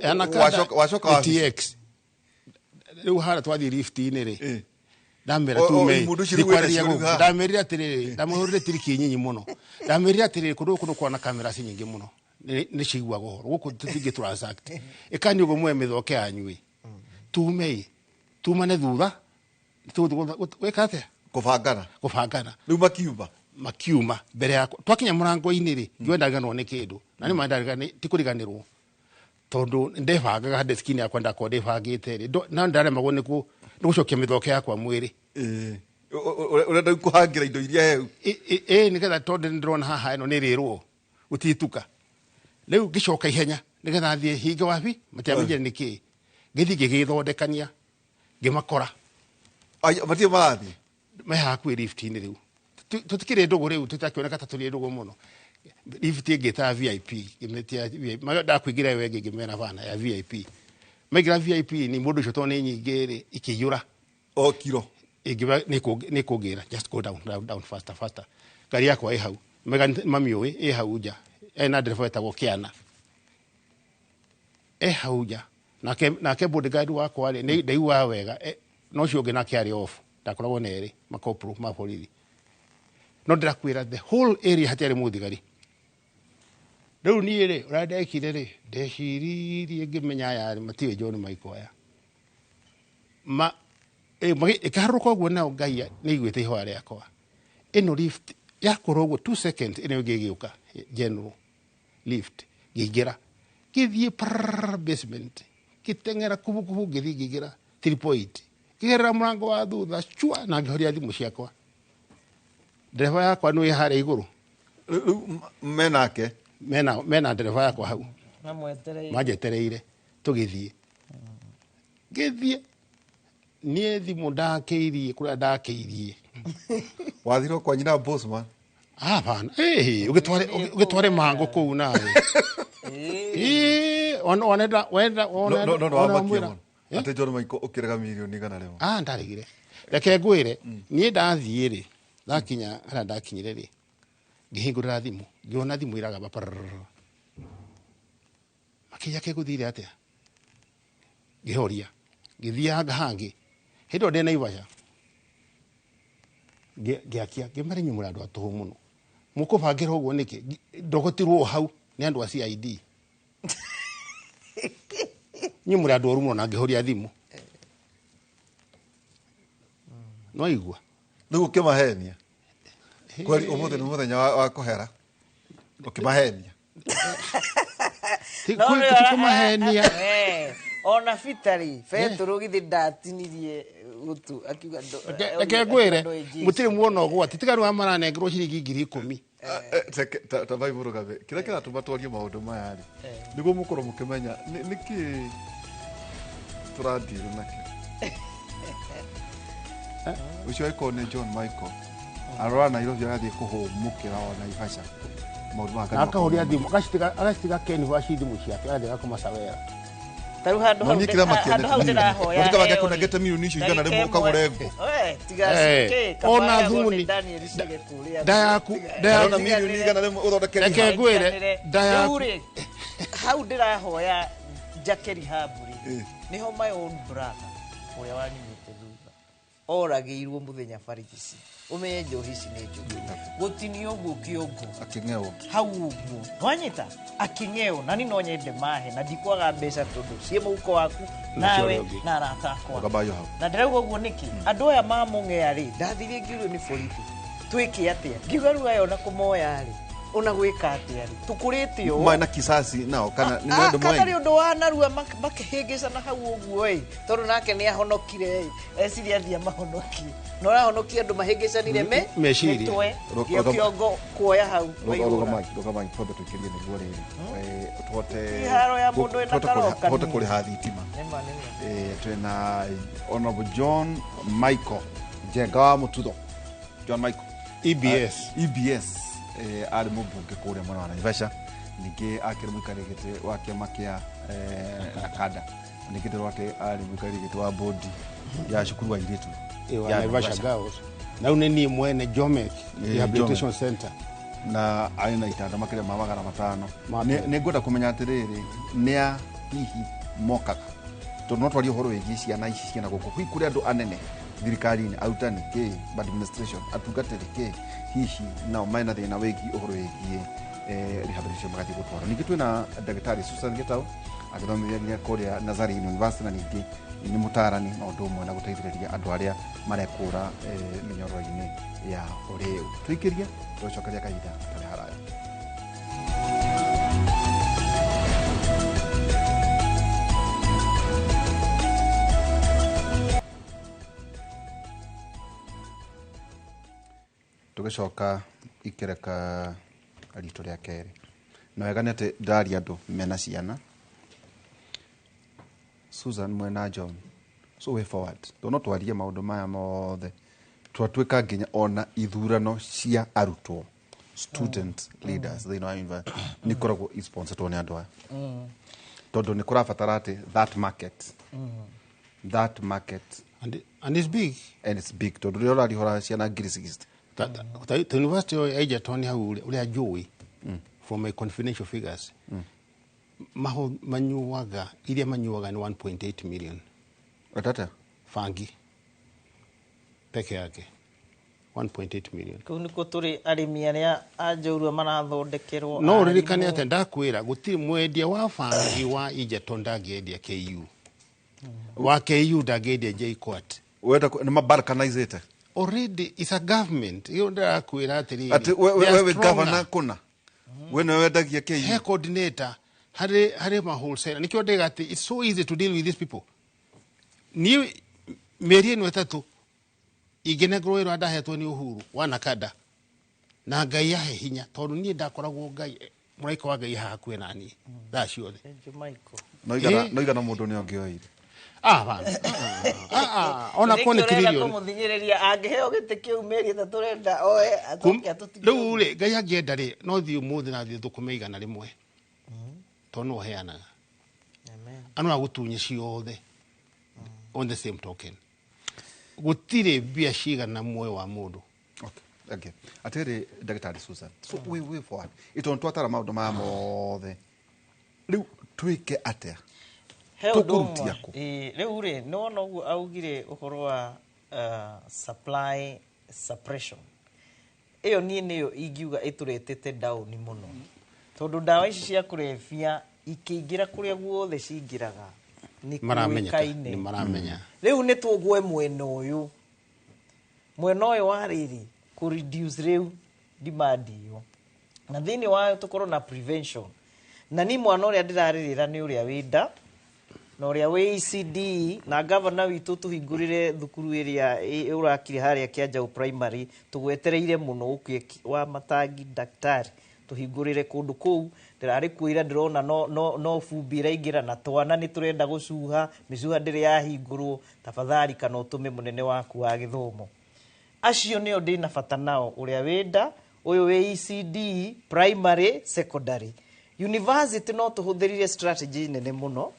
Ya Nakada Wacoka nĩ wabici. TX. Rĩu harĩa twathiĩ lift-inĩ rĩ, ndamera tume Imũndũ icio rĩu ndikwarĩria wĩnacio rĩu gũkũ. haha. Ndamerire atĩrĩrĩ, ndamũhũrĩre tiriki nyinyi mũno, ndamerire atĩrĩrĩ, kũndũ gũkũ nĩkwana na kamera ci nyingĩ mũno, nĩ ciguaga ũhoro gũkũ, tũtingĩ transact. Ĩkani ũguo muoe mĩthoke yanyu ĩ, tumei tumane thutha tũgũthiĩ gwĩka atĩa? Kũbangana. Kũbangana. Rĩu makiuma? Makiuma mbere yakwa. Twakinya mũrango-inĩ rĩ, ngiuga ndariganĩrwo nĩ kĩndũ, na nĩ ma ti kũriganĩrwo, tondũ ndebangaga deski-inĩ yakwa, ndakorwo ndĩbangĩte rĩ, no ndaremagwo nĩ gũcokia mĩthoke yakwa mwĩrĩ. Ĩĩ. Ũrenda rĩu kũhangĩra indo iria heu? Ĩ, nĩgetha, tondũ nĩndĩrona haha ĩno nĩ rĩrwo gũtituka. Rĩu ngĩcoka ihenya nĩgetha thiĩ hinge wabi matiamenyire nĩ kĩĩ. Ngĩthiĩ ngĩgĩthondekania, ngĩmakora. Ai, matirĩ marathiĩ? Me hakuhĩ lift-inĩ. Rĩu tũtikĩrĩ ndũgũ, rĩu tũtakĩoneka ta tũrĩ ndũgũ mũno. Lift ĩngĩtaga VIP, ngĩmĩtia VIP. Ndakũingĩra ĩyo ĩngĩ, ngĩmera bana ya VIP. Maingĩra VIP nĩ mũndũ ũcio, tondũ nĩ nyingĩ rĩ, ikĩiyũra. O kiro? Ĩngiuga nĩ kũngĩra, just go down, down, down, faster, faster. Ngari yakwa ĩ hau. Mega mamiũĩ ĩ hau nja, ena ndereba wetagwo Kĩana e hau nja, nake bodyguard wakwa rĩ, nĩ ndaiguaga wega no ũcio ũngĩ nake arĩ off. Ndakoragwo na erĩ makopro ma borithi, no ndĩrakwĩra the whole area hatiarĩ mũthigari. Rĩu niĩ rĩ, ũrĩa ndekire rĩ, ndeciririe ngĩmenya aya rĩ matiũĩ John Michael aya ma ĩkĩharũrũka ũguo, nao Ngai nĩ aiguĩte ihoya rĩakwa. Ĩno lift yakorwo ũguo 2 seconds, ĩno ĩngĩ ĩgĩũka, general lift, ngĩingĩra, ngĩthiĩ prrrr basement, ngĩteng'era kubukubu, ngĩthiĩ ngĩingĩra 3.8, ngĩgerera mũrango wa thutha cua, na ngĩhoria thimũ ciakwa. Ndereba yakwa nĩ harĩa igũrũ. Rĩu menake? Mena ndereba yakwa hau. Mamwetereire. Manjetereire tũgĩthiĩ. Ngĩthiĩ niĩ thimũ ndakĩirie kũrĩa ndakĩirie. Wathirwo kwa nyina Bosman? Hapana, eh, ũgĩtware mango kũu nawe. Ĩĩ, ona wenda ona No ona wamakia mwĩra. mũno atĩ John Michael ũkĩrega mirioni 100. Ah, ndaregire. Reke ngwĩre, niĩ ndathiĩ rĩ, ndakinya harĩa ndakinyire rĩ, ngĩhingũrĩra thimũ, ngĩona thimũ ĩragamba pararara. Makĩnya kĩgũthire atĩa? Ngĩhoria, ngĩthianga hangĩ. Hĩndĩ ĩyo ndĩ Naivasha. Ngĩakia, ngĩmera inyuĩ mũrĩ andũ a tũhũ mũno. Mũkũbangĩra ũguo nĩkĩ? Ndogotirwo hau nĩ andũ a CID. Inyuĩ mũrĩ andũ oru mũno, na ngĩhoria thimũ. No igua. Rĩu ũkĩmahenia kweri ũmũthĩ nĩ mũthenya wa kũhera, ũkĩmahenia. Ti No rĩu ti kũmahenia. Ona Peter rĩ, Petero githĩ ndatinirie gũtũ akiuga Reke ngwĩre, ndũĩ Jesu. mũtirĩ muona ũgwati tiga rĩu maranengerwo ciringi 10,000. Ta Bible gabe kĩrĩa kĩratũma twarie maũndũ maya rĩ, nĩguo mũkorwo mũkĩmenya nĩkĩ tũrandirwo nakĩo. Ũcio angĩkorwo nĩ John Michael. Arora Nairobi agathiĩ kũhũmũkĩra o Naivasha. Maũndũ maya Na akahuria thimu agacitiga Ken waci thimu ciake agathiĩ agakoma Sawera. Ta rĩu handũ hau Nĩ kĩrĩa handũ hau makĩendete. ndĩrahoya Nĩ kaba heo rĩ. gĩakũnengete milioni icio igana Ndagĩka rĩmwe ũkagũre ĩmwe. ngũ. We, tiga Eh, kĩ, ona kaba heagwo nĩ thuni. Daniel Cige kũrĩa. Nda yaku- nda yaku- Arona milioni igana rĩmwe ũthondeke Reke rehab. ngwĩre, Tiganĩre. nda yaku- Rĩu rĩ, hau ndĩrahoya njake rehab rĩ Eh. nĩho my own brother ũrĩa wanyumĩte thutha oragĩirwo mũthenya barigici ũmenye njohi ici nĩ njũru gũtinio ũguo kĩongo Akĩng'ewo. hau ũguo wanyita akĩng'eo na ni no nyende mahe na ndikwaga mbeca tondũ ciĩ mũhuko waku Na cia nawe ũrĩa ũngĩ. na arata akwa Ũkambayo hau. na ndĩrauga ũguo nĩkĩ andũ aya mamũng'ea rĩ ndathire ngĩũrio nĩ borithi twĩke atĩa ngiuga rĩu aya ona kũmoya rĩ ona gwĩka atĩa rĩ tũkũrĩte ũũ Marĩ na kisasi nao kana nĩ mwendo katarĩ mwenyu. ũndũ wa narua makĩhĩngĩcana hau ũguo ĩ tondũ nake nĩ ahonokire ĩ eciria athiĩ amahonokie na ũrahonokia andũ mahĩngĩcanire me Meciria. mĩtwe Rũka- gĩo kĩongo kuoya hau waihũra. Rũgamai, rũgamai twambe tũikĩrie nĩguo rĩrĩ. Tũhote Ti haro ya mũndũ wĩna tũhote kũrĩha- karoka tũhote nĩ. kũrĩha thitima. Nĩma, nĩma. Twĩna Honorable John Michael Njenga wa Mũtutho. John Michael. EBS. EBS arĩ mũmbunge kũrĩa mwena wa Naivasha ningĩ akĩrĩ mũikarĩri gĩtĩ wa kĩama kĩa NACADA ningĩ ndĩrwo atĩ arĩ mũikarĩri gĩtĩ wa bodi ya cukuru wa airĩtu Ĩyo, ya Naivasha Girls. Na rĩu nĩ niĩ mwene Jomek Rehabilitation Center. Na arĩ na itanda makĩria ma 500. Ma Nĩ ngwenda kũmenya atĩrĩrĩ nĩ a hihi mokaga tondũ no twarie ũhoro wĩgiĩ ciana ici ciana gũkũ hihi kũrĩ andũ anene thirikari-inĩ arutani kĩ administration atungatĩri kĩ hihi nao mena thĩna wĩgiĩ ũhoro wĩgiĩ rehabilitation magathiĩ gũtwarwo. Ningĩ twĩna ndagĩtarĩ Susan Gitau agĩthomithia kũrĩa Nazarene University na ningĩ nĩ mũtaarani na ũndũ ũmwe na gũteithĩrĩria andũ arĩa marekũra mĩnyororo-inĩ ya ũrĩu. Tũikĩrie tũcokeria kahinda gatarĩ haraya. Tũgĩcoka ikereka ritũ rĩa kerĩ na wega nĩ atĩ ndĩraria andũ mena ciana Susan mwena John, so way forward tondũ no twarie maũndũ maya mothe twatuĩka nginya ona ithurano cia arutwo student leaders thĩinĩ wa university nĩ ikoragwo isponsoretwo nĩ andũ aya tondũ nĩ kũrabatara atĩ that market that market And it's big. And it's big tondũ rĩrĩa ũrarihũra ciana 60,000. Ta university ĩyo ya Egerton hau rĩ, ũrĩa njũĩ from my confidential figures maho manyuaga iria manyuaga nĩ 1.8 million. Atata. Bangi peke yake 1.8 million. Kũu nĩkuo tũrĩ arĩmi arĩa a njorua marathondekerwo No ũririkane arimũ. atĩ ndakwĩra gũtirĩ mwendia wa bangi wa Egerton ndangĩendia KU wa KU ndangĩendia JKUAT. Wenda nĩ mabalkanizĩte. Already it's a government ĩyo ndĩrakwĩra atĩrĩrĩ, Atĩ we they are we wĩ stronger. governor kũna we nĩwe wendagia He KU. coordinator harĩ ma wholesaler nikĩo ndĩga atĩ it's so easy to deal with these people. Niĩ mĩeri ĩno ĩtatũ ingĩnengerwo wĩra ndahetwo nĩ Uhuru wa NACADA na Ngai ahe hinya tondũ niĩ ndakoragwo Ngai mũraika wa Ngai haha hakuhĩ na niĩ thaa ciothe. Thank you, Michael. No igana Eh. no igana mũndũ nĩ angĩoire. Ah, bana. Ah, ah, ona Nĩkĩo ko nĩ ũrenda trillion. kũmũthinyĩrĩria angĩheo gĩtĩ kĩu mĩeri ĩtatũ ũrenda oe acoke atũtige. Rĩu rĩ Ngai angĩenda rĩ no thiĩ ũmũthĩ na thiĩ thũkũme 100 tondũ no ũheanaga. Amen. Ano agũtunye ciothe on the same token gũtirĩ mbia cigana muoyo wa mũndũ. Okay. Okay. Atĩrĩ ndagĩtarĩ Susan, so way way forward ĩtondũ twatara maũndũ maya mothe rĩu twĩke atĩa? He ũndũ Tũkũrutia ũmwe. kũ? Ĩĩ, rĩu rĩ nĩ wona ũguo augire ũhoro wa supply suppression ĩyo niĩ nĩyo ingiuga ĩtũretete down mũno tondũ ndawa ici cia kũrebia ikĩingĩra kũrĩa guothe cingĩraga nĩ Maramenyeka kũĩkaine. nĩ maramenya. Rĩu nĩ tũgwe mwena ũyũ mwena ũyũ wa rĩrĩ kũ reduce rĩu demand ĩyo na thĩinĩ wayo tũkorwo na prevention na ni mwana ũrĩa ndĩrarĩrĩra nĩ ũrĩa wĩ nda na ũrĩa wĩ ECD na gavana witũ tũhingũrĩre thukuru ĩrĩa ũrakire harĩa Kĩanjaũ primary tũgwetereire mũno ũke wa matangi daktari tũhingũrĩre kũndũ kũu ndĩrarĩ kuo ira ndĩrona no bumbi ĩraingĩra na twana nĩ tũrenda gũcuha mĩcuha ndĩrĩ yahingũrwo tafadhali kana ũtũme mũnene waku wa gĩthomo. Acio nĩo ndĩna bata nao, ũrĩa wĩnda ũyũ wĩ ECD, primary, secondary, university. No tũhũthĩrire strategy nene mũno,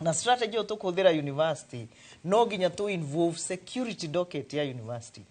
na strategy ĩyo tũkũhũthĩra university no nginya tũ involve security docket ya university,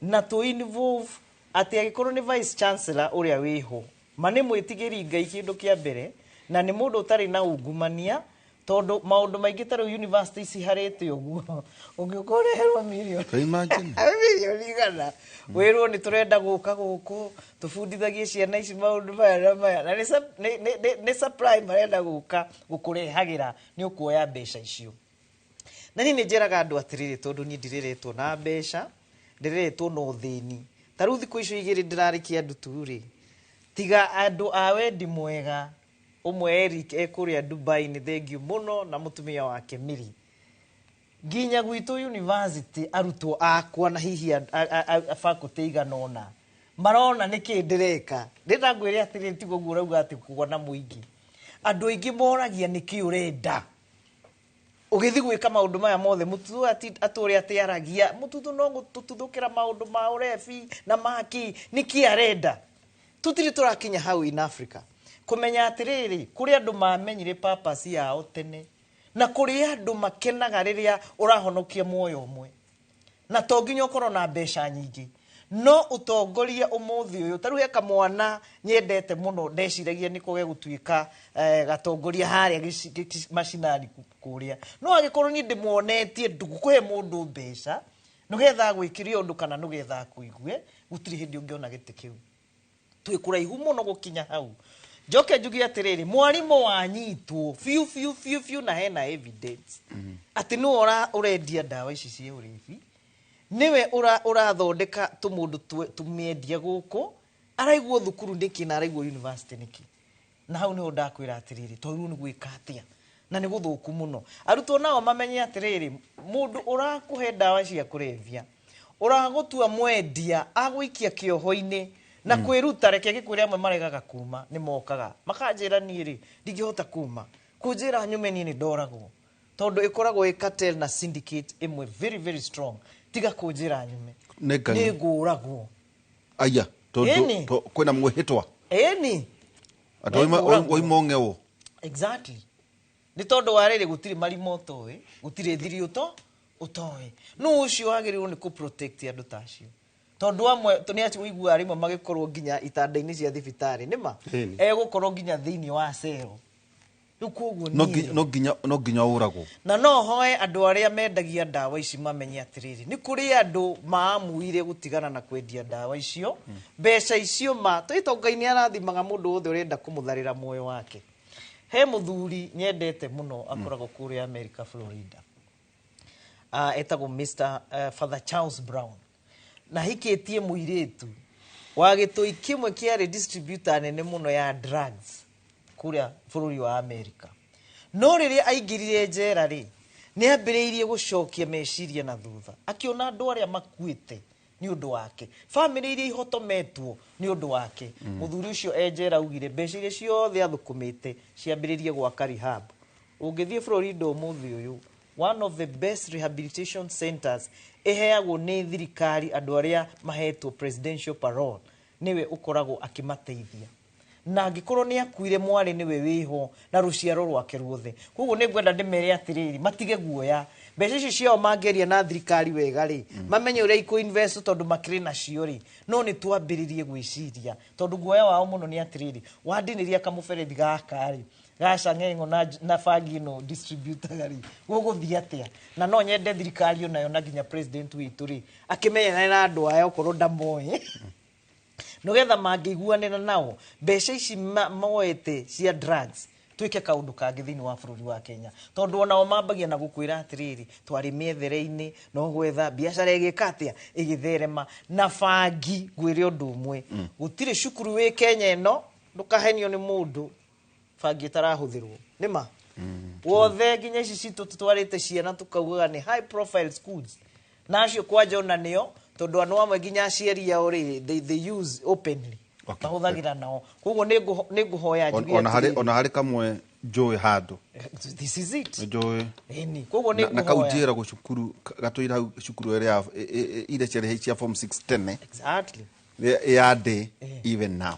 na tũ involve atĩ angĩkorwo nĩ vice chancellor ũrĩa wĩho, ma nĩ mwĩtigĩri Ngai kĩndũ kĩa mbere, na nĩ mũndũ ũtarĩ na ungumania, tondũ maũndũ maingĩ ta rĩu university ici harĩte ũguo, ũngĩũka ũreherwo mirioni Can you imagine? 100,000,000, wĩrwo nĩ tũrenda gũka gũkũ tũbundithagie ciana ici maũndũ maya na maya, na nĩ supply marenda gũka gũkũrehagĩra, nĩ ũkuoya mbeca icio. Na niĩ nĩ njĩraga andũ atĩrĩrĩ, tondũ niĩ ndireretwo na mbeca, ndĩreretwo na ũthĩni. Ta rĩu thikũ icio igĩrĩ ndĩrarĩ Kĩandutu rĩ, tiga andũ a wendi mwega, ũmwe Eric ekũrĩa Dubai, nĩ thengiũ mũno, na mũtumia wake Miri, nginya gwitũ university arutwo akwa na hihi a faculty igana ũna marona nĩkĩ ndĩreka. Ndĩrenda ngwĩre atĩrĩrĩ, tiga ũguo ũrauga atĩ kũgwa na mũingĩ, andũ aingĩ moragia nĩkĩ ũrenda ũgĩthiĩ gwĩka maũndũ maya mothe. Mũtuthu atũre atĩ aragia mũtuthu no gũtũtuthũkĩra maũndũ ma ũrebi na maki, nĩkĩ arenda? Tũtirĩ tũrakinya hau in Africa kũmenya atĩrĩrĩ, kũrĩ andũ mamenyire purpose yao tene, na kũrĩ andũ makenaga rĩrĩa ũrahonokia muoyo ũmwe, na to nginya ũkorwo na mbeca nyingĩ no ũtongoria. Ũmũthĩ ũyũ ta rĩu he kamwana nyendete mũno, ndeciragia nĩko gegũtuĩka gatongoria harĩa macinani kũrĩa, no angĩkorwo niĩ ndĩmuonetie ndugũkũhe mũndũ mbeca nĩgetha agwĩkĩre ũndũ kana nĩgetha akũigue, gũtirĩ hĩndĩ ũngĩona gĩtĩ kĩu. Twĩ kũraihu mũno gũkinya hau. Njoke njuge atĩrĩrĩ, mwarimũ wanyitwo biũ biũ biũ biũ na hena evidence atĩ nĩwe ũrendia ndawa ici cia ũrĩbi, nĩwe ũrathondeka tũmũndũ tũmĩendia gũkũ, araiguo thukuru nĩkĩ na araiguo university nĩkĩ? Na hau niho ndakwĩra atĩrĩrĩ, twagĩrĩirwo nĩ gwĩka atĩa? Na nĩ gũthũku mũno. Arutwo nao mamenye atĩrĩrĩ, mũndũ ũrakũhe ndawa cia kũrebia, ũragũtua mwendia, agũikia kĩoho-inĩ na kwĩruta. Reke gĩkwĩre, amwe maregaga kuma nĩ mokaga makanjĩra, niĩ rĩ, ndingĩhota kuma, kũnjĩra nyume, niĩ nĩ ndoragwo, tondũ ĩkoragwo ĩ cartel na syndicate ĩmwe very very strong. Tiga kũnjĩra nyume, Nĩ ngai. nĩ ngũragwo. Aya tondũ Ĩni. Kwĩna mwĩhĩtwa Ĩni. atĩ Nĩngũragwo. Oima ng'ewo. Exactly, nĩ tondũ wa rĩrĩ, gũtirĩ marima ũtoĩ, gũtirĩ thiri ũtoĩ. Nũ ũcio wagĩrĩirwo nĩ kũ-protect andũ ta acio? Tondũ amwe nĩ ũiguaga rĩmwe magĩkorwo nginya itanda-inĩ cia thibitarĩ nĩma Ĩni. egũkorwo nginya thĩinĩ wa cero rĩu. Koguo no niĩ no nginya ũragwo. Na no hoe andũ arĩa mendagia ndawa ici mamenye atĩrĩrĩ, nĩ kũrĩ andũ maamuire gũtigana na kwendia ndawa icio, mbeca icio ma twĩto Ngai nĩ arathimaga mũndũ wothe ũrenda kũmũtharĩra muoyo wake. He mũthuri nyendete mũno akoragwo kũrĩa America, Florida, etagwo Mr Father Charles Brown, na hikĩtie mũirĩtu wa gĩtũi kĩmwe kĩarĩ distributor nene mũno ya drugs kũrĩa bũrũri wa America. No rĩrĩa aingĩrire njera rĩ, nĩ ambĩrĩirie gũcokia meciria na thutha, akĩona andũ arĩa makuĩte nĩ ũndũ wake, bamĩrĩ iria ihotometwo nĩ ũndũ wake. Mũthuri ũcio e njera augire mbeca iria ciothe athũkũmĩte ciambĩrĩrie gwaka rehab. Ũngĩthiĩ Florida ũmũthĩ ũyũ, one of the best rehabilitation centers ĩheagwo nĩ thirikari andũ arĩa mahetwo presidential parole, nĩwe ũkoragwo akĩmateithia. Na angĩkorwo nĩ akuire, mwarĩ nĩwe wĩho na rũciaro rwake ruothe. Koguo nĩ ngwenda ndĩmere atĩrĩrĩ, matige guoya. Mbeca icio ciao mangĩaria na thirikari wega rĩ, mamenye ũrĩa ikũ-invest, tondũ makĩrĩ nacio rĩ. No nĩ twambĩrĩrie gwĩciria, tondũ guoya wao mũno nĩ atĩrĩrĩ, wandinĩria kamũberethi gaka rĩ, gaca ng'eng'o na bangi ĩno distributor rĩ, gũgũthiĩ atĩa? Na no nyende thirikari onayo na nginya president witũ rĩ, akĩmenyane na andũ aya okorwo ndamoĩ, nĩgetha mangĩiguanĩra nao, mbeca ici moete cia drugs, twĩke kaũndũ kangĩ thĩinĩ wa bũrũri wa Kenya. Tondũ onao mambagia na gũkwĩra atĩrĩrĩ, twarĩ mĩethere-inĩ no gwetha biacara ĩgĩka atĩa, ĩgĩtherema na bangi. Ngwĩre ũndũ ũmwe, gũtirĩ cukuru wĩ Kenya ĩno, ndũkahenio nĩ mũndũ, bangi ĩtarahũthĩrwo nĩma wothe, nginya ici citũ tũtwarĩte ciana tũkaugaga nĩ high profile schools, na acio kwanja ona nĩo, tondũ andũ amwe nginya aciari ao rĩ, they use openly, mahũthagĩra nao. Koguo nĩ ngũhoya njuge ona harĩ atĩrĩrĩ, ona harĩ kamwe Njũĩ handũ. This is it. Njũĩ. Ĩni, koguo nĩ Na kau ngũhoya. Njĩragwo cukuru gatũire hau cukuru ĩrĩa iria ciarĩ cia form 6 tene. Ya ndĩ even now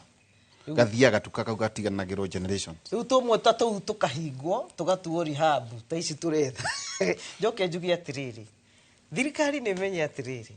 gathiaga tuka kau gatiganagĩrwo generation. Rĩu tũmwe ta tũu tũkahingwo tũgatuo rehab ta ici tũretha. Njoke njuge atĩrĩrĩ, thirikari nĩ ĩmenye atĩrĩrĩ,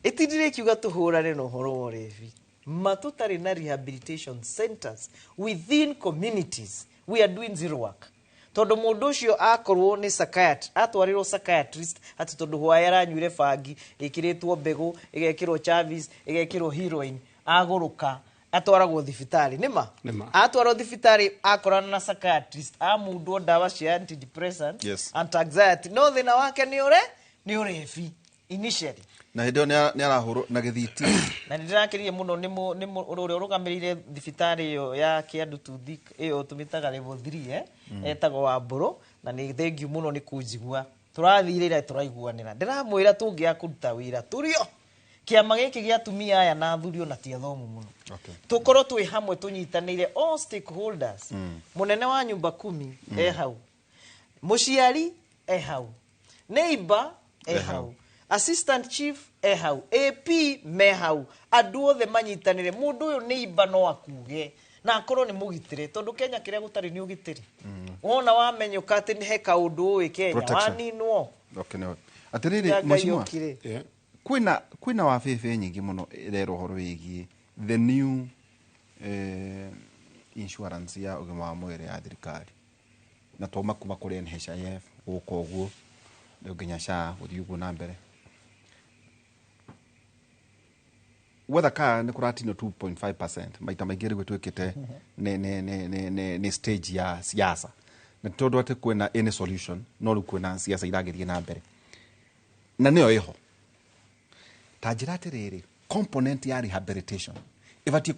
ĩtindire ĩkiuga tũhũrane na ũhoro wa ũrebi, ma tũtarĩ na rehabilitation centers within communities, we are doing zero work. Tondũ mũndũ ũcio akorwo nĩ psychiatrist, atwarĩrwo psychiatrist atĩ tondũ hwaĩ aranyuire bangi ĩkĩrĩtwo mbegũ, ĩgekĩrwo chavis, ĩgekĩrwo heroin, agũrũka atwaragwo thibitarĩ. Nĩma? Nĩma. Atwarwo thibitarĩ akorana na psychiatrist, amundwo ndawa cia antidepressant, anti-anxiety, no thĩna wake nĩ ũre nĩ ũrebi initially. Na hĩndĩ ĩyo nĩ arahũrwo na gĩthiti. Na nĩ ndĩrakĩrire mũno nĩ ũrĩa ũrũgamĩrĩire thibitarĩ ĩyo ya Kĩandutu ĩyo tũmĩtaga level 3, etagwo Wambũrũ, na nĩ thengiũ mũno nĩ kũnjigua. Tũrathire ira tũraiguanĩra. Ndĩramwĩra tũngĩaga kũruta wĩra tũrĩo kĩama gĩkĩ gĩa atumia aya na athuri ona ti athomu mũno. Tũkorwo twĩ hamwe tũnyitanĩire all stakeholders. Mũnene wa nyumba kumi e hau, mũciari e hau, neighbor e hau, assistant chief e hau, AP me hau, andũ othe manyitanĩre. Mũndũ ũyũ neighbor no akuge na akorwo nĩ mũgitĩre, tondũ Kenya kĩrĩa gũtarĩ nĩ ũgitĩri. Wona wamenyũka atĩ nĩ he kaũndũ ũĩ Kenya, waninwo. Okay, nĩ atĩrĩrĩ mheshimiwa, kwĩna wabĩbĩ nyingĩ mũno ĩrerwo ũhoro wĩgiĩ the new insurance ya ũgima wa mwĩrĩ ya thirikari, na twauma kuma kũrĩ NHIF gũka ũguo rĩu nginya SHA gũthiĩ ũguo na mbere. Wetha ka nĩ kũratinio 2.5% maita maingĩ rĩu ĩtuĩkĩte nĩ stage ya siasa, na tondũ atĩ kwĩna any solution, no rĩu kwĩna siasa iragĩthiĩ na mbere na nĩyo ĩho. Ta njĩra atĩrĩrĩ, component ya rehabilitation ĩbatiĩ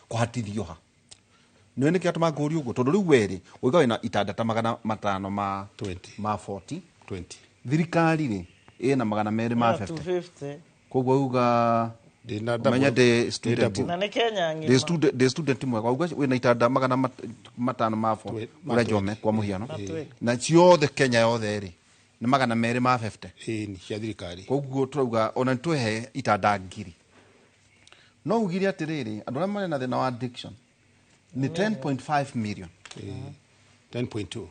kũhatithio ha? Nĩũĩ nĩkĩ atũma ngũrie ũguo? Tondũ rĩu werĩ ũiga wĩna itanda ta 500 ma 20. ma 40. 20. Thirikari rĩ ĩna 200 ma 50. 250. Koguo uga ũmenye ndĩ student. Na nĩ Kenya ng'ima. Ndĩ student mwega, uga wĩna itanda 500 ma 40 ũrĩa Njome kwa mũhiano. Na ciothe Kenya yothe rĩ nĩ 200 ma 50. Ĩĩ, cia thirikari. Koguo tũrauga ona nĩtũhe itanda 1000. No ugire atĩrĩrĩ, andũ arĩa marĩ na thĩna wa addiction nĩ 10.5 million. 10.2.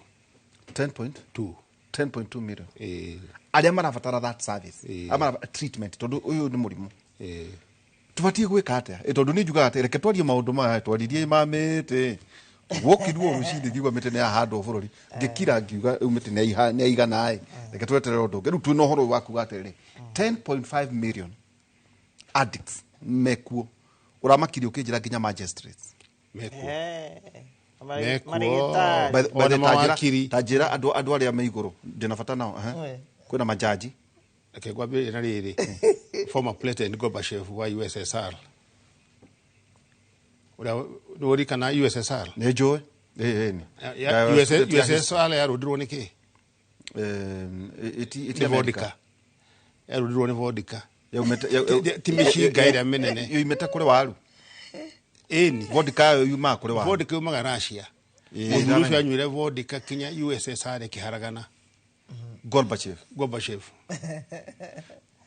10.2. 10.2 million. Arĩa marabatara that service, arĩa treatment, tondũ ũyũ nĩ mũrimũ. Tũbatiĩ gwĩka atĩa? Tondũ nĩ njugaga atĩ reke twarie maũndũ maya, twaririe ma mĩtĩ. Wokirwo rũcinĩ ngiuga mĩtĩ nĩ yahandwo bũrũri, ngĩkira ngiuga rĩu mĩtĩ nĩ yaigana ĩ, reke tweterere ũndũ ũngĩ. Rĩu twĩna ũhoro ũyũ wa kuga atĩrĩrĩ, 10.5 million addicts mekuo. Ũramakirie ũkĩnjĩra nginya magistrates mekuo. Ta njĩra andũ arĩa me igũrũ ndĩna bata nao. Kwĩna majaji. Reke ngwambĩrĩrie na rĩrĩ, former President Gorbachev wa USSR, ũrĩa nĩũririkana USSR? Nĩ njũĩ. USSR yarũndirwo nĩ kĩ? Nĩ vodka. Yarũndirwo nĩ vodka. Ti mĩcinga ĩrĩa mĩnene. Yoimĩte kũrĩ waru. Ĩni. Vodka ĩyo yumaga kũrĩ waru. Vodka yumaga Russia. Mũthuri ũcio anyuire vodka kinya USSR ĩkĩharagana. Gorbachev. Gorbachev.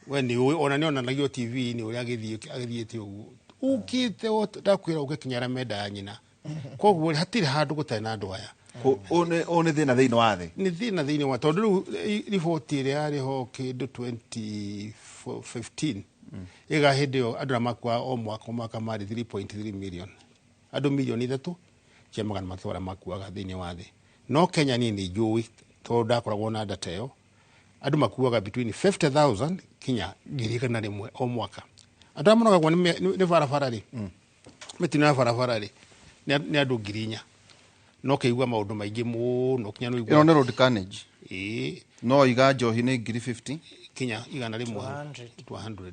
We nĩ ona nĩ onanagio TV-inĩ ũrĩa agĩthiĩte ũguo. Ũkĩte ndakwĩra ũke kinya arĩa mendaga nyina. Koguo hatirĩ handũ gũtarĩ na andũ aya. Ũũ nĩ thĩna thĩinĩ wa thĩ. Nĩ thĩna thĩinĩ wa tondũ rĩu riboti ĩrĩa yarĩ ho kĩndũ 2015 ĩga hĩndĩ ĩyo andũ arĩa makuaga o mwaka marĩ 3.3 million. Andũ milioni 3 cia 300 arĩa makuaga thĩinĩ wa thĩ. No Kenya niĩ nĩ njũĩ tondũ ndakoragwo na data ĩyo. Andũ makuaga between 50,000 kinya 100,000 o mwaka. Andũ arĩa monagwo nĩ barabara rĩ, mĩtino ya barabara rĩ, nĩ andũ 4,000. No kĩigua maũndũ maingĩ mũno kinya nĩ ũigua. Ĩno nĩ road carnage. Ĩĩ. No iga njohi nĩ 50 kinya 100 200.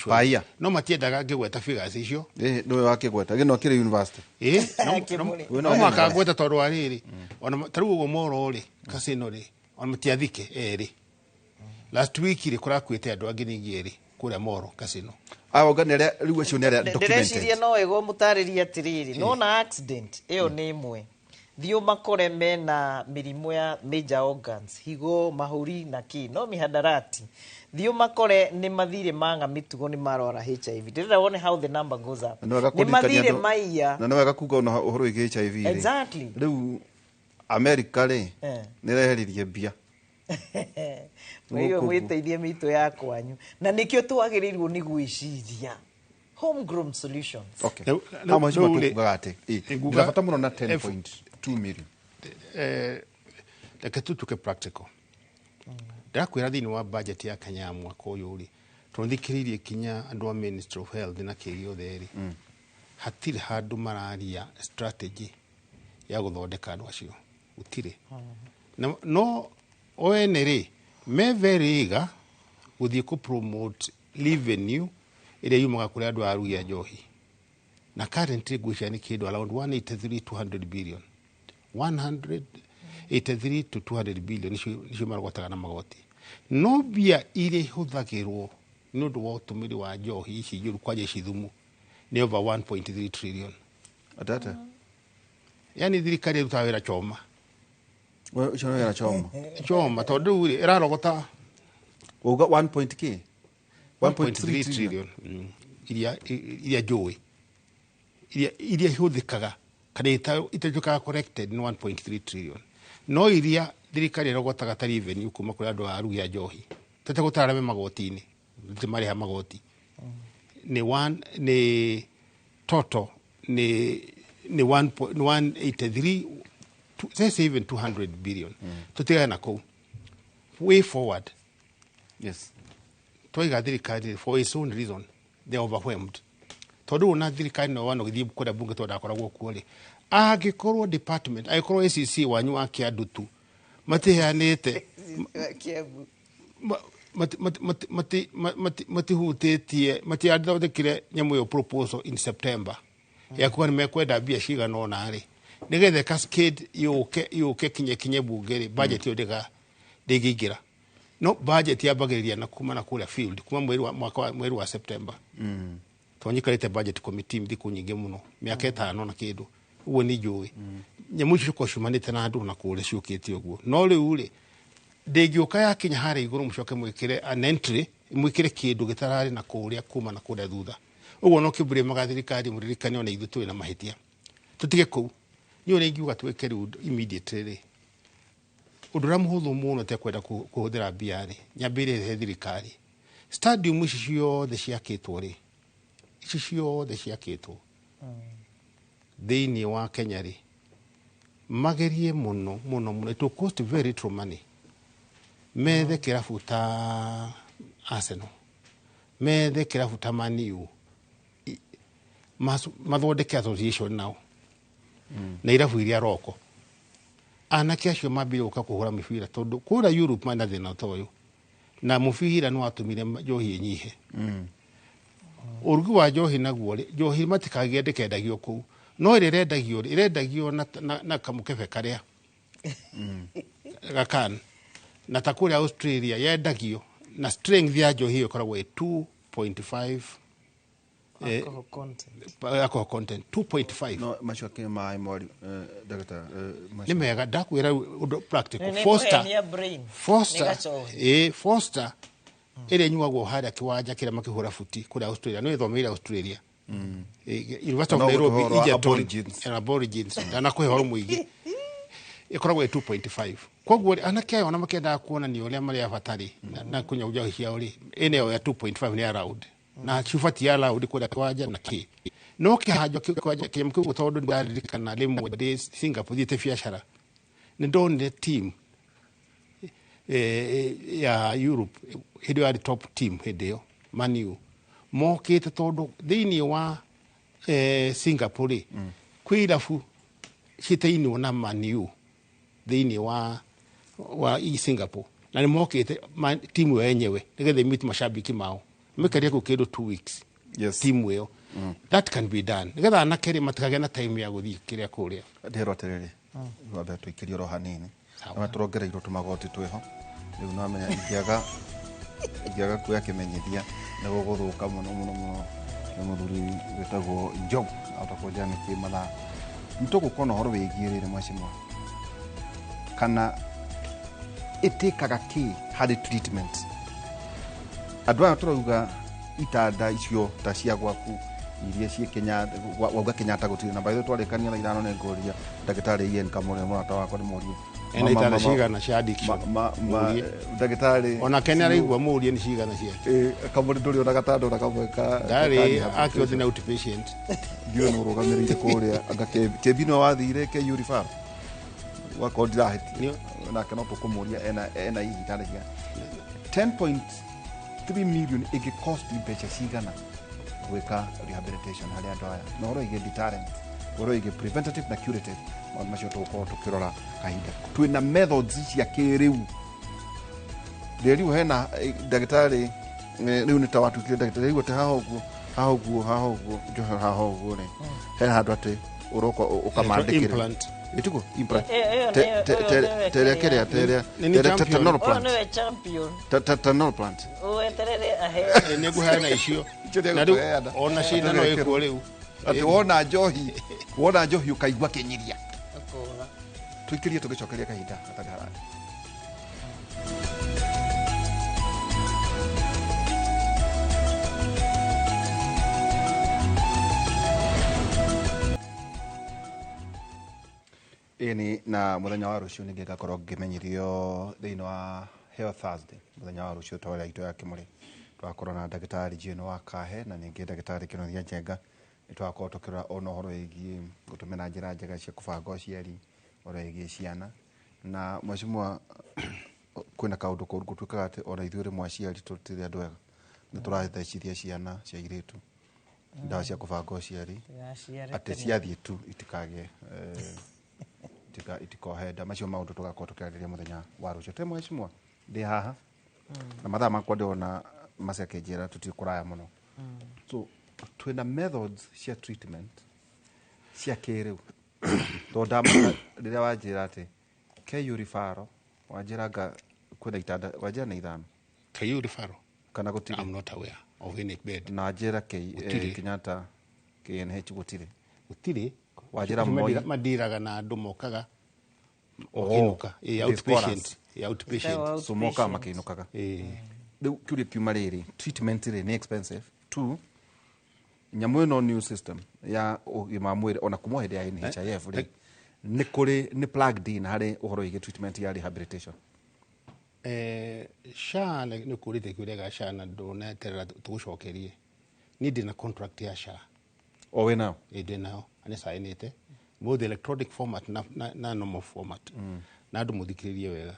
Paia. No matiendaga ngĩgweta figures icio. Ĩĩ, nĩwe wakĩgweta. Gĩno akĩrĩ university. Ĩĩ, no makangweta tondũ wa rĩrĩ. Ona ta rĩu ũguo Moro rĩ, Casino rĩ, ona matiathike erĩ. Last week rĩ kũrakuĩte andũ angĩ ningĩ erĩ kũrĩa Moro Casino. Awa nĩ arĩa rĩu acio nĩ arĩa documented. Ndĩreciria no ĩgo mũtarĩrie atĩrĩrĩ, nona accident ĩyo nĩ ĩmwe. Thiĩ makore mena mĩrimũ ya major organs, higo, mahũri na kĩ, no mihadarati. Thiĩ makore nĩ mathire manga mĩtugo, nĩ marwara HIV. Ndĩrenda wone how the number goes up. Na nĩ wega Nĩ kũririkania mathire maiya. Na nĩ wega kuga ona ũhoro wĩgiĩ HIV rĩ. Rĩu America rĩ, nĩ ĩreheririe mbia. Mwĩiwe Gũkũ. Mwĩteithie mĩitũ ya kwanyu, na nĩkĩo twagĩrĩirwo nĩ gwĩciria homegrown solutions. Okay. Rĩu- Hau macio rĩu rĩ- tukugaga atĩ nguga- ndĩna bata mũno na 10.2 million. Reke tutuke practical. Ndakwĩra thĩinĩ wa budget ya Kenya ya mwaka ũyũ rĩ, tondũ thikĩrĩirie kinya andũ a Ministry of Health na kĩ gĩothe rĩ, hatirĩ handũ mararia strategy ya gũthondeka andũ acio, gũtirĩ. Na no o ene rĩ, me very eager gũthiĩ kũ promote revenue ĩrĩa yumaga kũrĩ andũ a arugi a njohi, na currently ngwĩciria nĩ kĩndũ around 183 200 billion, 183 to 200 billion nĩcio marogotaga na magoti. No mbia iria ihũthagĩrwo nĩ ũndũ wa ũtũmĩri wa njohi ici njũru, kwanja ici thumu, nĩ over 1.3 trillion. Atete. Yani thirikari ĩrutaga wĩra choma. We ũcio nĩ wĩra choma. Choma, tondũ rĩu rĩ, ĩrarogota Wauga 1 point k 1.3 trillion, iria njũĩ iria ihũthĩkaga kana itatuĩkaga collected nĩ 1.3 trillion, no iria thirikari ĩrogotaga ta revenue kuma kũrĩ andũ a arugi a njohi, tete gũtara me magoti-inĩ, marĩha magoti, nĩ one, nĩ total nĩ 183 let's say even 200 billion. Tũtigane na kũu. Way forward, twaiga thirikari, for its own reason they are overwhelmed, tondũ ona thirikari no wana gĩthiĩ kũrĩa bunge, tondũ ndakoragwo kuo rĩ, angĩkorwo department, angĩkorwo ACC wanyu wa Kĩandutu matiheanĩte Kiambu. Matihutĩtie, matiathondekire nyamũ ĩyo proposal in September ya kuga nĩ mekwenda mbia cigana ũna rĩ, nĩgetha cascade yũke kinye bunge rĩ, budget ĩyo ndĩngĩingĩra. No budget yambagĩrĩria na kuma na kũrĩa field, kuma mweri wa mwaka wa mweri wa September, tondũ nyikarĩte budget committee thikũ nyingĩ mũno, mĩaka 5 na kĩndũ ũguo, nĩ njũĩ nyamũ icio cikorwo ciumanĩte na andũ na kũrĩa ciũkĩte ũguo. No rĩu rĩ, ndĩngĩũka yakinya harĩa igũrũ, mũcoke mwĩkĩre an entry, mwĩkĩre kĩndũ gĩtararĩ na kũrĩa kuma na kũrĩa thutha ũguo. No kĩmbũrĩmaga thirikari, mũririkane ona ithuĩ tũrĩ na mahĩtia. Tũtige kũu. Niĩ ũrĩa ingiuga twĩke rĩu immediately rĩ, ũndũ ũrĩa mũhũthũ mũno tekwenda kũhũthĩra mbia rĩ, nyambĩrĩrie he thirikari stadium ici ciothe ciakĩtwo rĩ, ici ciothe ciakĩtwo thĩinĩ wa Kenya rĩ, magerie mũno mũno mũno, it will cost very little money, methe kĩrabu ta Arsenal, methe kĩrabu ta Man U, mathondeke association nao na irabu iria roko, anake acio mambire gũka kũhũra mĩbira, tondũ kũrĩa Europe mena thĩna ta ũyũ, na mũbira nĩ watũmire njohi ĩnyihe, ũrugi wa njohi naguo rĩ, njohi matikagĩe ndĩkendagio kũu, no ĩrĩa ĩrendagio rĩ, ĩrendagio na kamũkebe karĩa gakan, na ta kũrĩa Australia yendagio na strength ya njohi ĩyo ĩkoragwo ĩ 2.5 Alcohol content. Alcohol content 2.5. No macio akĩ maĩ mwari ndagĩtarĩ macio. Nĩ mega, ndakwĩra ũndũ practical. Nĩ Foster kũhenia brain. Foster Nĩ gacohi. ĩ Foster ĩrĩa ĩnyuagwo harĩa kĩwanja kĩrĩa makĩhũra buti kũrĩa Australia, nĩ ĩthomeire Australia. University of No Nairobi. gũtũhe ũhoro wa Egerton, aborigines. And aborigines ndanakũhe ũhoro mũingĩ, ĩkoragwo ĩ 2.5. Koguo rĩ, anake aya ona makĩendaga kuonania ũrĩa marĩ a bata rĩ, na kũnyua njohi ciao rĩ, ĩno ĩyo ya 2.5 nĩ allowed na cibati allowed kũrĩa kĩwanja na kĩ no kĩhanjo kĩwanja kĩnyamũ kĩu, tondũ ndaririkana rĩmwe ndĩ Singapore thiĩte biacara, nĩ ndonire team ya Europe hĩndĩ ĩyo yarĩ top team hĩndĩ ĩyo, Man U, mokĩte, tondũ thĩinĩ wa Singapore rĩ, kwĩ irabu citainwo na Man U thĩinĩ wa i Singapore, na nĩ mokĩte timu ĩyo yenyewe nĩgetha ĩmeet mashabiki mao, mĩkaria kũu kĩndũ 2 weeks. Timu ĩyo, that can be done nĩgetha anake rĩ matikagĩa na time ya gũthiĩ kĩrĩa kũrĩa. Ndĩrwo atĩrĩrĩ, wambe tũikĩrie oro hanini. Sawa. Na tũrongereirwo tũmagoti twĩho rĩu, namenya ingĩaga kuoya kĩmenyithia nĩ gũgũthũka mũno mũno mũno. Nĩ mũthuri wĩtagwo Njogu ahota kũnjĩra nĩkĩ mathaa. Nĩ tũgũkorwo na ũhoro wĩgiĩ rĩrĩ, mheshimiwa, kana ĩtĩkaga kĩ harĩ treatment andũ aya tũrauga itanda icio ta cia gwaku iria ciĩ Kenya, wauga Kenyatta gũtirĩ na by the way twarĩkania thaa 5 nĩ ngũria ndagĩtarĩ Ian Kamũre, mũrata wakwa, nĩ mũrie. Ena itanda cigana cia addiction? Mũrie. Ndagĩtarĩ. Onake nĩ araigua, mũrie nĩ cigana ciake. Kamũre, ndũrĩ ona gatanda ona kamwe ka ndarĩ ka akĩothe nĩ outpatient. Ndiũĩ nĩ ũrũgamĩrĩire kũrĩa anga KB nĩwe wathire KU referral wakorwo ndirahĩtia. Nake no tũkũmũria ena hihi itanda cigana. 10.3 million ĩngĩ cost mbeca cigana gwĩka rehabilitation harĩ andũ aya, na ũhoro wĩgiĩ deterrent, ũhoro wĩgiĩ preventative na curative, maũndũ macio tũgũkorwo tũkĩrora kahinda twĩna methods cia kĩrĩu. Rĩu hena ndagĩtarĩ, rĩu nĩ ta watuĩkire ndagĩtarĩ, rĩu atĩ haha ũguo, haha ũguo, haha ũguo, njohero haha ũguo rĩ, hena handũ atĩ ũroka ũkamandĩkĩra. Implant. Ĩtiguo implant. Ĩyo ũyũ nĩwe. Terĩa kĩrĩa terĩa Nĩ terĩa champion. tetanol Ũyũ plant. nĩwe champion. Tetanol plant. Weterere aheo. Nĩ ngũheana icio. Icio nĩ Na rĩu ngũheana. ona cindano ĩkuo rĩu. Atĩ wona njohi ũkaigua kĩnyiria. Ũkũra. Tũikĩrie tũgĩcokeria kahinda gatarĩ haraya. Ĩni, na mũthenya wa rũciũ ningĩ ngakorwo ngĩmenyithio thĩinĩ wa Health Thursday. Mũthenya wa rũciũ tawarĩra itũ ya Kĩmũrĩ twakorwo na ndagĩtarĩ Jane wa Kahe na ningĩ ndagĩtarĩ Kĩnuthia Njenga. Nĩ twakorwo tũkĩrora ona ũhoro wĩgiĩ gũtũmĩra njĩra njega cia kũbanga ũciari, ũhoro wĩgiĩ ciana. Na mheshimiwa, kwĩna kaũndũ koru gũtuĩkaga atĩ ona ithuĩ rĩmwe aciari tũtirĩ andũ ega, nĩ tũrathecithia ciana cia airĩtu ndawa cia kũbanga ũciari Tũgaciare atĩ tene. Ciathiĩ tu itikagĩe itikohe nda. Macio maũndũ tũgakorwo tũkĩarĩrĩria mũthenya wa rũciũ. Te mheshimiwa, ndĩ haha na mathaa makwa ndĩrona macakĩnjĩra tũtirĩ kũraya mũno. So twĩna methods cia treatment cia kĩrĩu, tondũ ndamaka rĩrĩa wanjĩra atĩ KU referral, wanjĩra nga kwĩna itanda, wanjĩra nĩ 5. KU referral. Kana gũtirĩ? I'm not aware of any bed. Na njĩra K, Gũtirĩ. Kenyatta KNH gũtirĩ. Gũtirĩ. Wanjĩra Acio Moi. Mandiraga na andũ mokaga Oh, makĩinũka. day Outpatient. scholars. Outpatient. Ĩtagwo So mokaga outpatient. makĩinũkaga. Ĩĩ. Rĩu kĩũria kiuma rĩrĩ, treatment rĩ nĩ expensive. Two, nyamũ ĩno, new system ya ũgima wa mwĩrĩ, ona kuma hĩndĩ ya NHIF rĩ, nĩ kũrĩ nĩ plugged in harĩ ũhoro wĩgiĩ treatment ya rehabilitation? SHA nĩ kũrĩte kĩũria gĩa SHA na ndũneterera tũgũcokerie. Niĩ ndĩna contract ya SHA. O wĩ nayo? Ĩ, ndĩ nayo na nĩ cainĩte both electronic format na normal format. Na andũ mũthikĩrĩrie wega,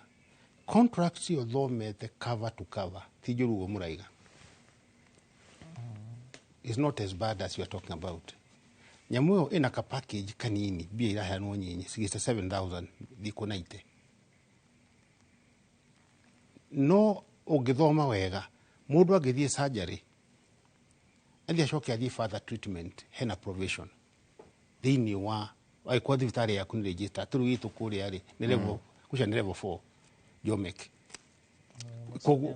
contract cio thomete cover to cover ti njũru ũguo mũraiga. Is not as bad as you are talking about. Nyamũ ĩyo ĩna ka package kanini, mbia iraheanwo nyinyi, 67,000 thikũ 90. No ũngĩthoma wega, mũndũ angĩthiĩ surgery, athiĩ acoke athiĩ further treatment, hena provision thĩinĩ wa angĩkorwo thibitarĩ yaku nĩ register. Tũrĩu itũ kũrĩa rĩ nĩ level kũcia, nĩ level 4 Jomek.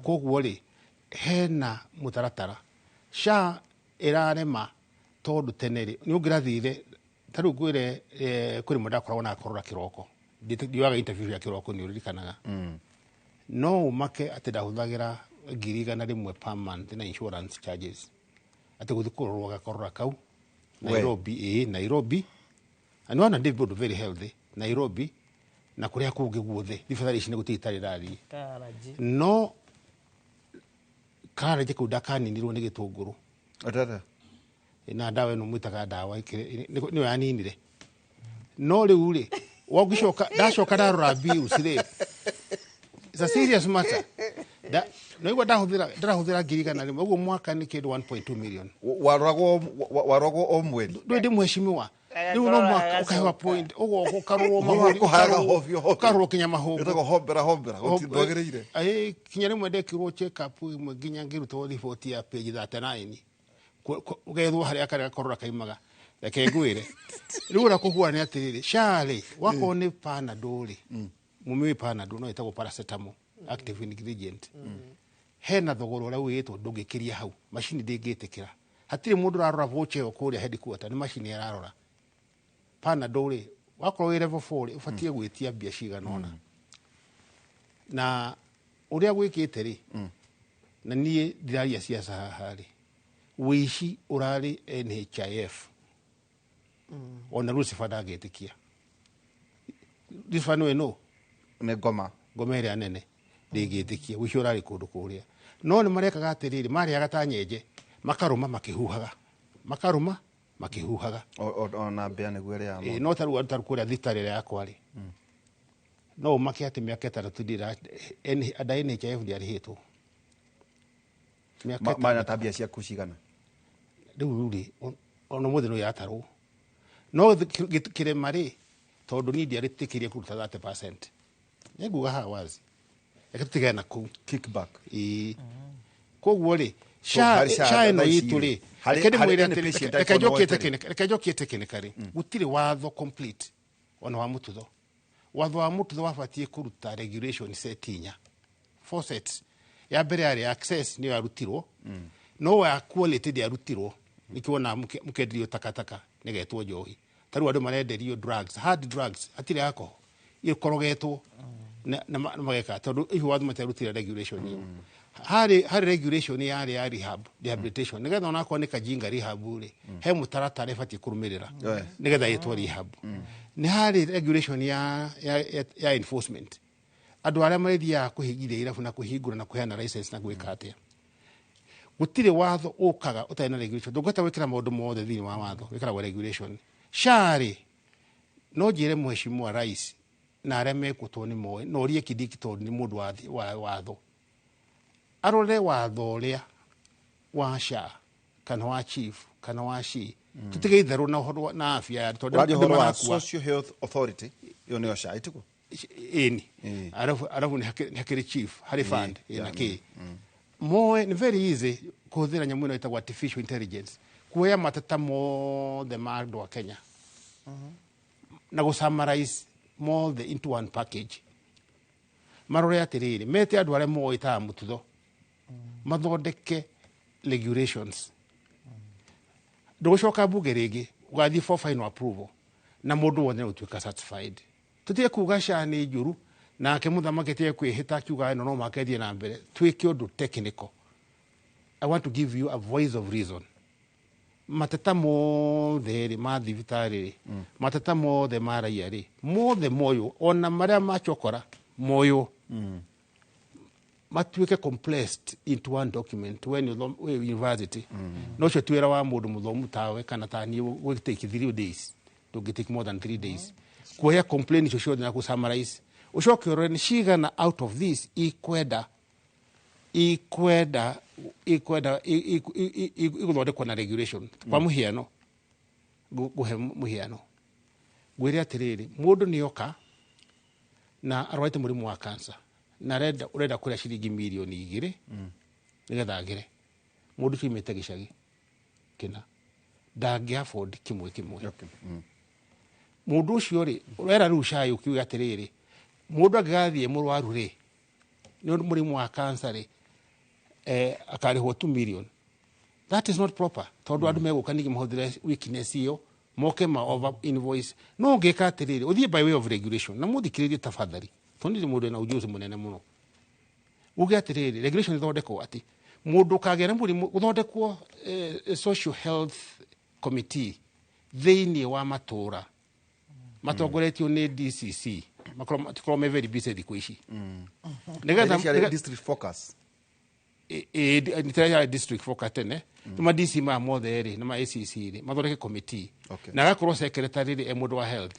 Koguo rĩ, hena mũtaratara. SHA ĩrarema tondũ tene rĩ nĩ ũngĩrathire ta rĩu ngwĩre, kwĩ rĩmwe ndakoragwo na korora kĩroko. Ndioyaga interview ya kĩroko, nĩ ũririkanaga. No ũmake atĩ ndahũthagĩra 100,000 per month na insurance charges atĩ gũthiĩ kũrorwo gakorora kau Nairobi. Ĩĩ, Nairobi. Na nĩwona ndĩ mũndũ very healthy. Nairobi na kũrĩa kũngĩ guothe thibitarĩ ici nĩ gũtirĩ itarĩ rathiĩ. Karaji. No karajĩ kau ndakaninirwo nĩ gĩtũngũrũ. Atata. Na ndawa ĩno mwĩtaga ndawa nĩyo yaninire. No rĩu rĩ, wangĩcoka ndacoka ndarora bills rĩ, it's a serious matter. Naigua ndahũthĩra, ndĩrahũthĩra 100,000 ũguo mwaka nĩ kĩndũ 1.2 million. Waroragwo o mweri? Ndũĩ ndĩ mheshimiwa rĩu no mwaka ũkahewa point ũgoka ũkarorwo mahũri. Ũhayaga hovyo hovyo. Ũkarorwo kinya mahũngũ. Ĩtagwo hombera hombera, ndwagĩrĩire. Ĩ, kinya rĩmwe ndekirwo check up ĩmwe nginya ngĩrutwo riboti ya page 39. Ũgethwo harĩa karĩa gakorora kaimaga. Reke ngwĩre rĩu ũrĩa kũhua nĩ atĩrĩrĩ, SHA rĩ, wakorwo nĩ Panadol rĩ, mũmĩũĩ Panadol no ĩtagwo paracetamol active ingredient, hena thogora ũrĩa wĩtwo ndũngĩkĩria hau, macini ndĩngĩtĩkĩra. Hatirĩ mũndũ ũrarora voucher ĩyo kũrĩa headquarter, nĩ macini ĩrarora. Panadol rĩ, wakorwo wĩ level 4 rĩ, ũbatiĩ gwĩtia mbia cigana ũna. Na ũrĩa gwĩkĩte rĩ, na niĩ ndiraria ciaca haha rĩ, wĩici ũrarĩ NHIF. Ona Lucifer ndangĩtĩkia. Lucifer nĩwe nũ? Nĩ ngoma. Ngoma ĩrĩa nene ndĩngĩtĩkia wĩici ũrarĩ kũndũ kũrĩa. No nĩ marekaga atĩrĩrĩ, marĩaga ta nyenje, makarũma makĩhuhaga, makarũma makĩhuhaga. Ona mbĩa nĩguo ĩrĩaga Ĩ, no tarĩu andũ tarĩu kũrĩa thibitarĩ ĩrĩa yakwa rĩ, no ũmake atĩ mĩaka 6 andũ a NHIF ndiarĩhĩtwo. Mĩaka Mana 6. ta mbia ciaku cigana? Rĩu rĩ, ona ũmũthĩ no iratarwo. No kĩrema rĩ, tondũ niĩ ndiarĩtĩkĩrie kũruta 30%. Nĩnguga haha wazi. Reke tũtigane na kũu. Kickback. Ĩĩ. Koguo rĩ, So, harĩ SHA SHA ĩno thaa ici itũ rĩ, rĩ, reke harĩ ndĩmwĩre any atĩrĩ, patient reke angĩkorwo njokie nĩ woete rĩ. reke njokie technically. Gũtirĩ watho complete ona wa mũtutho. Watho wa mũtutho wabatiĩ kũruta regulation set inya. 4 sets. Ya mbere yarĩ access nĩyo yarutirwo. No ya quality ndĩarutirwo. Nĩkĩo wona mũkenderio takataka nĩgetwo njohi. Ta rĩu andũ marenderio drugs, hard drugs, hatirĩ alcohol. Ikorogetwo na mageka tondũ icio watho matiarutire regulation ĩyo. Harĩ regulation yarĩ ya rehab, rehabilitation. Nĩgetha onakorwo nĩ kajinga rehab rĩ, he mũtaratara ĩbatiĩ kũrũmĩrĩra. Nĩgetha ĩtwo rehab. Nĩ harĩ regulation ya enforcement. Andũ arĩa marĩthiaga kũhingithia irabu na kũhingũra na kũheana license na gwĩka atĩa. Gũtirĩ watho ũkaga ũtarĩ na regulation. Ndũngĩhota gwĩkĩra maũndũ mothe thĩinĩ wa watho, wĩkĩragwo regulation. SHA rĩ, no njĩre mheshimiwa rais na arĩa mekuo tondũ nĩ moĩ, na ũrie Kindiki tondũ nĩ mũndũ wa watho. Arore watho ũrĩa wa SHA kana wa chief kana wa SHI. Tũtige itherũ na ũhoro na afya ya tondũ Ũraria andũ ũhoro wa marakua. Social Health Authority, ĩyo nĩyo SHA, ĩtiguo? Ĩni. Arabu nĩ hakĩrĩ chief, harĩ fund, ĩna kĩ. Moe, nĩ very easy kũhũthĩra nyamũ ĩno ĩtagwo artificial intelligence kuoya mateta mothe ma andũ a Kenya na gũ summarize mothe into one package. Marore atĩrĩrĩ, mete andũ arĩa moĩ ta mũtutho, mathondeke regulations. Ndũgũcoka mbunge rĩngĩ, ũgathiĩ for final approval na mũndũ wothe nĩ ũtuĩka satisfied. Tũtige kuga SHA nĩ njũru, nake mũthamaki atige kwĩhĩta akiuga ĩno no mũhaka ĩthiĩ na mbere. Twĩke ũndũ technical. I want to give you a voice of reason. Mateta mothe rĩ ma thibitarĩ rĩ, mateta mothe ma raia rĩ, mothe moywo, ona marĩa macokora moywo. Matuĩke compressed into one document when you wĩ university. No ũcio ti wĩra wa mũndũ mũthomu tawe kana ta niĩ gũ take 3 days. Ndũngĩ take more than 3 days. Kuoya complaint icio ciothe na kũ summarize. Ũcoke ũrore nĩ cigana out of this ikwenda igũthondekwo na regulation. Kwa mũhiano, ngũhe mũhiano. Ngwĩre atĩrĩrĩ, mũndũ nĩoka na arwarĩte mũrimũ wa cancer na ũrenda kũrĩa ciringi mirioni 2 nĩgetha agĩre. Mũndũ ũcio aumĩte gĩcagi kĩna ndangĩ afford kĩmwe kĩmwe. Mũndũ ũcio rĩ, ũrera rĩu SHA ũkiuga atĩrĩrĩ, mũndũ angĩgathiĩ mũrwaru rĩ, nĩ ũndũ mũrimũ wa cancer rĩ, akarĩhwo 2 million. That is not proper. Tondũ andũ megũka ningĩ mahũthĩre weakness ĩyo, moke ma over invoice. No ũngĩka atĩrĩrĩ, ũthiĩ by way of regulation, na mũthikĩrĩrie tafadhali, tondũ nĩ mũndũ wĩna ujuzi mũnene mũno. Uge atĩrĩrĩ, regulation ĩthondekwo atĩ mũndũ ũkagĩa na mũrimũ, gũthondekwo, social health committee thĩinĩ wa matũũra matongoretio nĩ DCC, makorwo me very busy thikũ ici. Nĩgetha Initially, district focus. Nĩ tũrarĩ district focus tene. Nĩ ma DC maya mothe rĩ, nĩ ma ACC rĩ, mathondeke committee. Na agakorwo secretary rĩ, e mũndũ wa health.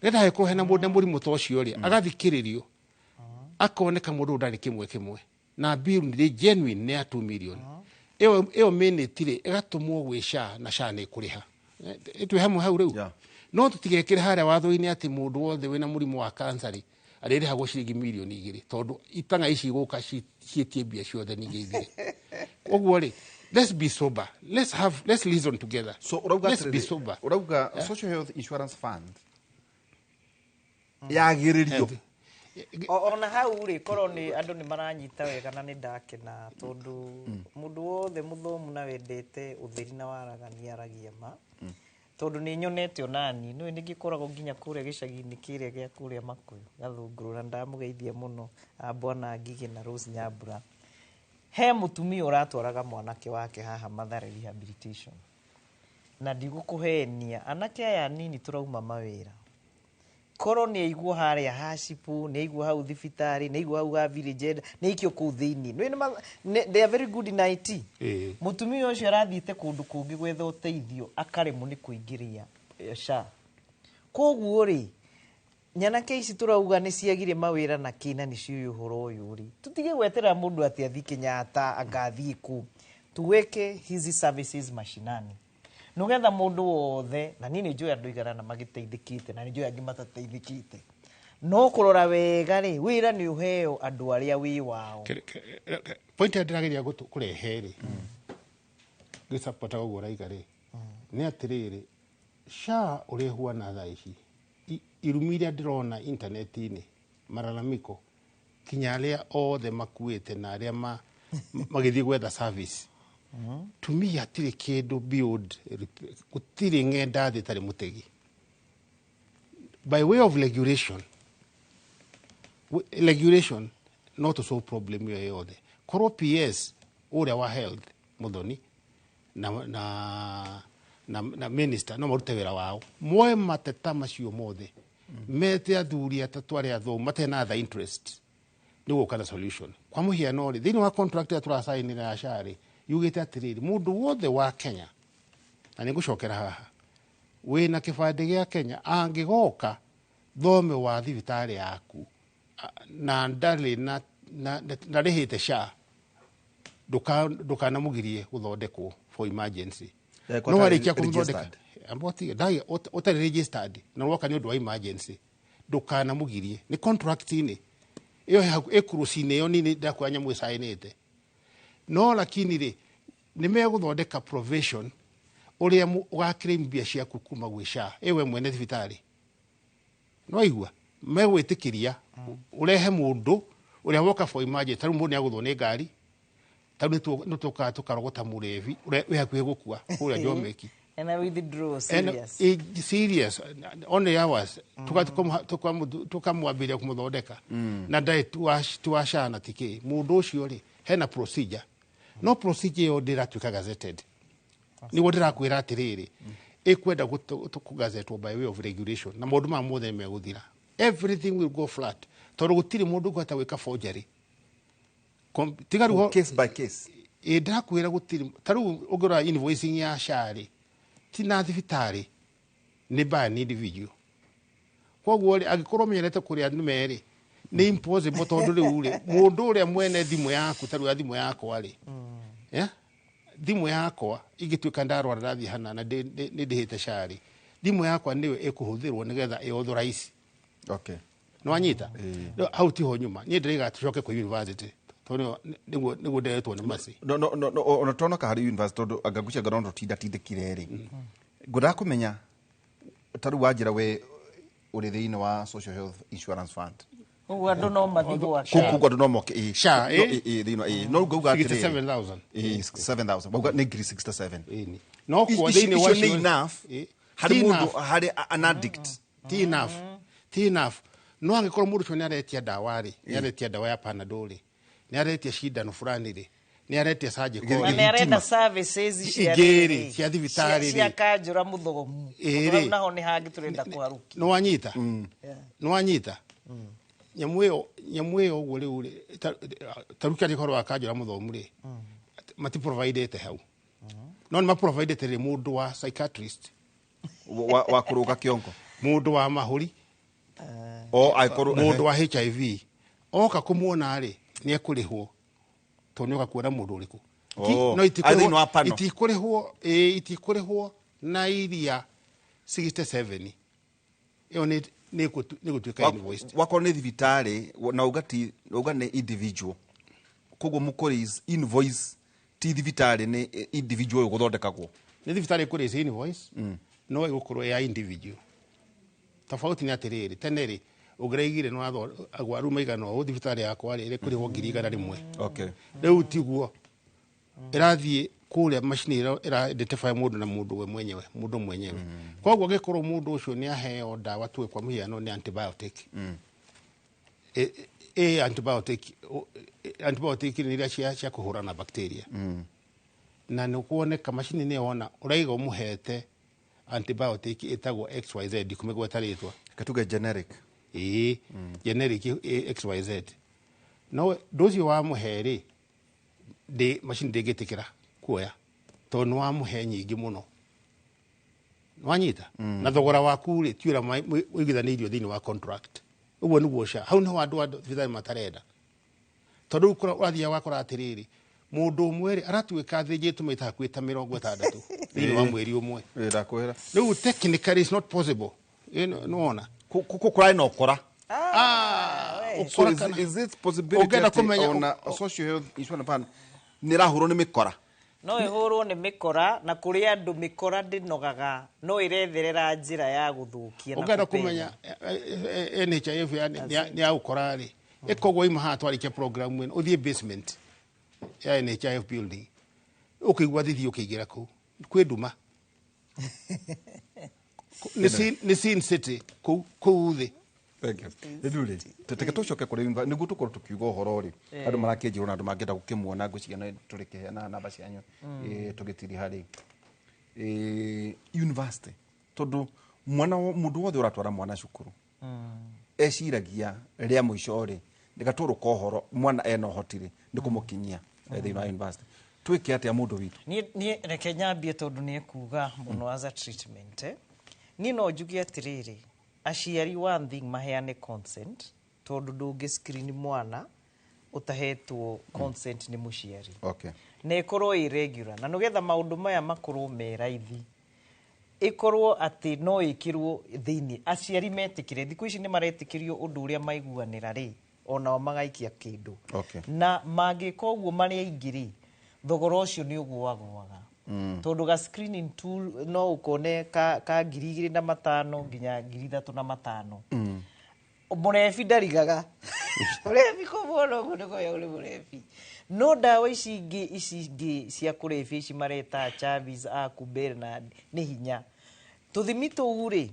Nĩgetha hangĩkorwo hena mũndũ na mũrimũ ta ũcio rĩ, agathikĩrĩrio, akoneka mũndũ ũyũ ndarĩ kĩmwe kĩmwe. Na bill nĩ genuine nĩ ya 2 million. Ĩyo minute rĩ, ĩgatũmwo gwĩ SHA na SHA nĩ ĩkũrĩha. Twĩ hamwe hau rĩu. No tũtigekĩre harĩa watho-inĩ atĩ mũndũ wothe wĩna mũrimũ wa cancer rĩ, arĩrĩhagwo ciringi mirioni 2, tondũ itang'a ici igũka ciĩtie mbia ciothe ningĩ ithire. Ũguo rĩ, let's be sober. Let's listen together. So, urauga Let's be atĩrĩrĩ, sober. urauga Social Health Insurance Fund yagĩrĩrio. Health. Ona hau rĩ, korwo nĩ andũ nĩ maranyita wega na nĩ ndakena, tondũ mũndũ wothe mũthomu na wendete ũtheri na waragania aragia ma. Tondũ nĩ nyonete onani nĩ nĩ ngĩkoragwo nginya kũrĩa gĩcagi-inĩ kĩrĩa gĩa kũrĩa Makuyu Gathũngũrũ, na ndamũgeithia mũno bwana Ngigĩ na Rose Nyambura. He mũtumia ũratwaraga mwanake wake haha Mathare rehabilitation, na ndigũkũhenia, anake aya anini tũrauma mawĩra, korwo nĩ aigwo harĩa hacipu, nĩ aigwo hau thibitarĩ, nĩ aigwo hau ga village elder, nĩ aikio kũu thĩinĩ. Nĩ they are very good in IT. Mũtumia ũcio arathiĩte kũndũ kũngĩ gwetha ũteithio, akaremwo nĩ kũingĩria SHA. Koguo rĩ, nyanake ici tũrauga nĩ ciagire mawĩra na kĩna nĩ ciũĩ ũhoro ũyũ rĩ, tũtige gweterera mũndũ atĩ athiĩ Kenyatta, angathiĩ kũ, tuweke hizi services mashinani nĩgetha mũndũ wothe. Na niĩ nĩ njũĩ andũ igana na magĩteithĩkĩte, na nĩ njũĩ angĩ matateithĩkĩte, no kũrora wega rĩ, wĩra nĩ ũheo andũ arĩa wĩ wao. Point ĩrĩa ndĩrageria kũrehe rĩ, gĩcapotaga ũguo ũraiga rĩ, nĩ atĩrĩrĩ, SHA ũrĩa ĩhuana thaa ici, irumi iria ndĩrona intaneti-inĩ, malalamiko, kinya arĩa othe makuĩte na arĩa magĩthiĩ gwetha service, to me hatirĩ kĩndũ beyond gũtirĩ ng'enda thĩ ĩtarĩ mũtegi. By way of regulation, regulation no to solve problem ĩyo yothe. Korwo PS ũrĩa wa health Muthoni na minister no marute wĩra wao, moe mateta macio mothe, mete athuri atatũ arĩa athomu matarĩ na other interest, nĩ gũka na solution. Kwa mũhiano rĩ, thĩinĩ wa contract ĩrĩa tũracainĩra ya SHA rĩ, yugĩte atĩrĩrĩ, mũndũ wothe wa Kenya, na nĩ ngũcokera haha, wĩna kĩbandĩ gĩa Kenya, angĩgoka thome wa thibitarĩ yaku na ndarĩ na ndarĩhĩte SHA, ndũkanamũgirie gũthondekwo for emergency. Kwa no ũtarĩ warĩkia kũmũthondeka registered. Amba ũtige, ũtarĩ registered na woka nĩ ũndũ wa emergency, ndũkanamũgirie. Nĩ contract-inĩ ĩyo ĩkuruci-inĩ ĩyo nini ndakwĩra nyamũ ĩcainĩte. No lakini rĩ, nĩ megũthondeka provision ũrĩa ũgaclaim mbia ciaku kuma gwĩ SHA ĩwe mwene thibitarĩ. No igua megwĩtĩkĩria ũrehe mũndũ ũrĩa woka for emergency. Ta rĩu mũndũ nĩagũthwo nĩ ngari, ta rĩu nĩ tũkaga tũkarogota mũrebi ũrĩa wĩ hakuhĩ gũkua kũrĩa Njomeki. And I withdraw. And, Serious. Serious only hours tukamwambĩrĩria kũmũthondeka na ndarĩ tuwacana tikĩ mũndũ ũcio rĩ, hena procedure, no procedure ĩyo ndĩratuĩka gazetted. Nĩguo ndĩrakwĩra atĩrĩrĩ, ĩkwenda kũgazetwo by way of regulation, na maũndũ maya mothe nĩ megũthira. Everything will go flat, tondũ gũtirĩ mũndũ ũkũhota gwĩka forgery. Tiga rĩu Case by case. Ĩ, ndĩrakwĩra gũtirĩ. Ta rĩu ũngĩrora invoicing ya SHA rĩ, ti na thibitarĩ, nĩ by an individual. Koguo rĩ, angĩkorwo ũmenyerete kũrĩa nĩme rĩ, nĩ impossible, tondũ rĩu rĩ, mũndũ ũrĩa mwene thimũ yaku, ta rĩu ya thimũ yakwa rĩ, yeah? Thimũ yakwa ingĩtuĩka ndarwara, ndathiĩ hana na nĩ ndĩhĩte SHA rĩ, thimũ yakwa nĩyo ĩkũhũthĩrwo nĩgetha ĩ-authorize. Nĩwanyita? Rĩu hau tiho nyuma niĩ ndĩraiga tũcoke kwĩ university, tondũ nĩguo nderetwo nĩ maci. No, ona tonoka harĩ university, tondũ anga ngwĩciria no tũtindatindĩkire rĩ, ngwendaga kũmenya, ta rĩu wanjĩra we ũrĩ thĩinĩ wa Social Health Insurance Fund. Ũguo andũ no mathiĩ gwake. Kũu andũ no moke, ĩ. SHA, No, ĩ? ĩ, thĩinĩ no rĩu ngauga atĩrĩrĩ, 67,000. Ĩ, 67,000 wauga nĩ ngiri 67. Ĩni. No kuo Icio thĩinĩ wa icio nĩ icio- enough Ĩ. harĩ Ti mũndũ enough. harĩ an addict? Ti enough, ti enough. No angĩkorwo mũndũ ũcio nĩ aretia ndawa rĩ, nĩ aretia ndawa ya Panadol rĩ, nĩ aretia cindano fulani rĩ, nĩ aretia surgical Na rĩ, nĩ arenda services cia Ingĩ rĩ, rĩrĩ, cia thibitarĩ rĩ. cia kanjũra mũthomu. Ĩ Tondũ rĩ. hau naho nĩ hangĩ tũrenda kũharũkia. Nĩ wanyita? Nĩ wanyita nyamũ ĩyo? Nyamũ ĩyo ũguo rĩu rĩ, ta rĩu kĩaria ũhoro wa kanjũra mũthomu rĩ, matiprovidĩte hau, no nĩ maprovidĩte rĩ mũndũ wa psychiatrist, wa kũrũga kĩongo, mũndũ wa mahũri, o angĩkorwo mũndũ wa HIV oka kũmuona rĩ, nĩ ekũrĩhwo tondũ nĩ oka kuona mũndũ ũrĩkũ. Oh. No Arĩ thĩinĩ wa panel. itikũrĩhwo, ĩ, itikũrĩhwo na iria 67 ĩyo nĩ gũtuĩka invoiced. Wakorwo nĩ thibitarĩ na uga ti, uga nĩ individual, koguo mũkũraise invoice ti thibitarĩ, nĩ individual ũyũ gũthondekagwo. Nĩ thibitarĩ ĩkũraise invoice, no ĩgũkorwo ya individual. Tofauti nĩ atĩrĩrĩ, tene rĩ, ũngĩraigire nĩ watho agwaru maigana ũũ thibitarĩ yakwa rĩ, ĩrĩkũrĩhwo 100,000. Rĩu tiguo ĩrathiĩ. Kũrĩa macini ĩra identify mũndũ na mũndũ we mwenyewe, mũndũ mwenyewe. Koguo angĩkorwo mũndũ ũcio nĩ aheo ndawa, tuge kwa mũhiano nĩ antibiotic, antibiotic, antibiotic nĩ iria cia kũhũrana na bacteria, na nĩ kuoneka macini nĩ yona ũraiga ũmũhete antibiotic ĩtagwo XYZ, ndikũmĩgweta rĩtwa. Katuge generic. Ĩĩ, generic, XYZ, no ndũ ũcio wamũhe rĩ, ndĩ macini ndĩngĩtĩkĩra kuoya tondũ nĩ wamũhe nyingĩ mũno, wanyita na thogora waku rĩ ti ũrĩa ũiguithanĩirio thĩinĩ wa contract. Ũguo nĩguo SHA hau nĩho andũ a thibitarĩ matarenda, tondũ rĩu ũrathiaga ũgakora atĩrĩrĩ, mũndũ ũmwe rĩ aratuĩka athĩnjĩtwo maita hakuhĩ ta 60 thĩinĩ wa mweri ũmwe. Ĩ, ndakwĩra. Rĩu technically it's not possible. Nĩwona Kũrarĩ na ũkora. We. So Ũkora is, is it possibility Ũngĩenda atĩ kũmenya- ona social health insurance fund nĩ ĩrahũrwo nĩ mĩkora? No ĩhũrwo nĩ mĩkora, na kũrĩ andũ mĩkora ndĩnogaga, no ĩretherera njĩra ya gũthũkia na Ũngĩenda kũpenya. Kũmenya NHIF nĩ ya ũkora rĩ, ĩkoguo ima haha twarĩkia program ĩno, ũthiĩ basement ya NHIF building, ũkĩigua thithi ũkĩingĩra kũu kwĩ nduma. Nĩ Sin City kũu thĩ. Thank you. Rĩu rĩ, tũteke tũcoke kũrĩ nĩguo tũkorwo tũkiuga ũhoro rĩ, andũ marakĩnjĩrwo na andũ mangĩenda gũkĩmuona, ngwĩciria nĩ tũrĩkĩheana namba cianyu, tũgĩtiriha rĩ. University, tondũ mwana mũndũ wothe ũratwara mwana cukuru eciragia rĩa mũico rĩ, rĩgatũrũka ũhoro mwana ena ũhoti rĩ, nĩ kũmũkinyia thĩinĩ wa university. Twĩke atĩa mũndũ witũ? Niĩ reke nyambie tondũ nĩ ekuga mũno as a treatment, eh. Niĩ no njuge atĩrĩrĩ, aciari, one thing, maheane consent, tondũ ndũngĩ screen mwana ũtahetwo consent nĩ mũciari. Na ĩkorwo ĩ regular, na nĩgetha maũndũ maya makorwo me raithi, ĩkorwo atĩ no ĩkĩrwo thĩinĩ, aciari metĩkĩre. Thikũ ici nĩ maretĩkĩrio ũndũ ũrĩa maiguanĩra rĩ, onao magaikia kĩndũ. Na mangĩka ũguo marĩ aingĩ rĩ, thogora ũcio nĩ ũgũagũaga, tondũ ga screening tool no ũkone ka 2500 nginya 3500. Mũrebi ndarigaga, mũrebi kũmuona ũguo nĩ kũya ũrĩ mũrebi. No ndawa ici ingĩ cia kũrebia, ici mareta Chavis a Kuber, na nĩ hinya tũthimi tũu rĩ,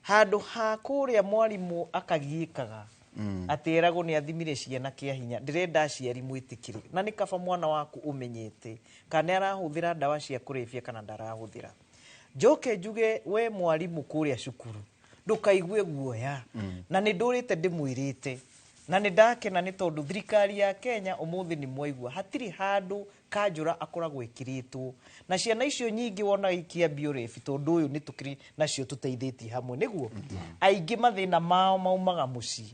handũ ha kũrĩa mwarimũ akagiĩkaga atĩ eragwo nĩ athimire ciana kĩa hinya. Ndĩrenda aciari mwĩtĩkĩre, na nĩ kaba mwana waku ũmenyete kana nĩ arahũthĩra ndawa cia kũrebia kana ndarahũthĩra. Njoke njuge, we mwarimũ kũrĩa cukuru, ndũkaigue guoya, na nĩ ndũrĩte ndĩmwĩrĩte, na nĩ ndakena nĩ tondũ thirikari ya Kenya ũmũthĩ nĩ mwaigua hatirĩ handũ kanjũra akoragwo ĩkĩrĩtwo na ciana icio nyingĩ wonaga ikĩambia ũrebi, tondũ ũyũ nĩ tũkĩrĩ nacio tũteithĩtie hamwe nĩguo aingĩ mathĩna mao maumaga mũciĩ,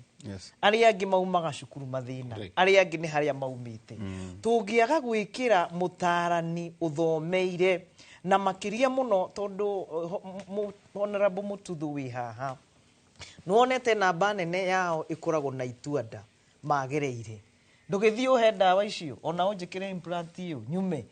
arĩa angĩ maumaga cukuru mathĩna, arĩa angĩ nĩ harĩa maumĩte. Tũngĩaga gwĩkĩra mũtarani ũthomeire na makĩria mũno, tondũ Honorable Mututhu wĩ haha, nĩwonete namba nene yao ĩkoragwo na ituanda magereire. Ndũgĩthiĩ ũhe ndawa icio ona ũnjĩkĩre implant ĩyo nyume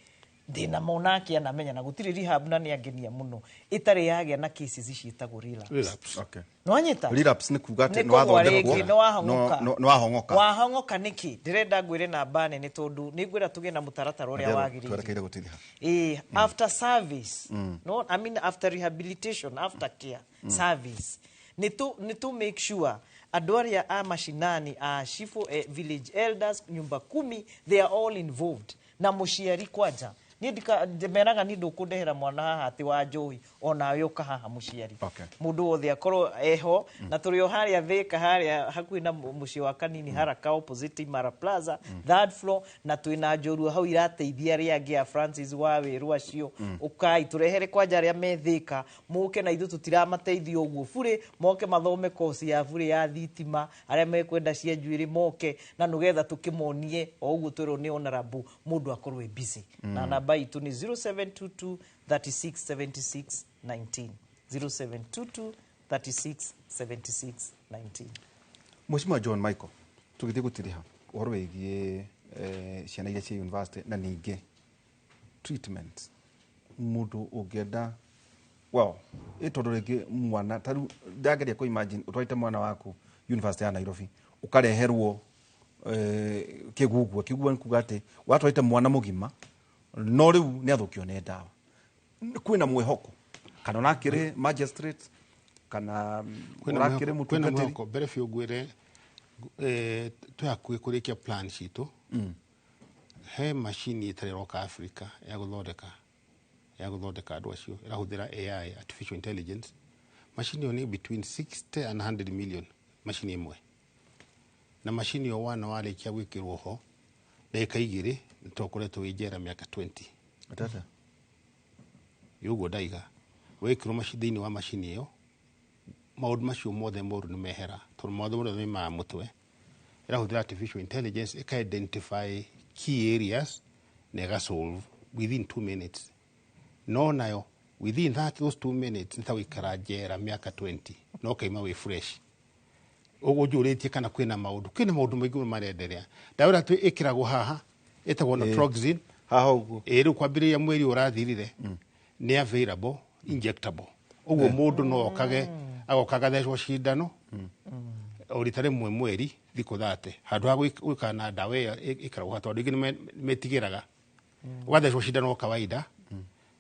ndĩna monake anamenya na gũtirĩ rehab, na nĩ angenia mũno ĩtarĩ yagĩa na cases ciĩtagwo relapse. Relapse. Nĩwanyita? Relapse nĩ kuga atĩ Nĩ kũgwa nĩwathondekwo, rĩngĩ, nĩwahong'oka. nĩwahong'oka. Wahong'oka nĩkĩ? Ndĩrenda ngwĩre namba nene, tondũ nĩ ngwĩra tũgĩe na mũtaratara ũrĩa wagĩrĩire. Twerekeire gũtiriha. After service, no, I mean after rehabilitation, after care service, nĩ tu make sure andũ arĩa a mashinani, a chifu, village elders, nyumba kumi, they are all involved, na mũciari kwanja. Niĩ meraga niĩ ndũkũndehera mwana haha atĩ wa njohi, onawe ũka haha mũciari. Mũndũ wothe akorwo eho, na tũrĩ o harĩa Thĩka, harĩa hakuhĩ na mũciĩ wa Kanini, haraka opposite Imara Plaza, third floor, na twĩna njorua hau irateithia arĩa angĩ a Francis wa wĩrũ acio. Ũkai tũrehere kwanja arĩa me Thĩka, mũke na ithuĩ, tũtiramateithia ũguo burĩ, moke mathome kosi ya burĩ ya thitima, arĩa mekwenda cia njuĩrĩ moke, na nĩgetha tũkĩmonie o ũguo twĩrwo nĩ honorable, mũndũ akorwo e busy. Na namba itũ nĩ 0722 36 76 19, 0722 36 76 19. Mheshimiwa John Michael, tũgĩthiĩ gũtiriha ũhoro wĩgiĩ ciana iria ciĩ university na ningĩ treatment, mũndũ ũngĩenda, well, ĩ tondũ rĩngĩ mwana ta rĩu ndageria kũ imagine ũtwarĩte mwana waku university ya Nairobi, ũkareherwo kĩguguo. Kĩguguo nĩ kuga atĩ watwarĩte mwana mũgima No rĩu nĩ athũkio nĩ ndawa. Kwĩna mwĩhoko kana ũrakĩrĩ magistrate kana Kwĩna ũrakĩrĩ mwĩhoko- kwĩna mũtungatĩri? Mwĩhoko mbere biũ ngwĩre, twĩ hakuhĩ kũrĩkia plan citũ. He macini ĩtarĩ ĩroka Africa ya gũthondeka andũ acio, ĩrahũthĩra AI, artificial intelligence. Macini ĩyo nĩ between 60 and 100 million macini ĩmwe, na macini ĩyo wana warĩkia gwĩkĩrwo ho ndagĩka 2 nĩ tokoretwo wĩ njera mĩaka 20. Atata. Ũguo ndaiga wekĩrwo thĩinĩ wa macini ĩyo, maũndũ macio mothe moru nĩ mehera, tondũ maũndũ mothe maimaga mũtwe. Ĩrahũthĩra artificial intelligence, ĩka identify key areas na ĩga solve within 2 minutes. No nayo within those 2 minutes nĩ ta gũikara njera mĩaka 20 no kaima wĩ fresh. Ũguo njũrĩtie kana kwĩna maũndũ maingĩ mũno marenderea. Ndawa ĩrĩa ĩkĩragwo haha ĩtagwo naproxen. Haha ũguo. Ĩ rĩu kwambĩrĩria mweri ũrathirire nĩ available injectable. Ũguo mũndũ no okage agoka agathecwo cindano o rita rĩmwe mweri thikũ 30, handũ ha gwĩka na ndawa ĩyo ĩkaragwo haha, tondũ aingĩ nĩ metigĩraga. Ũgathecwo cindano o kawaida,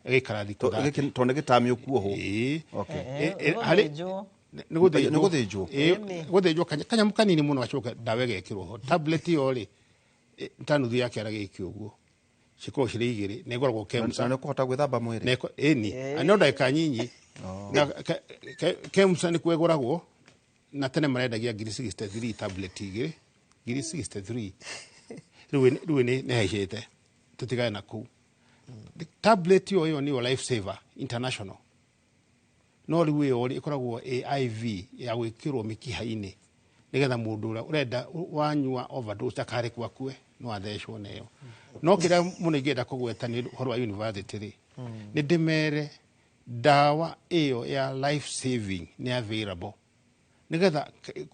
ĩgaikara thikũ 30. Gĩkĩ tondũ nĩ gĩtamĩ ũkuohwo. Ĩĩ. Okay. Nĩ gũthĩnjwo. Nĩ gũthĩnjwo. Nĩ gũthĩnjwo. Ĩĩ, Ĩni. gũthĩnjwo kanyamũ kanini mũno, gacoka ndawa ĩgekĩrwo ho. Tablet ĩyo rĩ, ta nuthu ya kĩara gĩkĩ ũguo, cikoragwo cirĩ igĩrĩ na ĩgũragwo Kemsa. Na nĩ ũkũhota gwĩthamba mwĩrĩ? Ĩni no ndagĩka nyinyi. Na Kemsa nĩkuo ĩgũragwo, na tene marendagia ngiri 63 tablet igĩrĩ, ngiri 63. Rĩu nĩ haicĩte. Tũtigane na kũu. Tablet ĩyo nĩyo life saver international. No rĩu ĩyo rĩ ĩkoragwo ĩ IV ya gwĩkĩrwo mĩkiha-inĩ, nĩgetha mũndũ ũrĩa ũrenda wanyua overdose ndakarekwo akue, no athecwo na ĩyo. No kĩrĩa mũno ingĩenda kũgweta nĩ ũhoro wa university rĩ, nĩ ndĩmere ndawa ĩyo ya life saving nĩ available, nĩgetha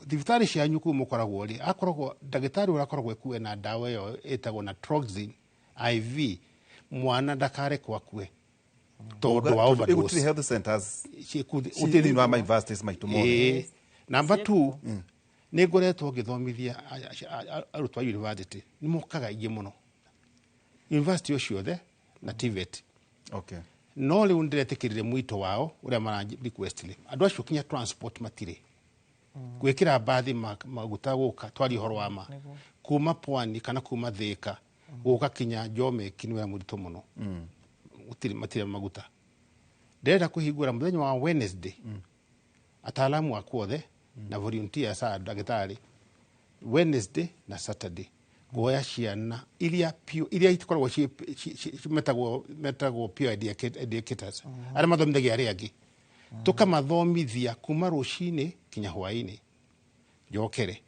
thibitarĩ cianyu kũu mũkoragwo rĩ, akoragwo ndagĩtarĩ ũrĩa akoragwo ekuwe na ndawa ĩyo ĩtagwo naproxen IV, mwana ndakarekwo akue tondũ wa Gũtirĩ overdose. Health centers Gũtirĩ. Thĩinĩ wa ma universities maitũ mothe. Ĩĩ. Number two, nĩ ngoretwo ngĩthomithia arutwo a university. Nĩ mokaga aingĩ mũno university o ciothe na TVET. No rĩu ndĩretĩkĩrire mwito wao ũrĩa mara request rĩ, andũ acio kinya transport matirĩ, gwĩkĩra mbathi maguta gũka twarie ũhoro wa ma kuma pwani kana kuma Thĩka gũka kinya Jomek nĩ wĩra mũritũ mũno. Gũtirĩ, matirĩ maguta. Ndĩrenda kũhingũra mũthenya wa Wednesday ataalamu akwa othe na volunteers a ndagĩtarĩ, Wednesday na Saturday, kuoya ciana iria piũ iria itikoragwo metagwo peer educators, arĩa mathomithagia arĩa angĩ, tũkamathomithia kuma rũcinĩ kinya hwaĩ-inĩ. Njokere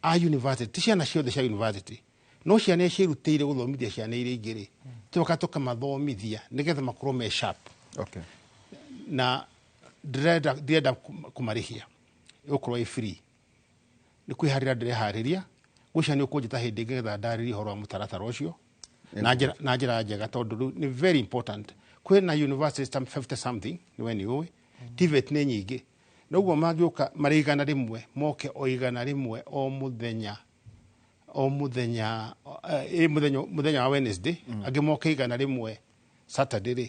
a university, ti ciana ciothe cia university, no ciana iria ciĩrutĩire gũthomithia ciana iria ingĩ rĩ, tũgoka tũkamathomithia nĩgetha makorwo me sharp. Na ndĩrenda kũmarĩhia, ĩgũkorwo ĩ free. Nĩ kwĩharĩra ndĩreharĩria. Gwĩcia nĩ ũkũnjĩta hĩndĩ ĩngĩ nĩgetha ndarĩrie ũhoro wa mũtaratara ũcio na njĩra njega, tondũ rĩu nĩ very important. Kwĩna universities ta 50 something, nĩ we nĩ ũĩ TVET nĩ nyingĩ, na ũguo mangĩũka marĩ 100, moke o 100 o mũthenya, o mũthenya, mũthenya wa Wednesday, angĩ moke 100 Saturday rĩ,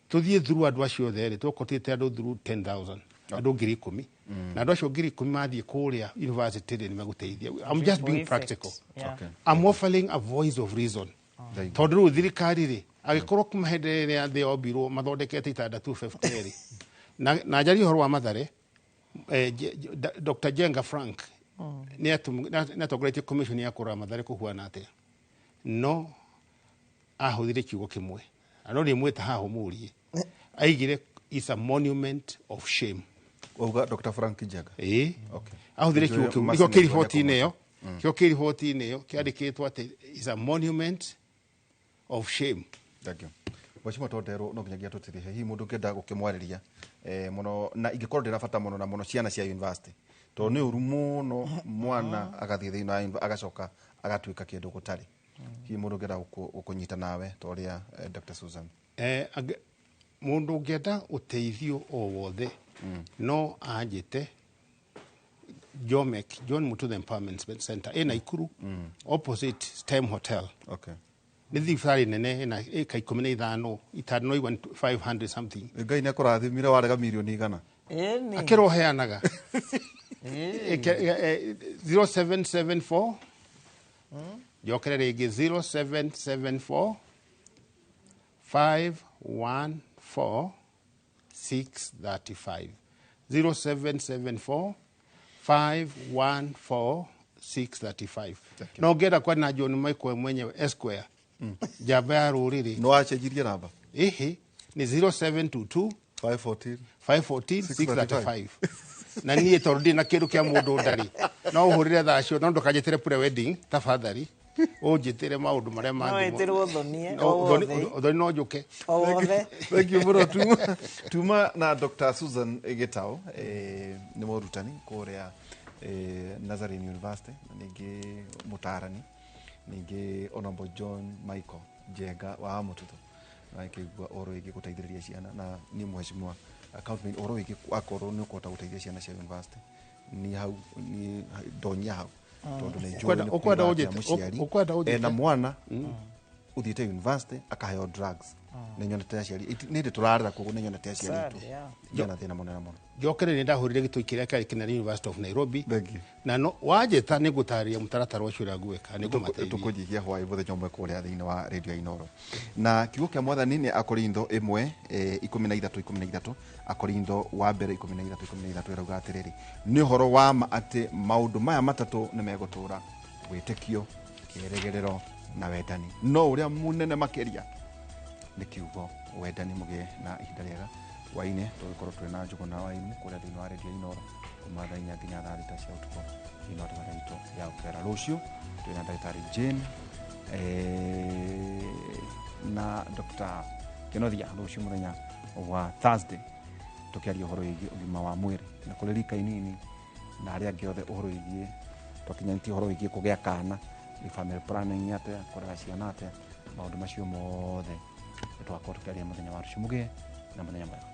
tũthiĩ through andũ acio othe rĩ, tũkotĩte andũ through 10,000, andũ 10,000, na andũ acio 10,000 mathiĩ kũrĩa university rĩ, nĩ megũteithia. I'm just being Effect. practical. I'm offering a voice of reason. Thank you. Tondũ rĩu thirikari rĩ, agĩkorwo kuma hĩndĩ ĩrĩa thĩ yombirwo mathondekete itanda 250 rĩ, na njarie ũhoro wa Mathare, Dr. Jenga Frank nĩ atongoretie commission ya kũrora Mathare kũhuana atĩa, no ahũthire kiugo kĩmwe na no rĩmwĩta haha ũmũrie, aigire is a monument of shame. Wauga Dr. Frank Njenga? Ĩĩ. Ahũthire kiugo kĩu. Nĩkĩo Nĩkĩo kĩ riboti-inĩ ĩyo, kĩo kĩ riboti-inĩ ĩyo kĩandĩkĩtwo atĩ is a monument of shame. Thank you. Mheshimiwa Tonderwo, no nginyagia tũtirihe. Hihi mũndũ ũngĩenda gũkĩmwarĩria, mũno na ingĩkorwo ndĩra bata mũno na mũno ciana cia university, tondũ nĩ ũru mũno mwana agathiĩ thĩinĩ wa agacoka agatuĩka kĩndũ gũtarĩ. Hihi mũndũ ũngĩenda gũkũnyita nawe ta ũrĩa, Dr. Susan? Mũndũ ũngĩenda ũteithio o wothe no anjĩte Jomek, John Mututho Empowerment Center ĩ Naikuru, opposite STEM Hotel. Nĩ thibitarĩ nene ĩna ĩka 15 itanda no igua 500 something. Ngai nĩ akũrathimire warega mirioni 100. Ĩni. Akĩrwo heanaga. Ĩĩ. 0774 njokere rĩngĩ 0774 514 635 0774 514 635. No ngĩenda kwaria na John Michael mwenyewe Esquire, njamba ya rũrĩrĩ. Nĩ wacenjirie namba? Ĩhĩ, nĩ 0722 514 514 635. Na niĩ tondũ ndĩ na kĩndũ kĩa mũndũ ndarĩ, no ũhũrĩre thaa cio, no ndũkanjĩtĩre pre wedding tafadhali, ũnjĩtĩre maũndũ marĩa No mangĩ. wĩtĩrwo ũthoni, No, o wothe. ũthoni no njũke. O wothe. Thank you mũno. Tuma na Dr. Susan Gitau, nĩ mũrutani kũrĩa Nazarene University na ningĩ mũtaarani, ningĩ Honorable John Michael Njenga wa Mũtutũ, na ĩkĩigua ũhoro wĩgiĩ gũteithĩrĩria ciana, na niĩ mheshimiwa account ũhoro wĩgiĩ akorwo nĩ ũkũhota gũteithia ciana cia university, ni hau ni ndonyia hau tondũ nĩ njũĩ nĩ Ũkwenda kuuga atĩa ũnjĩte- mũciari ũkwenda ũnjĩte- ena mwana uthiĩte university akaheo drugs. Nĩ nyonete aciari nĩ ndĩ tũrarĩra, koguo nĩ nyonete aciari Sad, aitũ yeah. mena thĩna mũnene mũno. Njokere nĩ ndahũrire gĩtũi kĩrĩa kĩarĩ kĩnene University of Nairobi. Thank you. Na no wanjĩta nĩ ngũtarĩria mũtaratara ũcio ũrĩa ngwĩka nĩ ngũmateithia. Tũkũnjihia hwaĩ mũthenya ũmwe kũrĩa thĩinĩ wa radio ya Inoro. Na kiugo kĩa mwathani nĩ Akorintho 1 13 13, Akorintho wa mbere 13 13, ĩrauga atĩrĩrĩ, nĩ ũhoro wa ma atĩ maũndũ maya matatũ nĩ megũtũũra, wĩtĩkio, kĩĩrĩgĩrĩro na wendani, no ũrĩa mũnene makĩria nĩ kiugo wendani. Mũgĩe na ihinda rĩega. Hwaĩ-inĩ tũgĩkorwo twĩ na Njũgũna wa Imu kũrĩa thĩinĩ wa radio Inoro kuma thaa 4 nginya thaa 6 cia ũtukũ thĩinĩ wa tabarĩra itũ ya ũkera. Rũciũ twĩ na ndagĩtarĩ Jane na Dr. Kenothia rũciũ mũthenya wa Thursday, tũkĩaria ũhoro wĩgiĩ ũgima wa mwĩrĩ na kũrĩ rika inini na arĩa angĩ othe, ũhoro wĩgiĩ twakinyanĩtie, ũhoro wĩgiĩ kũgĩa kana, nĩ family planning atĩa, kũrera ciana atĩa, maũndũ macio mothe nĩ tũgakorwo tũkĩaria mũthenya wa rũciũ. Mũgĩe na mũthenya mwega.